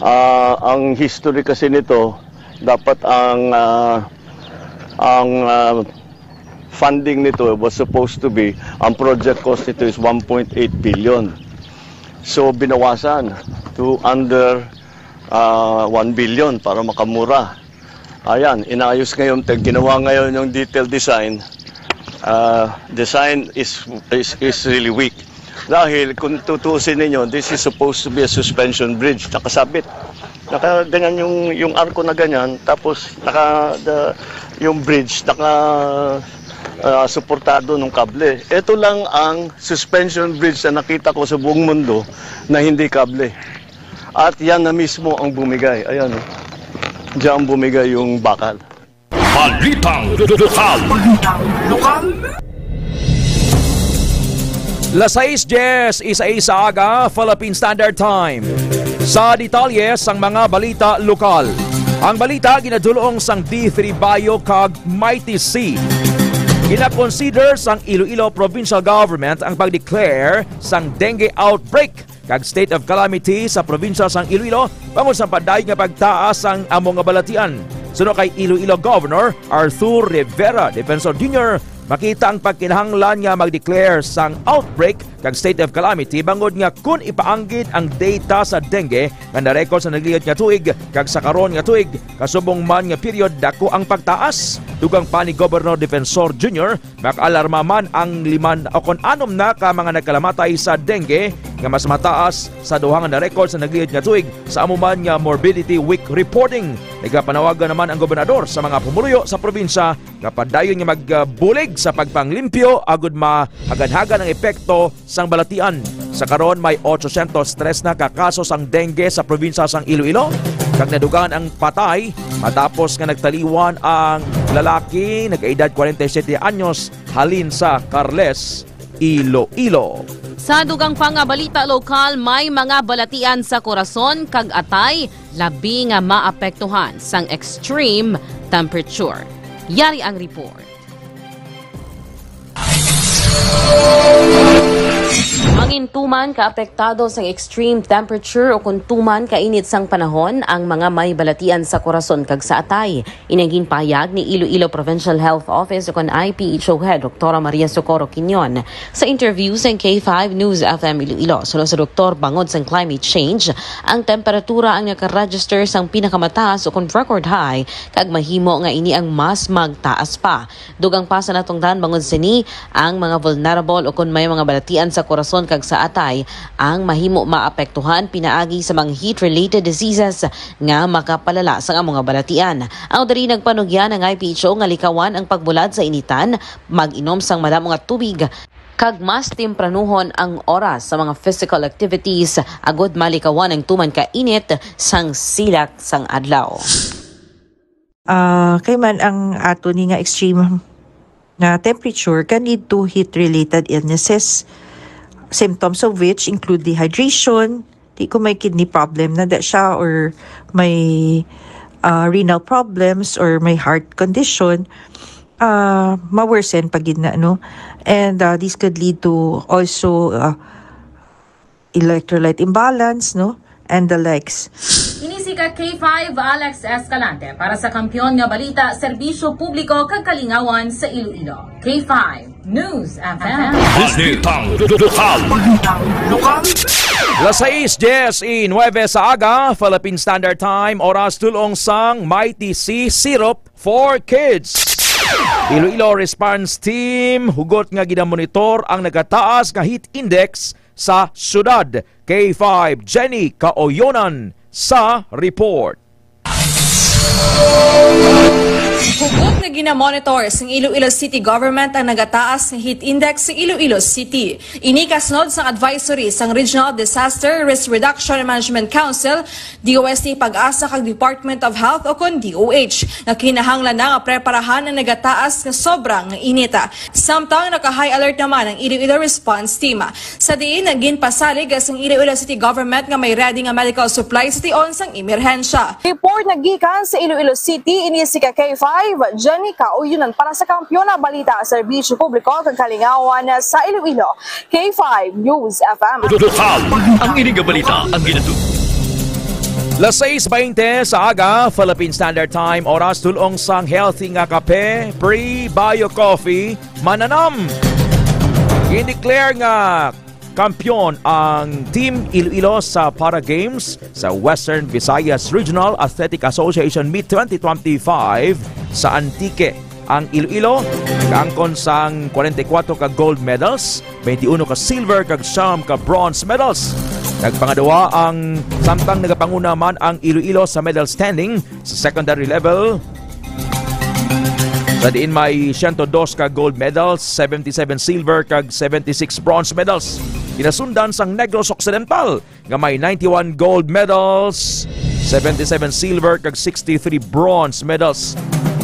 Ah, ang history kasi nito, dapat ang, ah, ang, ah, funding nito was supposed to be, ang project cost nito is one point eight billion. So, binawasan to under, ah, one billion para makamura. Ayan, inayos ngayon, ginawa ngayon yung detailed design. Ah, design is, is, is really weak. Dahil kung tutuusin ninyo, this is supposed to be a suspension bridge. Nakasabit. Nakaganyan yung, yung arko na ganyan, tapos naka, the, yung bridge naka, ah, suportado ng kable. Ito lang ang suspension bridge na nakita ko sa buong mundo na hindi kable. At yan na mismo ang bumigay. Ayan, oh. Diyan bumigay yung bakal. Balitang lokal. Balitang lokal. Las sais dies y seis sa aga, Philippine Standard Time. Sa detalye sang mga balita lokal. Ang balita ginadulong sang D three Bio kag Mighty C. Gina-consider sang Iloilo Provincial Government ang pag-declare sang dengue outbreak kag state of calamity sa probinsya sang Iloilo bangod sa padayon nga pagtaas sang amo nga balatian. Suno kay Iloilo Governor Arthur Rivera Defensor Junior, Makita ang pagkinahanglan nga mag-declare sang outbreak kag state of calamity, bangod nga kun ipaanggid ang data sa dengue nga na-record sa naglihok nga tuig kag sa karon nga tuig, kasubong man nga period, dako ang pagtaas. Dugang pa ni Governor Defensor Junior, makaalarma man ang lima o kon anom na ka mga nagkalamatay sa dengue nga mas mataas sa duha nga na-record sa naglihok nga tuig. Sa amo man nga Morbidity Week reporting, nagapanawagan naman ang gobernador sa mga pumuluyo sa probinsya nga padayon nga magbulig sa pagpanglimpyo agud mahaganhagan ang epekto sang balatian. Sa karon, may ochocientos tres na ka kaso sang dengue sa probinsya sang Iloilo, kag nadugaan ang patay matapos nga nagtaliwan ang lalaki, nag-edad forty-seven anyos, halin sa Carles, Iloilo. Sa dugang pa nga balita lokal, may mga balatian sa Corazon kag Atay labi nga maapektuhan sang extreme temperature. Yari ang report. Mangin tuman ka apektado sang extreme temperature o kon tuman ka init sang panahon ang mga may balatian sa Corazon kag sa Atay. Ini ang ginpahayag ni Iloilo Provincial Health Office o kon I P H O Head Doktora Maria Socorro Quinion sa interview sang K five News F M Iloilo. Suno sa doktor, bangod sang climate change, ang temperatura ang naka-register sang pinakamataas o kon record high, kag mahimo nga ini ang mas magtaas pa. Dugang pa sa natungdan, bangod sini, ang mga vulnerable o kon may mga balatian sa Corazon kag sa Atay ang mahimo maapektuhan pinaagi sa mga heat-related diseases nga makapalala sa among mga balatian. Ang diri nagpanugyan ang I P H O nga likawan ang pagbulad sa initan, mag-inom sang madamo nga tubig, kag mas tempranuhon ang oras sa mga physical activities agud malikawan ang tuman ka init sang silak sang adlaw. Ah, kay man ang ato ni nga extreme nga temperature can lead to heat-related illnesses, symptoms of which include dehydration, di ko may kidney problem na da siya, or may, ah, renal problems, or may heart condition, ah, ma-worsen pa gid na, no? And, ah, this could lead to also, ah, electrolyte imbalance, no? And the likes. Ini si ka K five, Alex Escalante, para sa Kampiyon nga Balita, Serbisyo Publiko kag Kalingawan sa Iloilo. K five News F M. Balitang lokal. Las sais dies y nueve sa aga, Philippine Standard Time, oras tulong sang Mighty C Syrup for Kids. Iloilo Response Team, hugot nga ginamonitor ang nagataas nga heat index sa syudad. K five Jenny Kaoyonan sa report. Hugot nga ginamonitor sang Iloilo City Government ang nagataas nga heat index sa Iloilo City. Ini kasunod sang advisory sang Regional Disaster Risk Reduction and Management Council, D O S T, PAGASA kag Department of Health o kon D O H nga kinahanglan na nga preparahan ang nagataas nga sobra nga init. Samtang naka-high alert naman ang Iloilo Response Team, sa diin ginpasalig sang Iloilo City Government nga may ready nga medical supplies sa tion sang emerhensya. Report nga gikan sa Iloilo City, ini si ka K five, Jenny Kauyunan para sa Kampiyon nga Balita, Serbisyo Publiko kag Kalingawan sa Iloilo, K five News F M. Lokal, ang ini nga balita ang ginatug. Las sais baynte sa aga, Philippine Standard Time, oras tulong sang healthy nga kape, Pre Bio Coffee, Mananam. Gindeclare nga kampiyon ang Team Iloilo sa Para Games sa Western Visayas Regional Athletic Association Meet twenty twenty-five sa Antique. Ang Iloilo nakaangkon sang kwarenta y kuwatro ka gold medals, twenty-uno ka silver kag siyam ka bronze medals. Nagpangaduha ang, samtang nagapanguna man ang Iloilo sa medal standing sa secondary level, sa diin may siyento dos ka gold medals, seventy-seven silver kag seventy-six bronze medals. Ginasundan sang Negros Occidental nga may ninety-one gold medals, seventy-seven silver kag sixty-three bronze medals.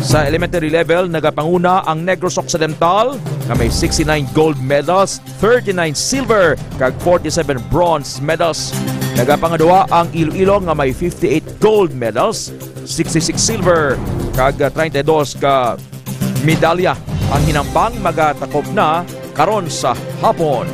Sa elementary level, nagapanguna ang Negros Occidental nga may sixty-nine gold medals, thirty-nine silver kag forty-seven bronze medals. Nagapangaduha ang Iloilo nga may fifty-eight gold medals, sixty-six silver kag treinta y dos ka medalya. Ang hinambang magatakop na karon sa hapon.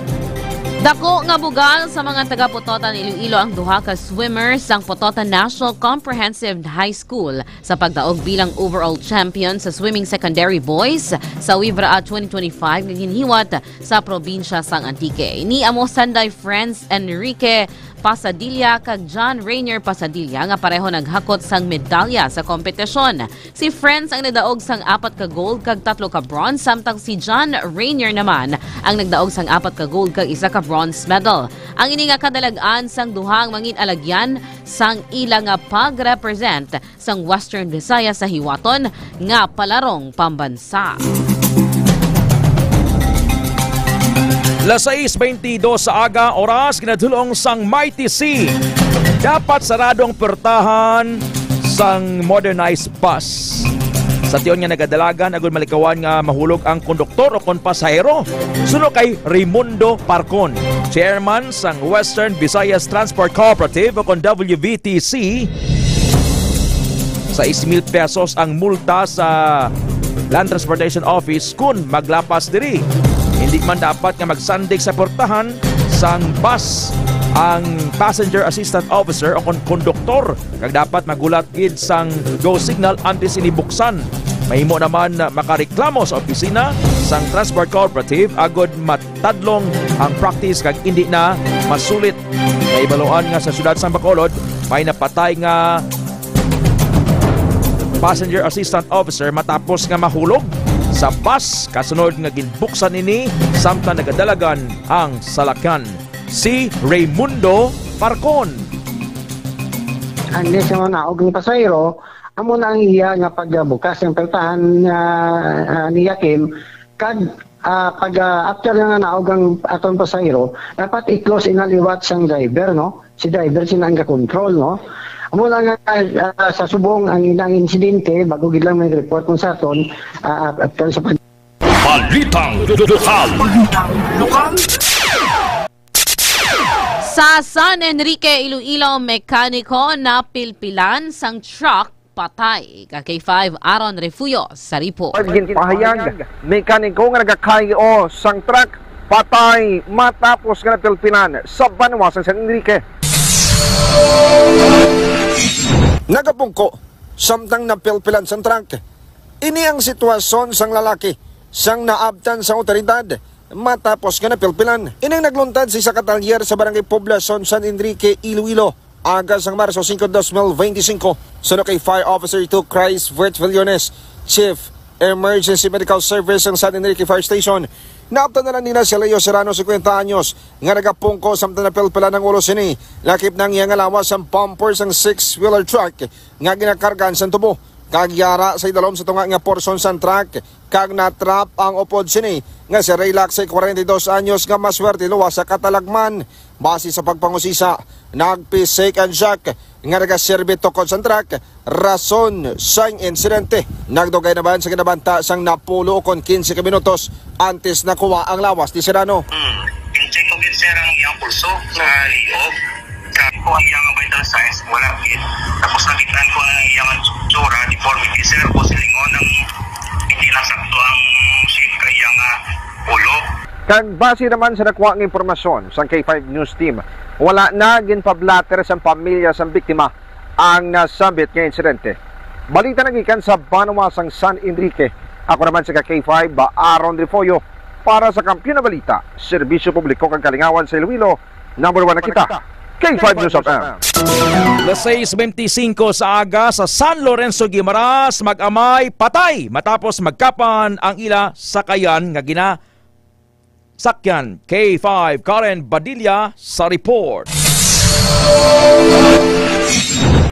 Dako nga bugal sa mga taga Pototan, Iloilo ang duha ka swimmer sang Pototan National Comprehensive High School sa pagdaog bilang overall champion sa swimming secondary boys sa WIVRAA twenty twenty-five nga ginhiwat sa probinsya sang Antique. Ini amo sanday Friends Enrique Pasadilla kag John Rainier Pasadilla nga pareho naghakot sang medalya sa kompetisyon. Si Friends ang nagdaog sang apat ka gold kag tatlo ka bronze, samtang si John Rainier naman ang nagdaog sang apat ka gold kag isa ka bronze medal. Ang ini nga kadalag-an sang duha ang mangin-alagyan sang ila nga pag-represent sang Western Visayas sa hiwaton nga palarong pambansa. Las sais beintidos sa aga, oras, ginadulong sang Mighty C. Dapat sarado ang portahan sang modernized bus. Sa tion nga nagadalagan, agud malikawan nga mahulog ang konduktor o kon pasahero. Suno kay Raimundo Parcon, chairman sang Western Visayas Transport Cooperative o kon W V T C, sais mil pesos ang multa sa Land Transportation Office kun maglapas diri. Hindi man dapat nga magsandig sa portahan sang bus ang passenger assistant officer o kon konduktor, kag dapat maghulat gid sang go signal antes ini buksan. Mahimo naman na makareklamo sa opisina sang Transport Cooperative agud matadlong ang practice kag indi na masulit. Nahibaluan nga sa siyudad sang Bacolod may napatay nga passenger assistant officer matapos nga mahulog sa bus kasunod nga ginbuksan ini samtang nagadalagan ang salakyan. Si Raimundo Parcon. Ang di siya manaog ng pasahero, amo na ang iya nga pagbukas ng peltahan, ah, ah, ni Yakim, kag, ah, pag, ah, after nga naog ang aton pasahero, dapat i-close ina liwat sang driver, no? Si driver sina ang ga-control, no? Amo na nga, ah, sa subong ang inang insidente, bago gid lang may report kung sa aton, ah, after sa pag- Balitang lokal. Sa San Enrique, Iloilo, mekaniko napilpilan sang truck, patay. Ka K five, Aaron Refugio sa report. Ginpahayag, mekaniko nga nagakayo sang truck patay matapos nga napilpilan sa banwa sang San Enrique. Nagapungko samtang napilpilan sang truck. Ini ang sitwasyon sang lalaki sang naabtan sa awtoridad matapos nga napilpilan. Ining nagluntad sa isa ka talyer sa Barangay Poblacion, San Enrique, Iloilo, aga sang Marso singko, dos mil beintisinko, suno kay Fire Officer two Christ Vert Villones, Chief Emergency Medical Service sang San Enrique Fire Station. Naabtan na lang nila si Leo Serrano, singkwenta anyos, nga nagapungko samtang napilpilan ang ulo sini, lakip na ang iya nga lawas sang bumper sang six-wheeler truck nga ginakargaan sang tubo, kag yara sa idalom sa tunga nga porsyon sang truck, kag natrap ang upod sini nga si Relax, kwarenta y dos anyos, nga maswerte luwas sa katalagman. Base sa pagpangusisa, nagpi-shake and shock nga nagaserbi tukod sang truck, rason sang insidente. Nagdugay naman sa ginabanta sang napulo ukon kinse ka minutos antes nakuha ang lawas ni Serrano. Hmm. Kinse ko gid, sir, ang iyang pulso sa liog. Sa ko ang iyang vital signs, wala gid. Tapos nakita ko ang iyang tsura, deformity, sir, ko silingon ang hindi lang sakto ang shape ka iyang, ah, ulo. Kag base naman sa nakuha nga impormasyon sang K five News Team, wala na ginpablatter sang pamilya sang biktima ang nasambit nga insidente. Balita na gikan sa banwa sang San Enrique. Ako naman si ka K five, Aaron Refollo, para sa Kampiyon na Balita, Serbisyo Publiko kag Kalingawan sa Iloilo, number one na kita. K five News F M. Las sais beintisinko sa aga sa San Lorenzo, Guimaras, mag-amay patay matapos magkapan ang ila sakayan nga ginasakyan. K five Karen Badilla sa report.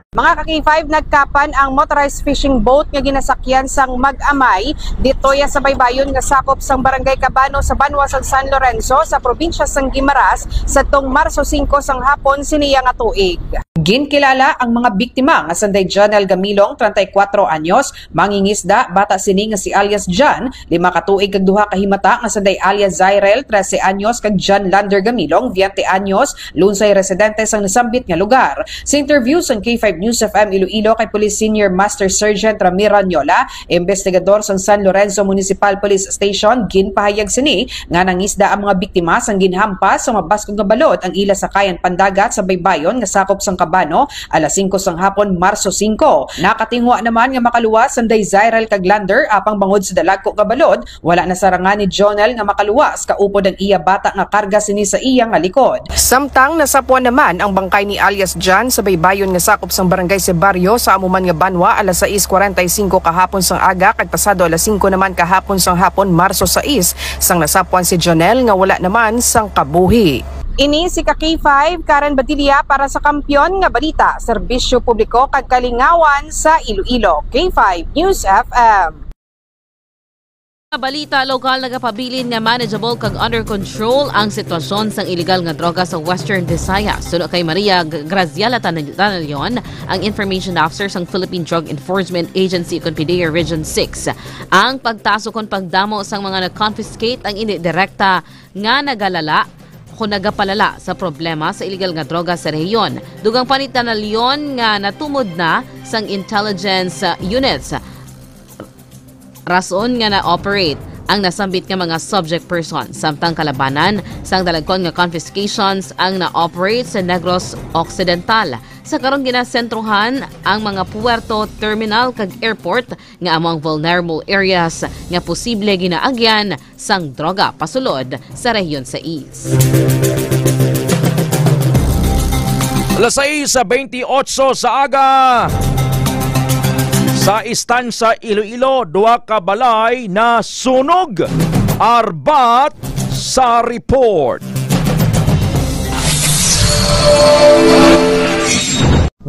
Mga ka K five, nagkapan ang motorized fishing boat nga ginasakyan sang mag-amay ditoya sa baybayon nga sakop sang Barangay Cabano sa banwa sang San Lorenzo sa probinsya sang Guimaras sadtong Marso singko sang hapon siniya nga tuig. Ginkilala ang mga biktima nga sanday Janel Gamilong, treinta y cuatro anyos, mangingisda, bata sini nga si alias Jan, lima ka tuig, kag duha ka himata nga sanday alias Zairel, trese anyos, kag Jan Lander Gamilong, veinte anyos, lunsay residente sang nasambit nga lugar. Sa interview sang K five News F M Iloilo kay Police Senior Master Sergeant Ramiro Anyola, investigador sang San Lorenzo Municipal Police Station, ginpahayag sini nga nangisda ang mga biktima sang ginhampas sa mabaskog nga balod ang ila sakayan pandagat sa baybayon nga sakop sang Cabano, alas singko sang hapon, Marso singko. Nakatinguha naman nga makaluwas sanday Zairel kag Lander, apang bangod sa dalagko nga balod, wala na sarangan ni Jonel nga makaluwas, kaupod ang iya bata nga karga sini sa iya nga likod. Samtang nasapuan naman ang bangkay ni alias Jan sa baybayon nga sakop sang Barangay Sebario sa amo man nga banwa alas sais cuarenta y cinco kahapon sang aga, kag pasado alas singko naman kahapon sang hapon, Marso sais, sang nasapuan si Jonel nga wala naman sang kabuhi. Ini si ka K five, Karen Badilla para sa Kampiyon nga Balita, Serbisyo Publiko kag Kalingawan sa Iloilo, K five News F M. Balita lokal, nagapabilin nga manageable kag under control ang sitwasyon sang iligal nga droga sa Western Visayas. Suno kay Maria G-, Graziela Tan-, Tanalion, ang Information Officer sang Philippine Drug Enforcement Agency ukon PDEA Region six, ang pagtaas ukon pagdamo sang mga nag-confiscate ang indi direkta nga nagalala o nagapalala sa problema sa iligal nga droga sa rehiyon. Dugang pa ni Tanalion nga natumod na sang intelligence, uh, units rason nga na-operate ang nasambit nga mga subject person, samtang kalabanan sang dalagkon nga confiscations ang na-operate sa Negros Occidental. Sa karon, ginasentrohan ang mga puerto, terminal, kag airport nga amo ang vulnerable areas nga posible ginaagyan sang droga pasulod sa Rehiyon sais. Alas sais bentiocho sa aga, sa Estancia Iloilo, duha ka balay nasunog. Arbat sa report.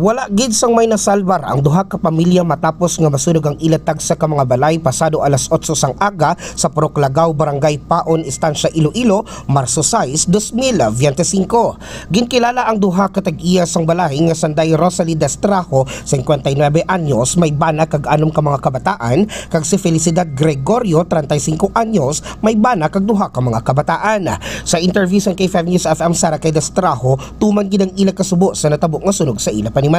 Wala gid sang may nasalbar ang duha ka pamilya matapos nga masunog ang ila tagsa ka mga balay pasado alas otso sang aga sa Purok Lagaw, Barangay Paon, Estancia Iloilo, Marso sais, dos mil veinticinco. Ginkilala ang duha ka tag-iya sang balay nga sanday Rosalie Destrajo, cincuenta y nueve anyos, may bana kag anom ka mga kabataan, kag si Felicidad Gregorio, treinta y cinco anyos, may bana kag duha ka mga kabataan. Sa interview sang K five News F M, sara kay Destrajo, tuman gid ang ila kasubo sa natabo nga sunog sa ila panimalay.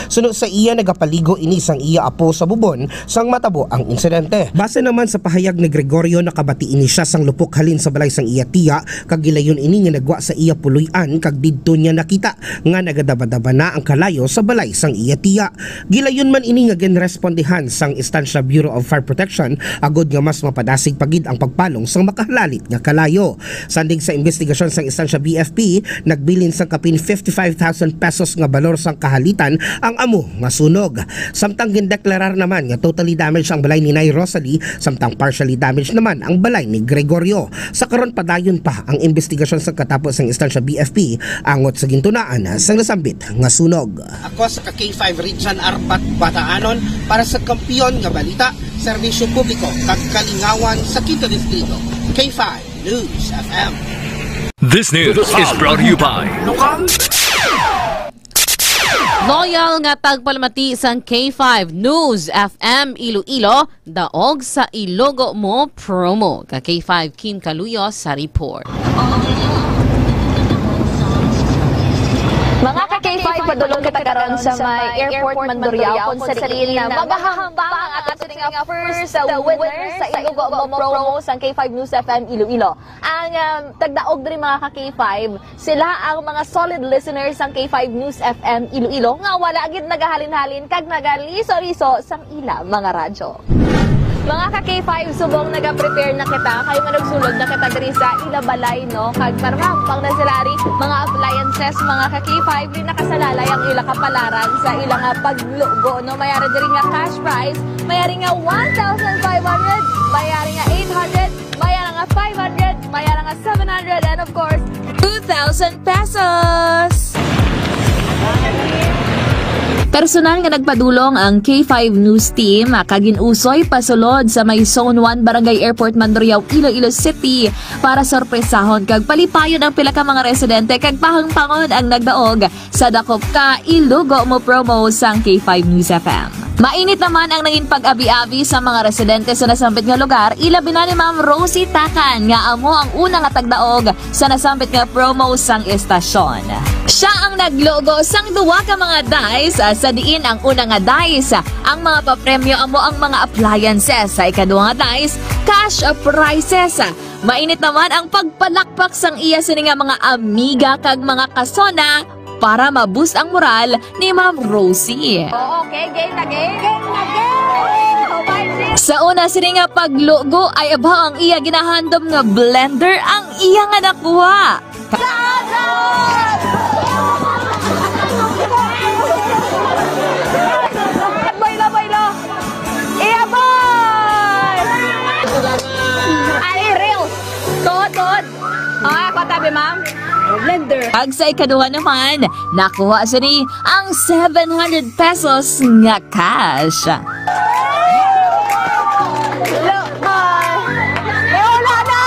Suno sa iya, nagapaligo ini sang iya apo sa bubon sang matabo ang insidente. Base naman sa pahayag ni Gregorio, nakabati ini sia sang lupok halin sa balay sang iya tiya, kag gilayon ini nga nagwa sa iya puloy-an, kag didto niya nakita nga nagadabadaba na ang kalayo sa balay sang iya tiya. Gilayon man ini nga ginrespondihan sang Estancia Bureau of Fire Protection agod nga mas mapadasig pa gid ang pagpalong sang makahalalit nga kalayo. Sandig sa imbestigasyon sang Estancia B F P, nagbilin sang kapin fifty-five thousand pesos nga balor sang kahalitan ang amo nga sunog. Samtang gindeklarar naman nga totally damaged ang balay ni Nay Rosalie, samtang partially damaged naman ang balay ni Gregorio. Sa karon, padayon pa ang imbestigasyon sa katapo sang Estancia B F P angot sa gintunaan sang nasambit nga sunog. Ako sa ka K five Richard Arbat Bataanon para sa Kampiyon nga Balita, Serbisyo Publiko kag Kalingawan sa Quinto Distrito. K five News F M. This news is brought to you by Loyal nga tagpalamati sang K five News F M Iloilo, daog sa Ilogo Mo promo. Ka K five Kim Kaluyo sa report. Mga ka K five, padulong kita karon sa may Airport Mandurriao, kung sa diin na magahambal ang aton nga first, uh, winner sa Ilogo Mo promo sang K five News F M Iloilo. Ang, um, tagdaog diri, mga ka K five, sila ang mga solid listeners sang K five News F M Iloilo nga wala gid nagahalin-halin kag nagaliso-liso sang ila mga radyo. Mga ka K five, subong naga-prepare na kita, kay manugsulod na kita diri sa ila balay, no? Kag marambang na sila ari, mga appliances, mga ka K five, di nakasalalay ang ila kapalaran sa ila nga paglugo, no? May ara diri nga cash prize, may ari nga one thousand five hundred, may ari nga eight hundred, may ara nga five hundred, may ara nga seven hundred, and of course, two thousand pesos. Personal nga nagpadulong ang K five News Team, ah, kag gin-usoy pasulod sa may Zone one Barangay Airport, Mandurriao, Iloilo City, para sorpresahon kag palipayon ang pila ka mga residente kag pahangpangon ang nagdaog sa dakop ka Ilogo Mo promo sang K five News F M. Mainit naman ang nangin pag-abi-abi sa mga residente sa nasambit nga lugar, ilabi na ni Ma'am Rosie Takan nga amo ang una nga tagdaog sa nasambit nga promo sang estasyon. Siya ang naglugo sang duwa ka mga dice, ah, sa diin ang una nga dice, ah, ang mga papremyo amo ang mga appliances. Sa ikaduha nga dice, cash prizes. Mainit naman ang pagpalakpak sang iya sini nga mga amiga kag mga kasona para ma-boost ang moral ni Ma'am Rosie. Oo, okay, game na game. Game na game! Oh, my Jesus! Sa una sini nga paglugo ay abaw ang iya ginahandom nga blender ang iya nga nakuha. Boy lo, boy lo. Iya, boy! Ay, real. Tuod, tuod. Ah, ako tabi, ma'am. Blender. Kag sa ikaduha naman, nakuha sini ang seven hundred pesos nga cash. Lo-, ah, eh, wala na!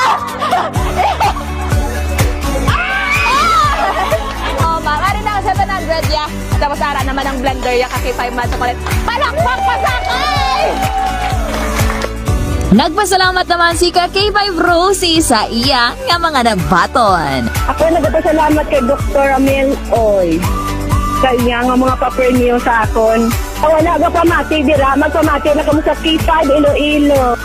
Oh, ma'am, ari na ang seven hundred, ya. Tapos ara naman ang blender, ya, ka K five man sa palit. Palakpak pa sa akin! Nagpasalamat naman si ka K five Rosie sa iya nga mga nabaton. Ako nagpasalamat kay Doktor Amel Oy sa iya nga mga papremyo sa akon. Sa wala ka pamati dira, magpamati na kamo sa K five Iloilo.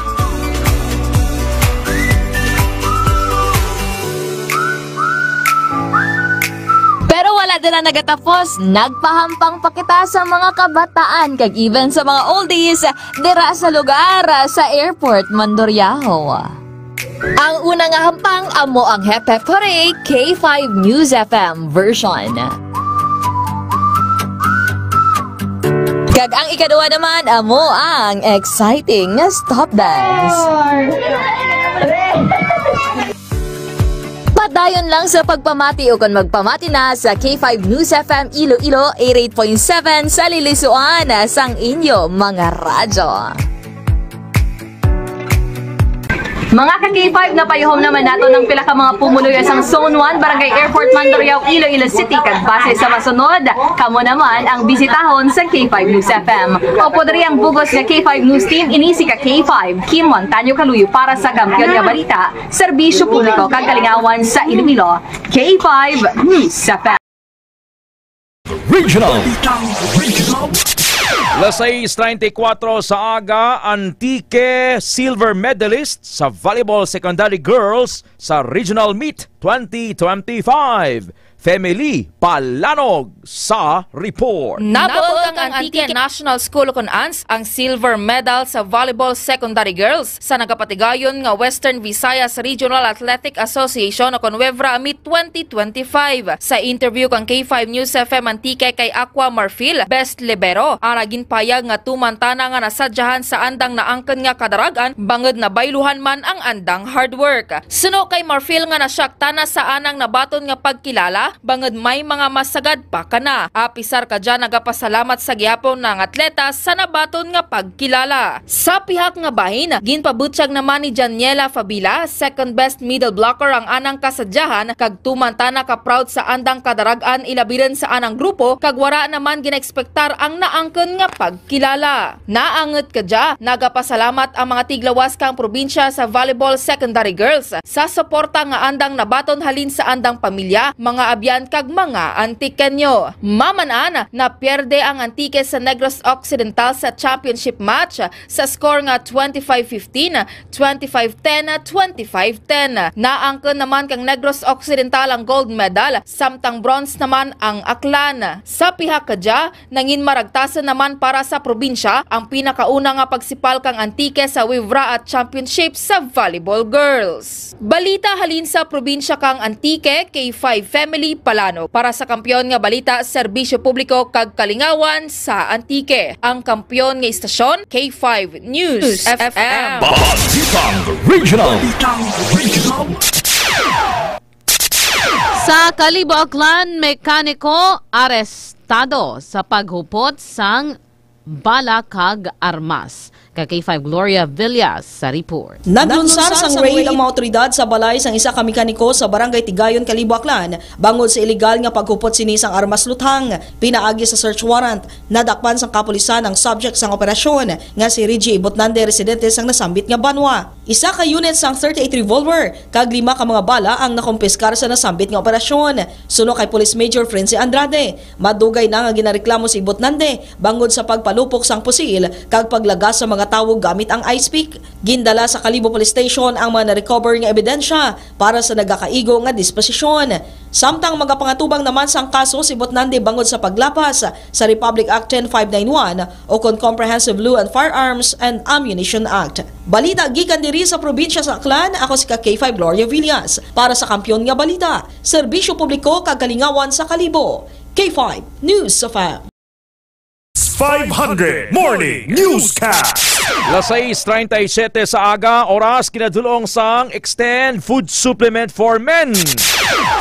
Pero wala dira nagatapos, nagpahampang pa kita sa mga kabataan kag even sa mga oldies dira sa lugar, sa Airport Mandurriao. Ang una nga hampang amo ang Hep Hep Hooray K five News F M version. Kag ang ikaduha naman amo ang exciting nga stop dance. Padayon lang sa pagpamati o kon magpamati na sa K five News F M Iloilo eighty-eight point seven sa lilisuan sang inyo mga radyo. Mga ka K five, napayuhom naman nato ng pila ka mga pumuluyo sang Zone one, Barangay Airport, Mandurriao, Iloilo City, kag base sa masunod, kamo naman ang bisitahon sa K five News F M. Upod diri ang bug-os nga K five News Team, ini si ka K five, Kim Montaño Caluyo para sa Kampiyon nga Balita, Serbisyo Publiko kag Kalingawan sa Iloilo, K five News F M. Regional. Las seis treinta y cuatro sa aga, Antique silver medalist sa volleyball secondary girls sa Regional Meet twenty twenty-five. Family Palanog sa report. Nabuo kang Antique National School ukon ANS ang silver medal sa volleyball secondary girls sa nagapatigayon nga Western Visayas Regional Athletic Association ukon WEVRA Meet twenty twenty-five. Sa interview kang K five News F M Antique kay Aqua Marfil, best libero, ang naginpayag nga tuman tana nga nasadyahan sa andang naangkon nga kadarag-an bangod nabayluhan man ang andang hard work. Suno kay Marfil nga nasyak tana sa anang nabaton nga pagkilala, bangod may mga mas sagad pa kana. Apisar kadya nagapasalamat sa gihapon na ang atleta sa nabaton nga pagkilala. Sa pihak nga bahin, ginpabutyag naman ni Janiela Fabila, second best middle blocker ang anang kasadyahan, kag tuman tana ka proud sa andang kadarag-an ilabi rin sa anang grupo, kag wara naman ginaekspektar ang naangkon nga pagkilala. Naangot kadya, nagapasalamat ang mga tiglawas kang probinsya sa volleyball secondary girls sa suporta nga andang nabaton halin sa andang pamilya, mga abyan kag mga Antiqueño. Maman-an, napierde ang Antique sa Negros Occidental sa championship match sa score nga twenty-five fifteen, twenty-five ten, twenty-five ten. Naangkon naman kang Negros Occidental ang gold medal, samtang bronze naman ang Aklan. Sa pihak kadya, nangin maragtasan naman para sa probinsya ang pinakauna nga pagsipal kang Antique sa WEVRA Championship sa volleyball girls. Balita halin sa probinsya kang Antique, K five Family Palanog. Para sa kampiyon nga balita, serbisyo publiko kag kalingawan sa Antique. Ang kampiyon nga istasyon, K five News F M. Balitang Regional. Sa Kalibo, Aklan, mekaniko arest. Tado sa paghupot sang bala kag armas. Ka K five Gloria Villas sa report. Naglunsar sang raid ang mga awtoridad sa balay sang isa ka mekaniko sa Barangay Tigayon, Kalibo, Aklan, bangod sa iligal nga paghupot sini sang armas luthang. Pinaagi sa search warrant, nadakpan sang kapulisan ang subject sang operasyon nga si Reggie Ibutnande, residente sang nasambit nga banwa. Isa ka unit sang thirty-eight revolver kag lima ka mga bala ang nakumpiskar sa nasambit nga operasyon. Suno kay Police Major Frenzy Andrade, madugay na nga ginareklamo si Ibutnande bangod sa pagpalupok sang pusil kag paglagas sa mga tawo gamit ang ice pick. Gindala sa Kalibo Police Station ang mga na-recover nga ebidensya para sa nagakaigo nga disposisyon. Samtang magapangatubang naman sang kaso si Ibutnande bangod sa paglapas sa Republic Act ten five nine one o kon Comprehensive Law on Firearms and Ammunition Act. Balita gikan diri sa probinsya sa Aklan, ako si ka K five Gloria Villas. Para sa Kampiyon nga Balita, Serbisyo Publiko kag Kalingawan sa Kalibo, K five News F M. Five hundred Morning Newscast. Las sais treinta y siete sa aga, oras kinadulong sang Extend Food Supplement for Men.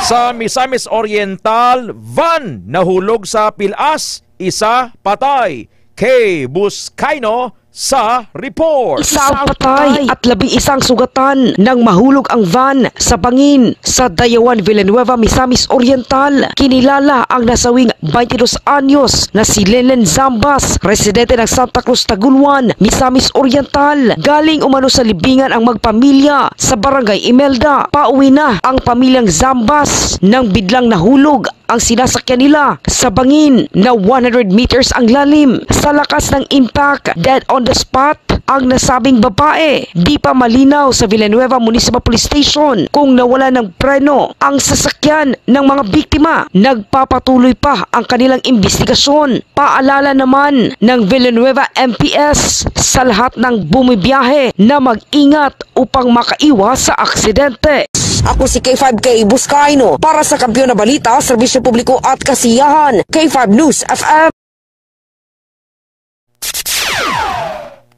Sa Misamis Oriental, van nahulog sa pilas, isa patay. Kay Buscaino sa report. Isa ang patay at labing isang sugatan nang mahulog ang van sa bangin sa Dayawan, Villanueva, Misamis Oriental. Kinilala ang nasawing twenty-dos anyos na si Lenlen Zambas, residente ng Santa Cruz, Tagoloan, Misamis Oriental. Galing umano sa libingan ang magpamilya sa Barangay Imelda. Pauwi na ang pamilyang Zambas nang biglang nahulog ang sinasakyan nila sa bangin na one hundred meters ang lalim. Sa lakas ng impact, dead on the spot ang nasabing babae. Di pa malinaw sa Villanueva Municipal Police Station kung nawala ng preno ang sasakyan ng mga biktima. Nagpapatuloy pa ang kanilang imbestigasyon. Paalala naman ng Villanueva M P S sa lahat ng bumibiyahe na mag-ingat upang makaiwas sa aksidente. Ako si K five K Buscaino para sa Kampiyon na Balita, Serbisyo Publiko at Kasiyahan, K five News F M.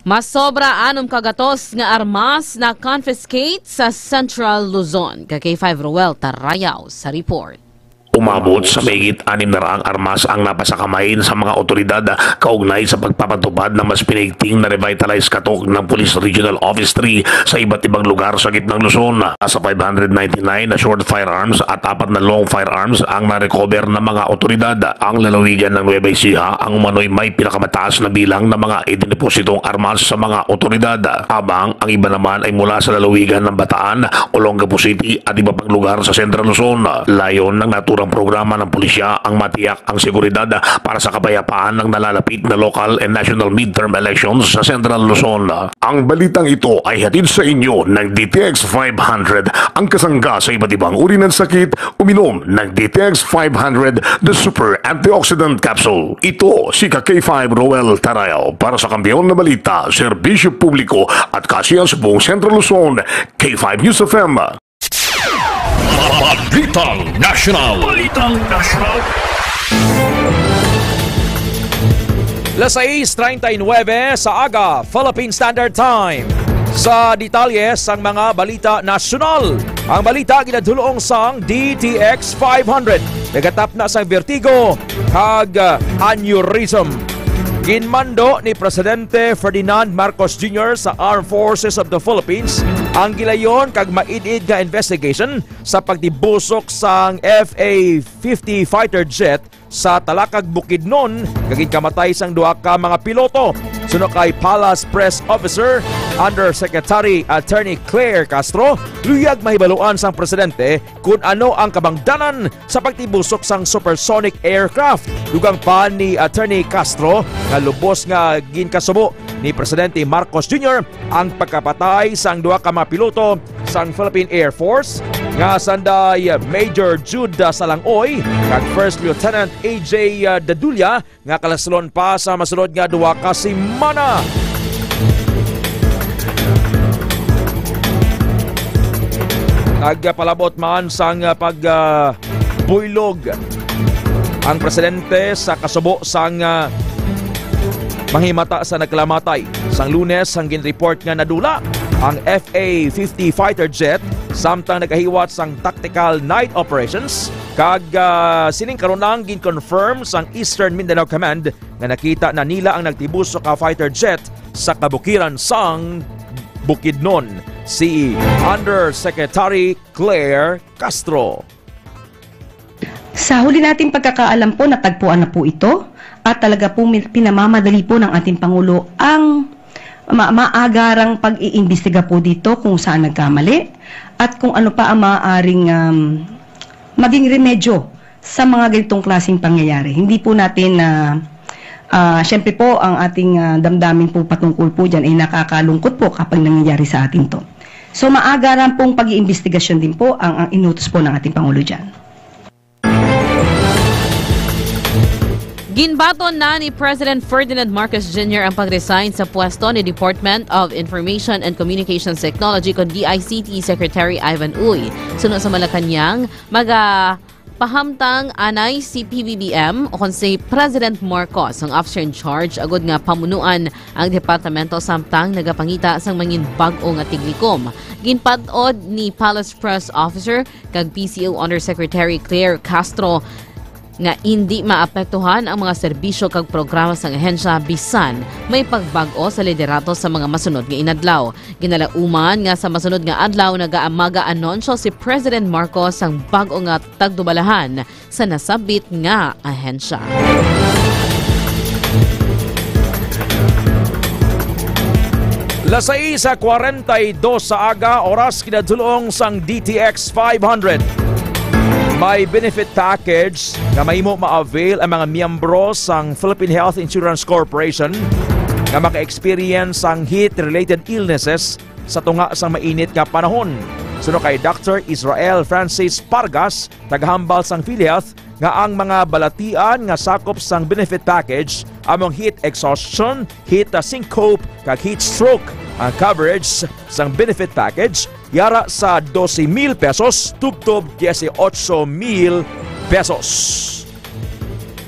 Masobra anom ka gatos nga armas na confiscate sa Central Luzon. Ka K five Roel Tarayaw sa report. Umabot sa mahigit anim na raang armas ang napasakamay sa mga awtoridad kaugnay sa pagpapatupad ng mas pinigting na revitalized katok ng Police Regional Office three sa iba't ibang lugar sa Gitnang Luzon. Sa five hundred ninety-nine na short firearms at apat na long firearms ang na-recover ng mga awtoridad. Ang lalawigan ng Nueva Ecija ang umano'y may pinakamataas na bilang ng mga idinipositong armas sa mga awtoridad, habang ang iba naman ay mula sa lalawigan ng Bataan, Olongapo City at iba pang lugar sa Central Luzon. Layon ng naturang programa ng pulisya ang matiyak ang seguridad para sa kapayapaan ng nalalapit na local and national midterm elections sa Central Luzon. Ang balitang ito ay hatid sa inyo ng D T X five hundred, ang kasangga sa iba't ibang uri ng sakit. Uminom ng D T X five hundred, the super antioxidant capsule. Ito si ka K five Roel Tarayaw para sa Kampiyon na Balita, Serbisyo Publiko at Kasiyahan sa buong Central Luzon, K five News F M. Balitang National. Balitang National. Las sais treinta y nueve sa aga, Philippine Standard Time. Sa detalye sang mga balita nasyonal, ang balita ginadulong sang D T X five hundred. Nagatapna sang vertigo kag, ah, aneurysm. Ginmando ni Presidente Ferdinand Marcos Junior sa Armed Forces of the Philippines ang gilayon kag maid-id nga investigation sa pagtibusok sang F A fifty fighter jet sa Talakag, Bukidnon, nga ginkamatay sang duha ka mga piloto. Suno kay Palace Press Officer Undersecretary Attorney Claire Castro, luyag mahibaluan sang presidente kon ano ang kabangdanan sa pagtibusok sang supersonic aircraft. Dugang pa ni Attorney Castro nga lubos nga ginkasubo ni Presidente Marcos Junior ang pagkapatay sang duha ka mga piloto sang Philippine Air Force nga sanday Major Jude Salangoy kag First Lieutenant A J Dadulia nga kalaslon pa sa masunod nga duha ka semana. Nagpalabot man sang pag, ah, buylog ang presidente sa kasubo sang, ah, panghimata sa nagkalamatay. Sang Lunes, ang ginreport nga nadula ang F A fifty fighter jet samtang nagahiwat sang tactical night operations Kag, ah, sining karon lang gin-confirm sang Eastern Mindanao Command nga nakita na nila ang nagtibusok nga fighter jet sa kabukiran sang Bukidnon, si Undersecretary Claire Castro. Sa huli nating pagkakaalam po, natagpuan na po ito at talaga po min-, pinamamadali po ng ating Pangulo ang ma-, maagarang pag-iimbestiga po dito kung saan nagkamali at kung ano pa ang maaaring, um, maging remedyo sa mga ganitong klaseng pangyayari. Hindi po natin na, ah, siyempre po, ang ating, ah, damdamin po patungkol po dyan ay nakakalungkot po kapag nangyayari sa atin to. So, maagaran pong pag-iimbestigasyon din po ang, ang inutos po ng ating Pangulo dyan. Ginbaton na ni President Ferdinand Marcos Junior ang pag-resign sa pwesto ni Department of Information and Communications Technology, kon D I C T, Secretary Ivan Uy. Suno sa Malacañang, magapahamtang anay si P B B M o kon si President Marcos, ang officer in charge, agud nga pamunuan ang departamento samtang nagapangita sang mangin bag-o nga tiglikom. Ginpatod ni Palace Press Officer kag P C O Undersecretary Claire Castro nga indi maapektuhan ang mga serbisyo kag programa sang ahensya bisan may pagbag-o sa liderato sa mga masunod nga inadlaw. Ginalauman nga sa masunod nga adlaw nagaamaga anunsyo si President Marcos sang bag-o nga tagdubalahan sa nasabit nga ahensya. Las sais kwarenta y dos sa aga, oras kinadulong sang D T X five hundred. May benefit package nga mahimo ma-avail ang mga miyembro sang Philippine Health Insurance Corporation nga maka-experience sang heat-related illnesses sa tunga sang mainit nga panahon. Suno kay Doctor Israel Francis Pargas, tagahambal sang PhilHealth, nga ang mga balatian nga sakop sang benefit package among heat exhaustion, heat syncope, kag heat stroke. Ang coverage sang benefit package yara sa doce mil pesos tubtob dieciocho mil pesos.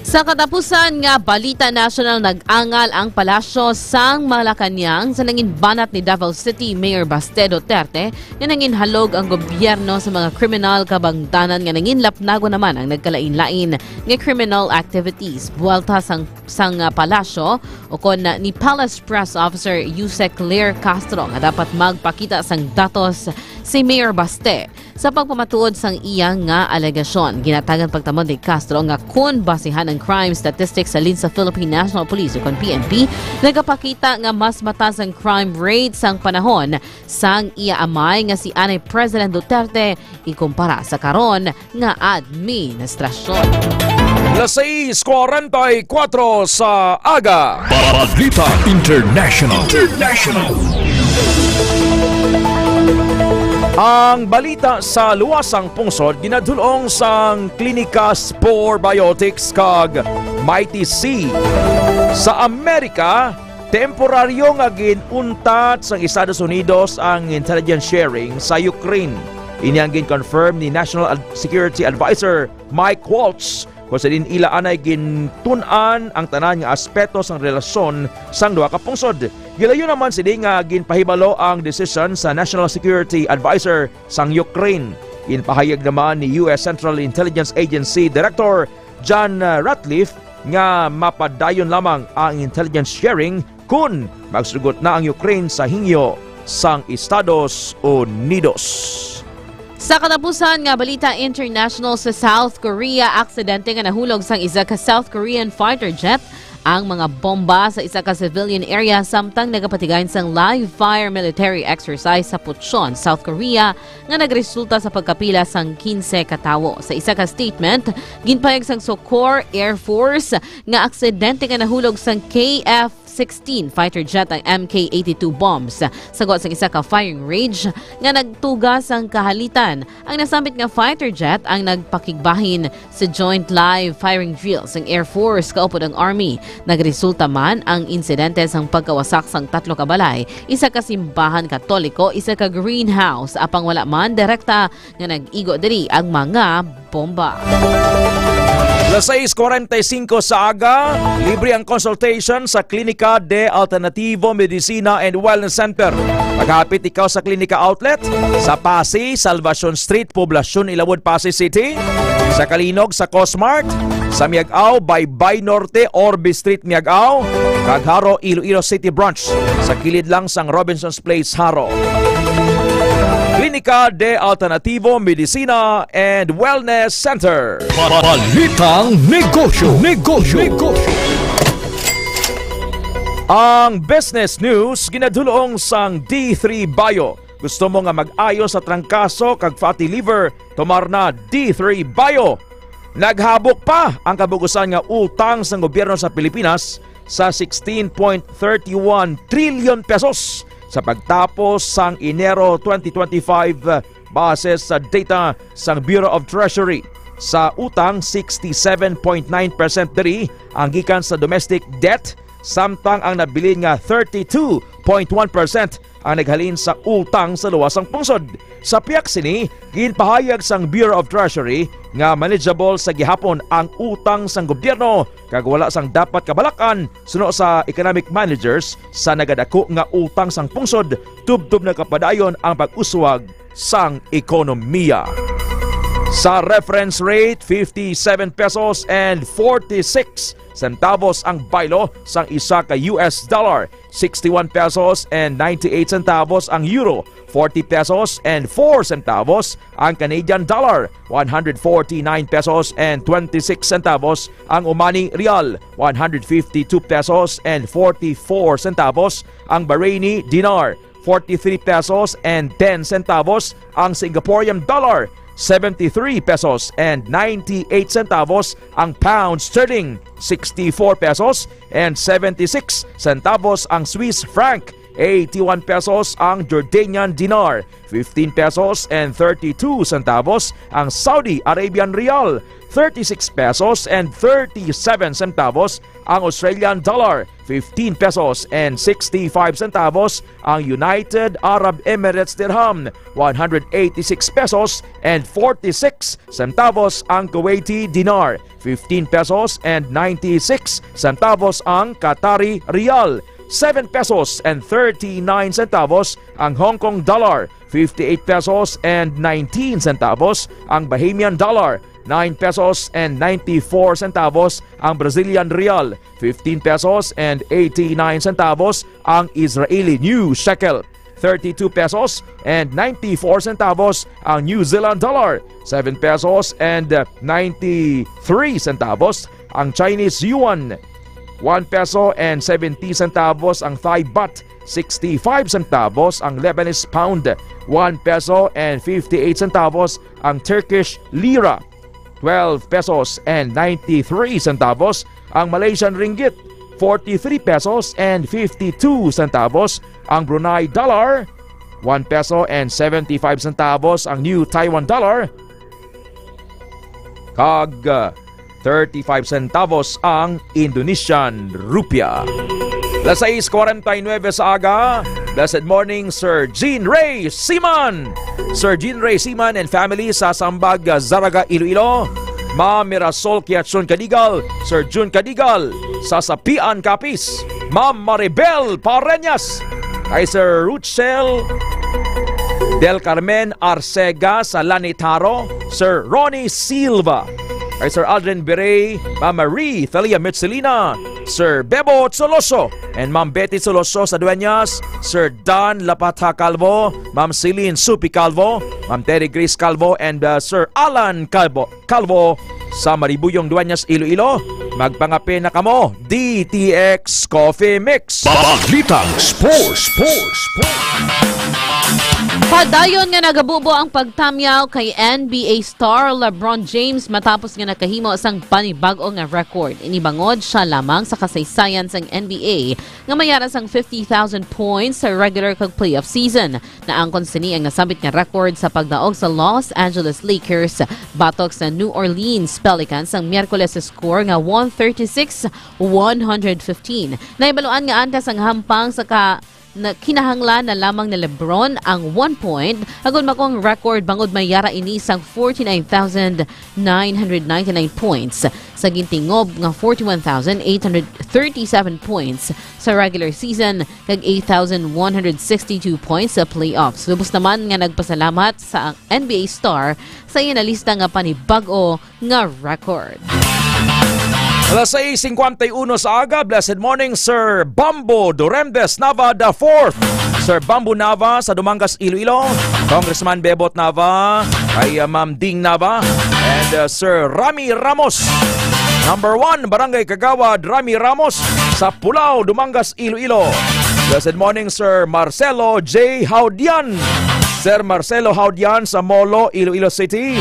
Sa katapusan nga balita nasyonal, nag-angal ang palasyo sang Malacañang sa nangin banat ni Davao City Mayor Baste Duterte nga nanginhalog ang gobyerno sa mga kriminal kabangdanan nga nanginlapnagon naman ang nagkalain-lain nga criminal activities. Buwelta sang, sang, ah, palasyo o kon, ah, ni Palace Press Officer Yusek Claire Castro nga dapat magpakita sang datos si Mayor Baste. Sa pagpamatuod sang iya nga alegasyon, ginatagan pagtamod ni Castro nga kun basihan ang crime statistics halin sa Philippine National Police o kon P N P, nagapakita nga mas mataas ang crime rate sang panahon sang iya amay nga si anay President Duterte ikumpara sa karon nga administrasyon. Las sais kwarenta y kuwatro sa aga. Balita International. International. Ang balita sa luwasang pungsod ginadul-ong sang Klinika Spore Biotics kag Mighty C. Sa Amerika, temporaryo nga gin-untat sang Estados Unidos ang intelligence sharing sa Ukraine. Ini ang gin-confirm ni National Ad-, Security Advisor Mike Waltz, kung sa diin ila anay gintun-an ang tanan nga aspeto sang relasyon sang duha ka pungsod. Gilayon naman sini nga ginpahibalo ang desisyon sa National Security Advisor sang Ukraine. Ginpahayag naman ni U S Central Intelligence Agency Director John Ratcliffe nga mapadayon lamang ang intelligence sharing kon magsugot na ang Ukraine sa hingyo sang Estados Unidos. Sa katapusan nga balita international, sa South Korea, aksidente nga nahulog sang isa ka South Korean fighter jet ang mga bomba sa isa ka civilian area samtang nagapatigayon sang live fire military exercise sa Pucheon, South Korea, nga nagresulta sa pagkapila sang quince ka tawo. Sa isa ka statement, ginpahayag sang Sokor Air Force nga aksidente nga nahulog sang K F sixteen fighter jet ang M K eighty-two bombs sa gwa sang isa ka firing range nga nagtuga sang kahalitan. Ang nasambit nga fighter jet ang nagpakigbahin sa joint live firing drill sang Air Force kaupod ang Army. Nagresulta man ang insidente sang pagkawasak sang tatlo ka balay, isa ka simbahan Katoliko, isa ka greenhouse, apang wala man direkta nga nag-igo diri ang mga bomba. Las sais cuarenta y cinco sa aga, libre ang consultation sa Klinika de Alternativo Medicina and Wellness Center. Maghapit ikaw sa Klinika Outlet sa Passi, Salvacion Street, Poblacion, Ilawod, Passi City, sa Kalinog, sa Cosmart, sa Miag-ao, Baybay Norte, Orbe Street, Miag-ao, kag Jaro, Iloilo City Branch, sa kilid lang sang Robinson's Place, Jaro. Klinika de Alternativo Medicina and Wellness Center. Balitang negosyo, negosyo, negosyo. Ang business news ginadulong sang D three Bio. Gusto mo nga mag-ayo sa trangkaso kag fatty liver? Tomar na D three Bio. Naghabok pa ang kabug-usan nga utang sang gobyerno sa Pilipinas sa sixteen point thirty one trillion pesos sa pagtapos sang Enero twenty twenty-five, base sa data sang Bureau of Treasury. Sa utang, sixty seven point nine percent diri ang gikan sa domestic debt, samtang ang nabilin nga thirty two point one percent ang naghalin sa utang sa luwas sang pungsod. Sa pihak sini, ginpahayag sang Bureau of Treasury nga manageable sa gihapon ang utang sang gobyerno kag wala sang dapat kabalak-an suno sa economic managers sa nagadako nga utang sang pungsod tubtob nagapadayon ang pag-uswag sang ekonomiya. Sa reference rate, fifty-seven pesos and forty-six centavos ang baylo sang isa ka U S dollar, sixty-one pesos and ninety-eight centavos ang euro, forty pesos and four centavos ang Canadian dollar, one hundred forty-nine pesos and twenty-six centavos ang Omani rial, one hundred fifty-two pesos and forty-four centavos ang Bahraini dinar, forty-three pesos and ten centavos ang Singaporean dollar, seventy-three pesos and ninety-eight centavos ang pound sterling, sixty-four pesos and seventy-six centavos ang Swiss franc, eighty-one pesos ang Jordanian dinar, fifteen pesos and thirty-two centavos ang Saudi Arabian rial, thirty-six pesos and thirty-seven centavos ang Australian dollar, fifteen pesos and sixty-five centavos ang United Arab Emirates dirham, one hundred eighty-six pesos and forty-six centavos ang Kuwaiti dinar, fifteen pesos and ninety-six centavos ang Qatari rial, seven pesos and thirty-nine centavos ang Hong Kong dollar, fifty-eight pesos and nineteen centavos ang Bahamian dollar, nine pesos and ninety-four centavos ang Brazilian real, fifteen pesos and eighty-nine centavos ang Israeli new shekel, thirty-two pesos and ninety-four centavos ang New Zealand dollar, seven pesos and ninety-three centavos ang Chinese yuan, one peso and seventy centavos ang Thai baht, sixty-five centavos ang Lebanese pound, one peso and fifty-eight centavos ang Turkish lira, twelve pesos and ninety-three centavos ang Malaysian ringgit, forty-three pesos and fifty-two centavos ang Brunei dollar, one peso and seventy-five centavos ang New Taiwan dollar, kag, uh, thirty-five centavos ang Indonesian rupiah. Las sais cuarenta y nueve sa aga. Blessed morning, Sir Jean Ray Siman. Sir Jean Ray Siman and family sa Sambag, Zarraga, Iloilo. Ma'am Mirasol Kiatson Cadigal, Sir Jun Cadigal sa Sapian, Capiz. Ma'am Maribel Pareñas, kay Sir Ruchel Del Carmen Arcega sa Lanitaro, Sir Ronnie Silva, kay Sir Aldrin Bere, Ma'am Marie Thalia Mitsilina, Sir Bebo Soloso, and Ma'am Betty Soloso sa Dueñas, Sir Dan Lapata Calvo, Ma'am Celine Supi Calvo, Ma'am Terry Grace Calvo, and, uh, Sir Alan Calvo, Calvo sa Maribuyong, Dueñas, Iloilo. Magpangape na kamo, D T X Coffee Mix. Balitang Sports, Sports, Sports. Padayon nga nagabubo ang pagtamyaw kay N B A star LeBron James matapos nga nakahimo sang panibag-o nga record. Ini bangod siya lamang sa kasaysayan sang N B A nga may ara sang fifty thousand points sa regular kag playoff season. Naangkon sini ang nasambit nga record sa pagdaog sa Los Angeles Lakers batok sa New Orleans Pelicans sang Miyerkules sa score nga one thirty-six one hundred fifteen. Nahibaluan nga antes ang hampang sa ka na kinahanglan na lamang ni LeBron ang one point, agod makuha ang record bangod may yara ini sang forty-nine thousand nine hundred ninety-nine points sa gintingob nga forty-one thousand eight hundred thirty-seven points sa regular season kag eight thousand one hundred sixty-two points sa playoffs. Lubos naman nga nagpasalamat sa N B A star sa iya na lista nga panibag-o nga record. Alas sais singkwenta y uno sa aga, blessed morning, Sir Bambo Duremdes Nava the fourth. Sir Bambo Nava sa Dumangas, Iloilo. Congressman Bebot Nava, kay, uh, Ma'am Ding Nava, and, uh, Sir Rami Ramos. Number one, Barangay Kagawad Rami Ramos sa Pulao, Dumangas, Iloilo. Blessed morning, Sir Marcelo J Haudian. Sir Marcelo Haudian sa Molo, Iloilo City.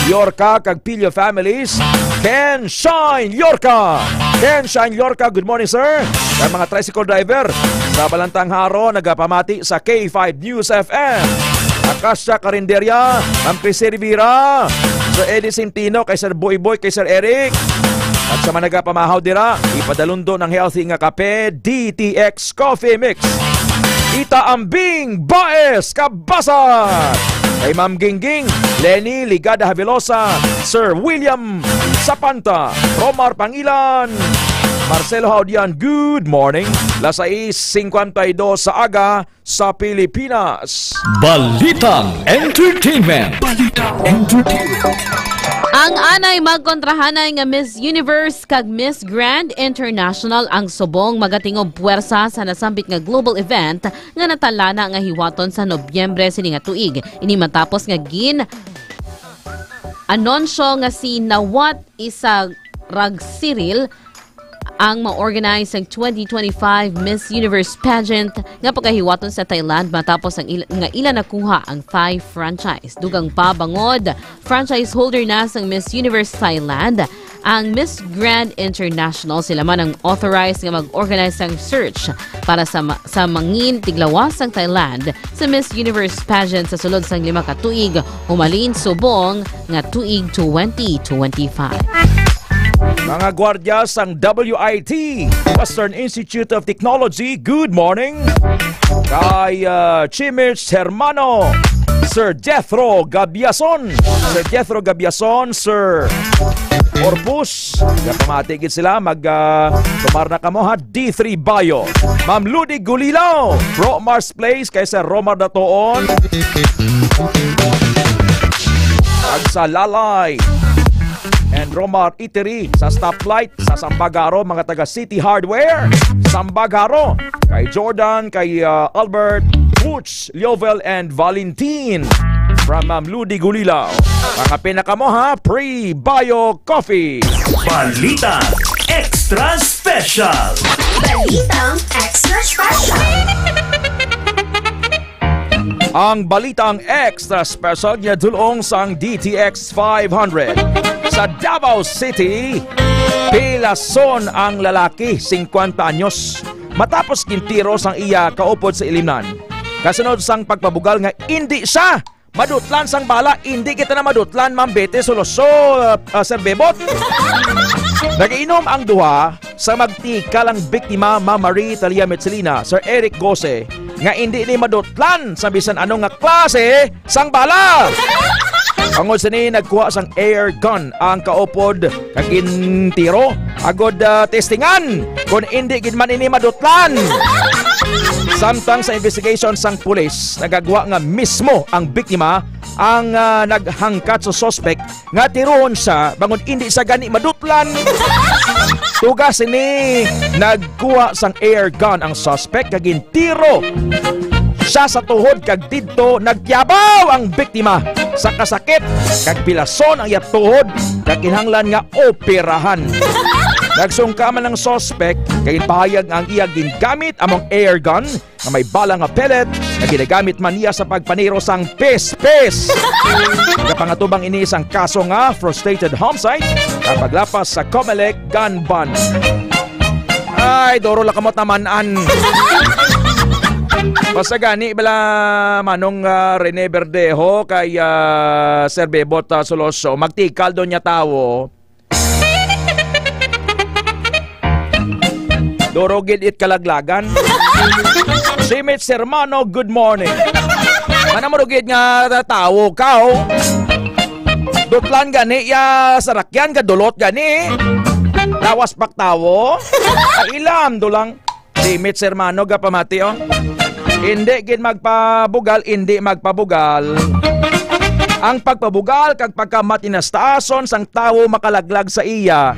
Yorka kag Pillo families. Ken Shine Yorka. Ken Shine Yorka, good morning, sir. Kag mga tricycle driver sa Balantang Haro, nagapamati sa K five News F M. Acacia Carinderia, Ma'am Chrissy Rivera, Sir Eddie Centino, kay Sir Boy Boy, kay Sir Eric. At sa mga nagapamahaw dira, ipadalon do ng healthy nga kape, D T X Coffee Mix. Ita Ambing Baez Kabasan. Kay Ma'am Gingging, Lenny Ligada Havelosa, Sir William Sapanta, Romar Pangilan, Marcelo Haudian, good morning. Las sais singkwenta y dos sa aga sa Pilipinas. Balitang Entertainment. Balitang Entertainment. Ang anay magkontrahanay nga Miss Universe kag Miss Grand International ang subong magatingob puwersa sa nasambit nga global event nga natalana nga hiwaton sa Nobyembre sini nga tuig. Ini matapos nga gin-anunsyo nga si Nawat Isarag Cyril ang ma-organize sang twenty twenty-five Miss Universe pageant nga pagahiwaton sa Thailand matapos ang il-, nga ila nakuha ang Thai franchise. Dugang pa, bangod franchise holder na sang Miss Universe Thailand, ang Miss Grand International, sila man ang authorized nga mag-organize sang search para sa ma-, sa mangin tiglawas sang Thailand sa Miss Universe pageant sa sulod sang lima ka tuig, humalin subong nga tuig twenty twenty-five. Mga gwardya sang W I T, Western Institute of Technology, good morning. Kay, ah, Chimich Hermano, Sir Jethro Gabiason, Sir Jethro Gabiason, Sir Orpus, nagapamati gid sila, mag, ah, tumar na kamo ha, D three Bio. Ma'am Ludi Gulilao, Romar's Place, kay Sir Romar Datoon. Agsalalay. And Romar Eatery sa stoplight sa Sambagaro, mga taga City Hardware, Sambagaro, kay Jordan, kay, uh, Albert, Butch, Liovel, and Valentin. From Ma'am Ludi Gulila. Mga pinakamo ha, pre-bio coffee. Balita Extra Special. Balitang Extra Special. Ang balitang extra special ginadul-ong sang D T X five hundred. Sa Davao City, pilason ang lalaki, singkwenta anyos, matapos gintiro sang iya kaupod sa ilimnan. Kasunod sang pagpabugal nga indi siya madutlan sang bala, indi kita na madutlan, Ma'am Betty Soloso, uh, Sir Bebot. Nagainom ang duha, sa magtikal ang biktima, Ma'am Marie Talia Metzelina, Sir Eric Gose, nga indi ni madutlan sa bisan ano nga klase sang bala. Tungod sini, nagkuha sang air gun ang kaupod nga gintiro, agod, ah, testingan kon indi gid man ini madutlan. Samtang sa investigation sang pulis, nagagwa nga mismo ang biktima ang, ah, naghangkat sa suspek nga tirohon siya bangod indi siya gani madutlan. Tuga sini, nagkuha sang air gun ang suspect kag gintiro siya sa tuhod kag didto nagyabaw ang biktima sa kasakit kag pilason ang iya tuhod kag kinahanglan nga operahan. Nagsungka man ang suspect kag ginpahayag nga ang iya gingamit among air gun nga may bala nga pellet nga ginagamit man niya sa pagpaniro sang pis-pis. Nagapangatubang ini sang kaso nga frustrated homicide kag paglapas sa Comelec gun ban. Ay, duro lang kamot naman-an. Basta gani bala, Manong, ah, Rene Verdejo kay, ah, Sir Bebot, ah, Soloso, magtikal daw niya tawo. Duro gid it kalaglagan. Shimits, hermano, good morning. Ano mo gid nga tawo ka, oh? Dutlan gani ya sarakyan, kadulot gani. Lawas pak tawo. Ay, ilam, dulang. Shimits, hermano, gapamati, oh. Hindi gid magpabugal, hindi magpabugal. Ang pagpabugal kag pagkamatinastason sang tawo makalaglag sa iya.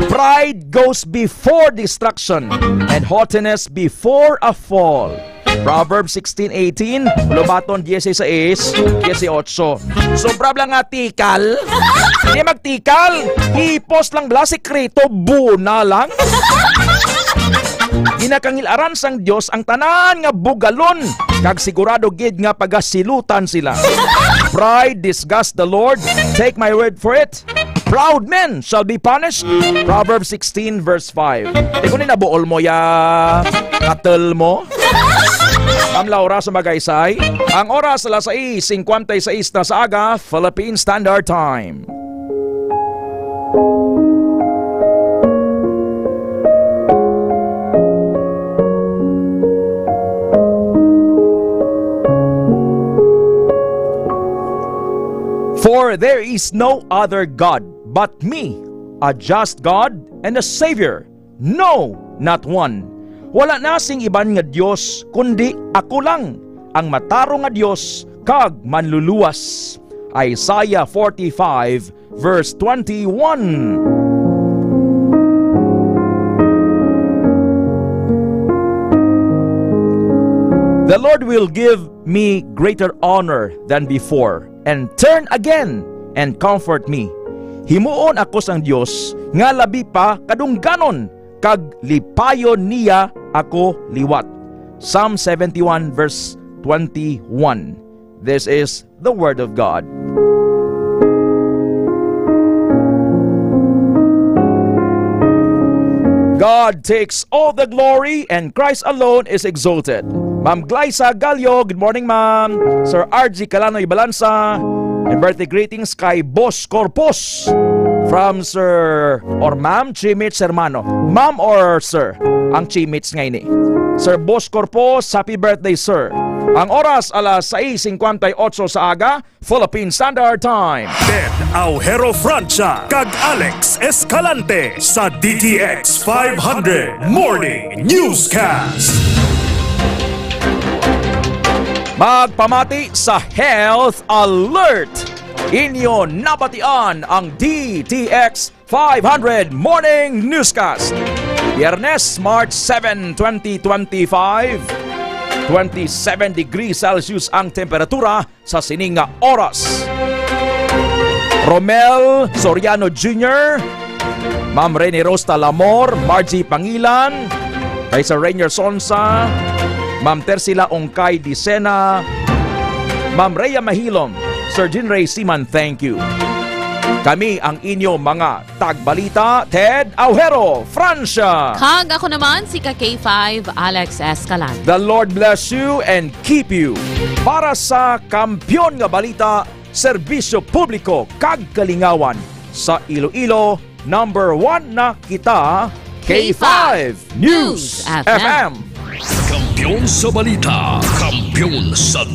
Pride goes before destruction, and haughtiness before a fall. Proverbs sixteen eighteen, Lubaton dieciséis dieciocho. Sobra lang nga tikal. Di magtikal. Hipos lang bala, sikreto, buna lang. Ginakangilaran sang Dios ang tanan nga bugalon, kag sigurado gid nga pagasilutan sila. Pride disgusts the Lord. Take my word for it. Proud men shall be punished. Proverbs sixteen verse five. Di ko ni nabuol mo ya katel mo. Ma'am Laura sa Magaysay. Ang oras alas sais cincuenta y seis na sa aga, Philippine Standard Time. For there is no other God but me, a just God and a Savior, no, not one. Wala na sing iban nga Dios, kundi ako lang, ang matarong nga Dios kag manluluwas. Isaiah forty-five, verse twenty-one. The Lord will give me greater honor than before, and turn again and comfort me. Himuon ako sang Dios nga labi pa kadungganon, kag lipayon niya ako liwat. Psalm seventy-one verse twenty-one. This is the word of God. God takes all the glory and Christ alone is exalted. Ma'am Glyza Gallo, good morning, ma'am. Sir R G Calano Ibalansa, and birthday greetings kay Boss Corpus from Sir or Ma'am Chimits Hermano. Ma'am or Sir? Ang Chimits nga ini. Sir Boss Corpus, happy birthday, sir. Ang oras, alas sais cincuenta y ocho sa aga, Philippine Standard Time. Ted Aujero Francia kag Alex Escalante sa D T X five hundred Morning Newscast. Magpamati sa Health Alert. Inyo nabatian ang D T X five hundred Morning Newscast. Biyernes, March seven, twenty twenty-five. Twenty-seven degrees Celsius ang temperatura sa sining nga oras. Romel Soriano Junior, Ma'am Rene Rose Talamor, Margie Pangilan, kay Sir Rainier Sonsa, Ma'am Tercila Ongkay Dicena, Ma'am Rhea Mahilom, Sir Jean Ray Siman, thank you. Kami ang inyo mga tagbalita, Ted Aujero, Francia. Kag ako naman si ka K five, Alex Escalante. The Lord bless you and keep you. Para sa Kampiyon nga Balita, Serbisyo Publiko kag Kalingawan sa Iloilo, number one na kita, K five News F M. Kampiyon sa balita, kampiyon sa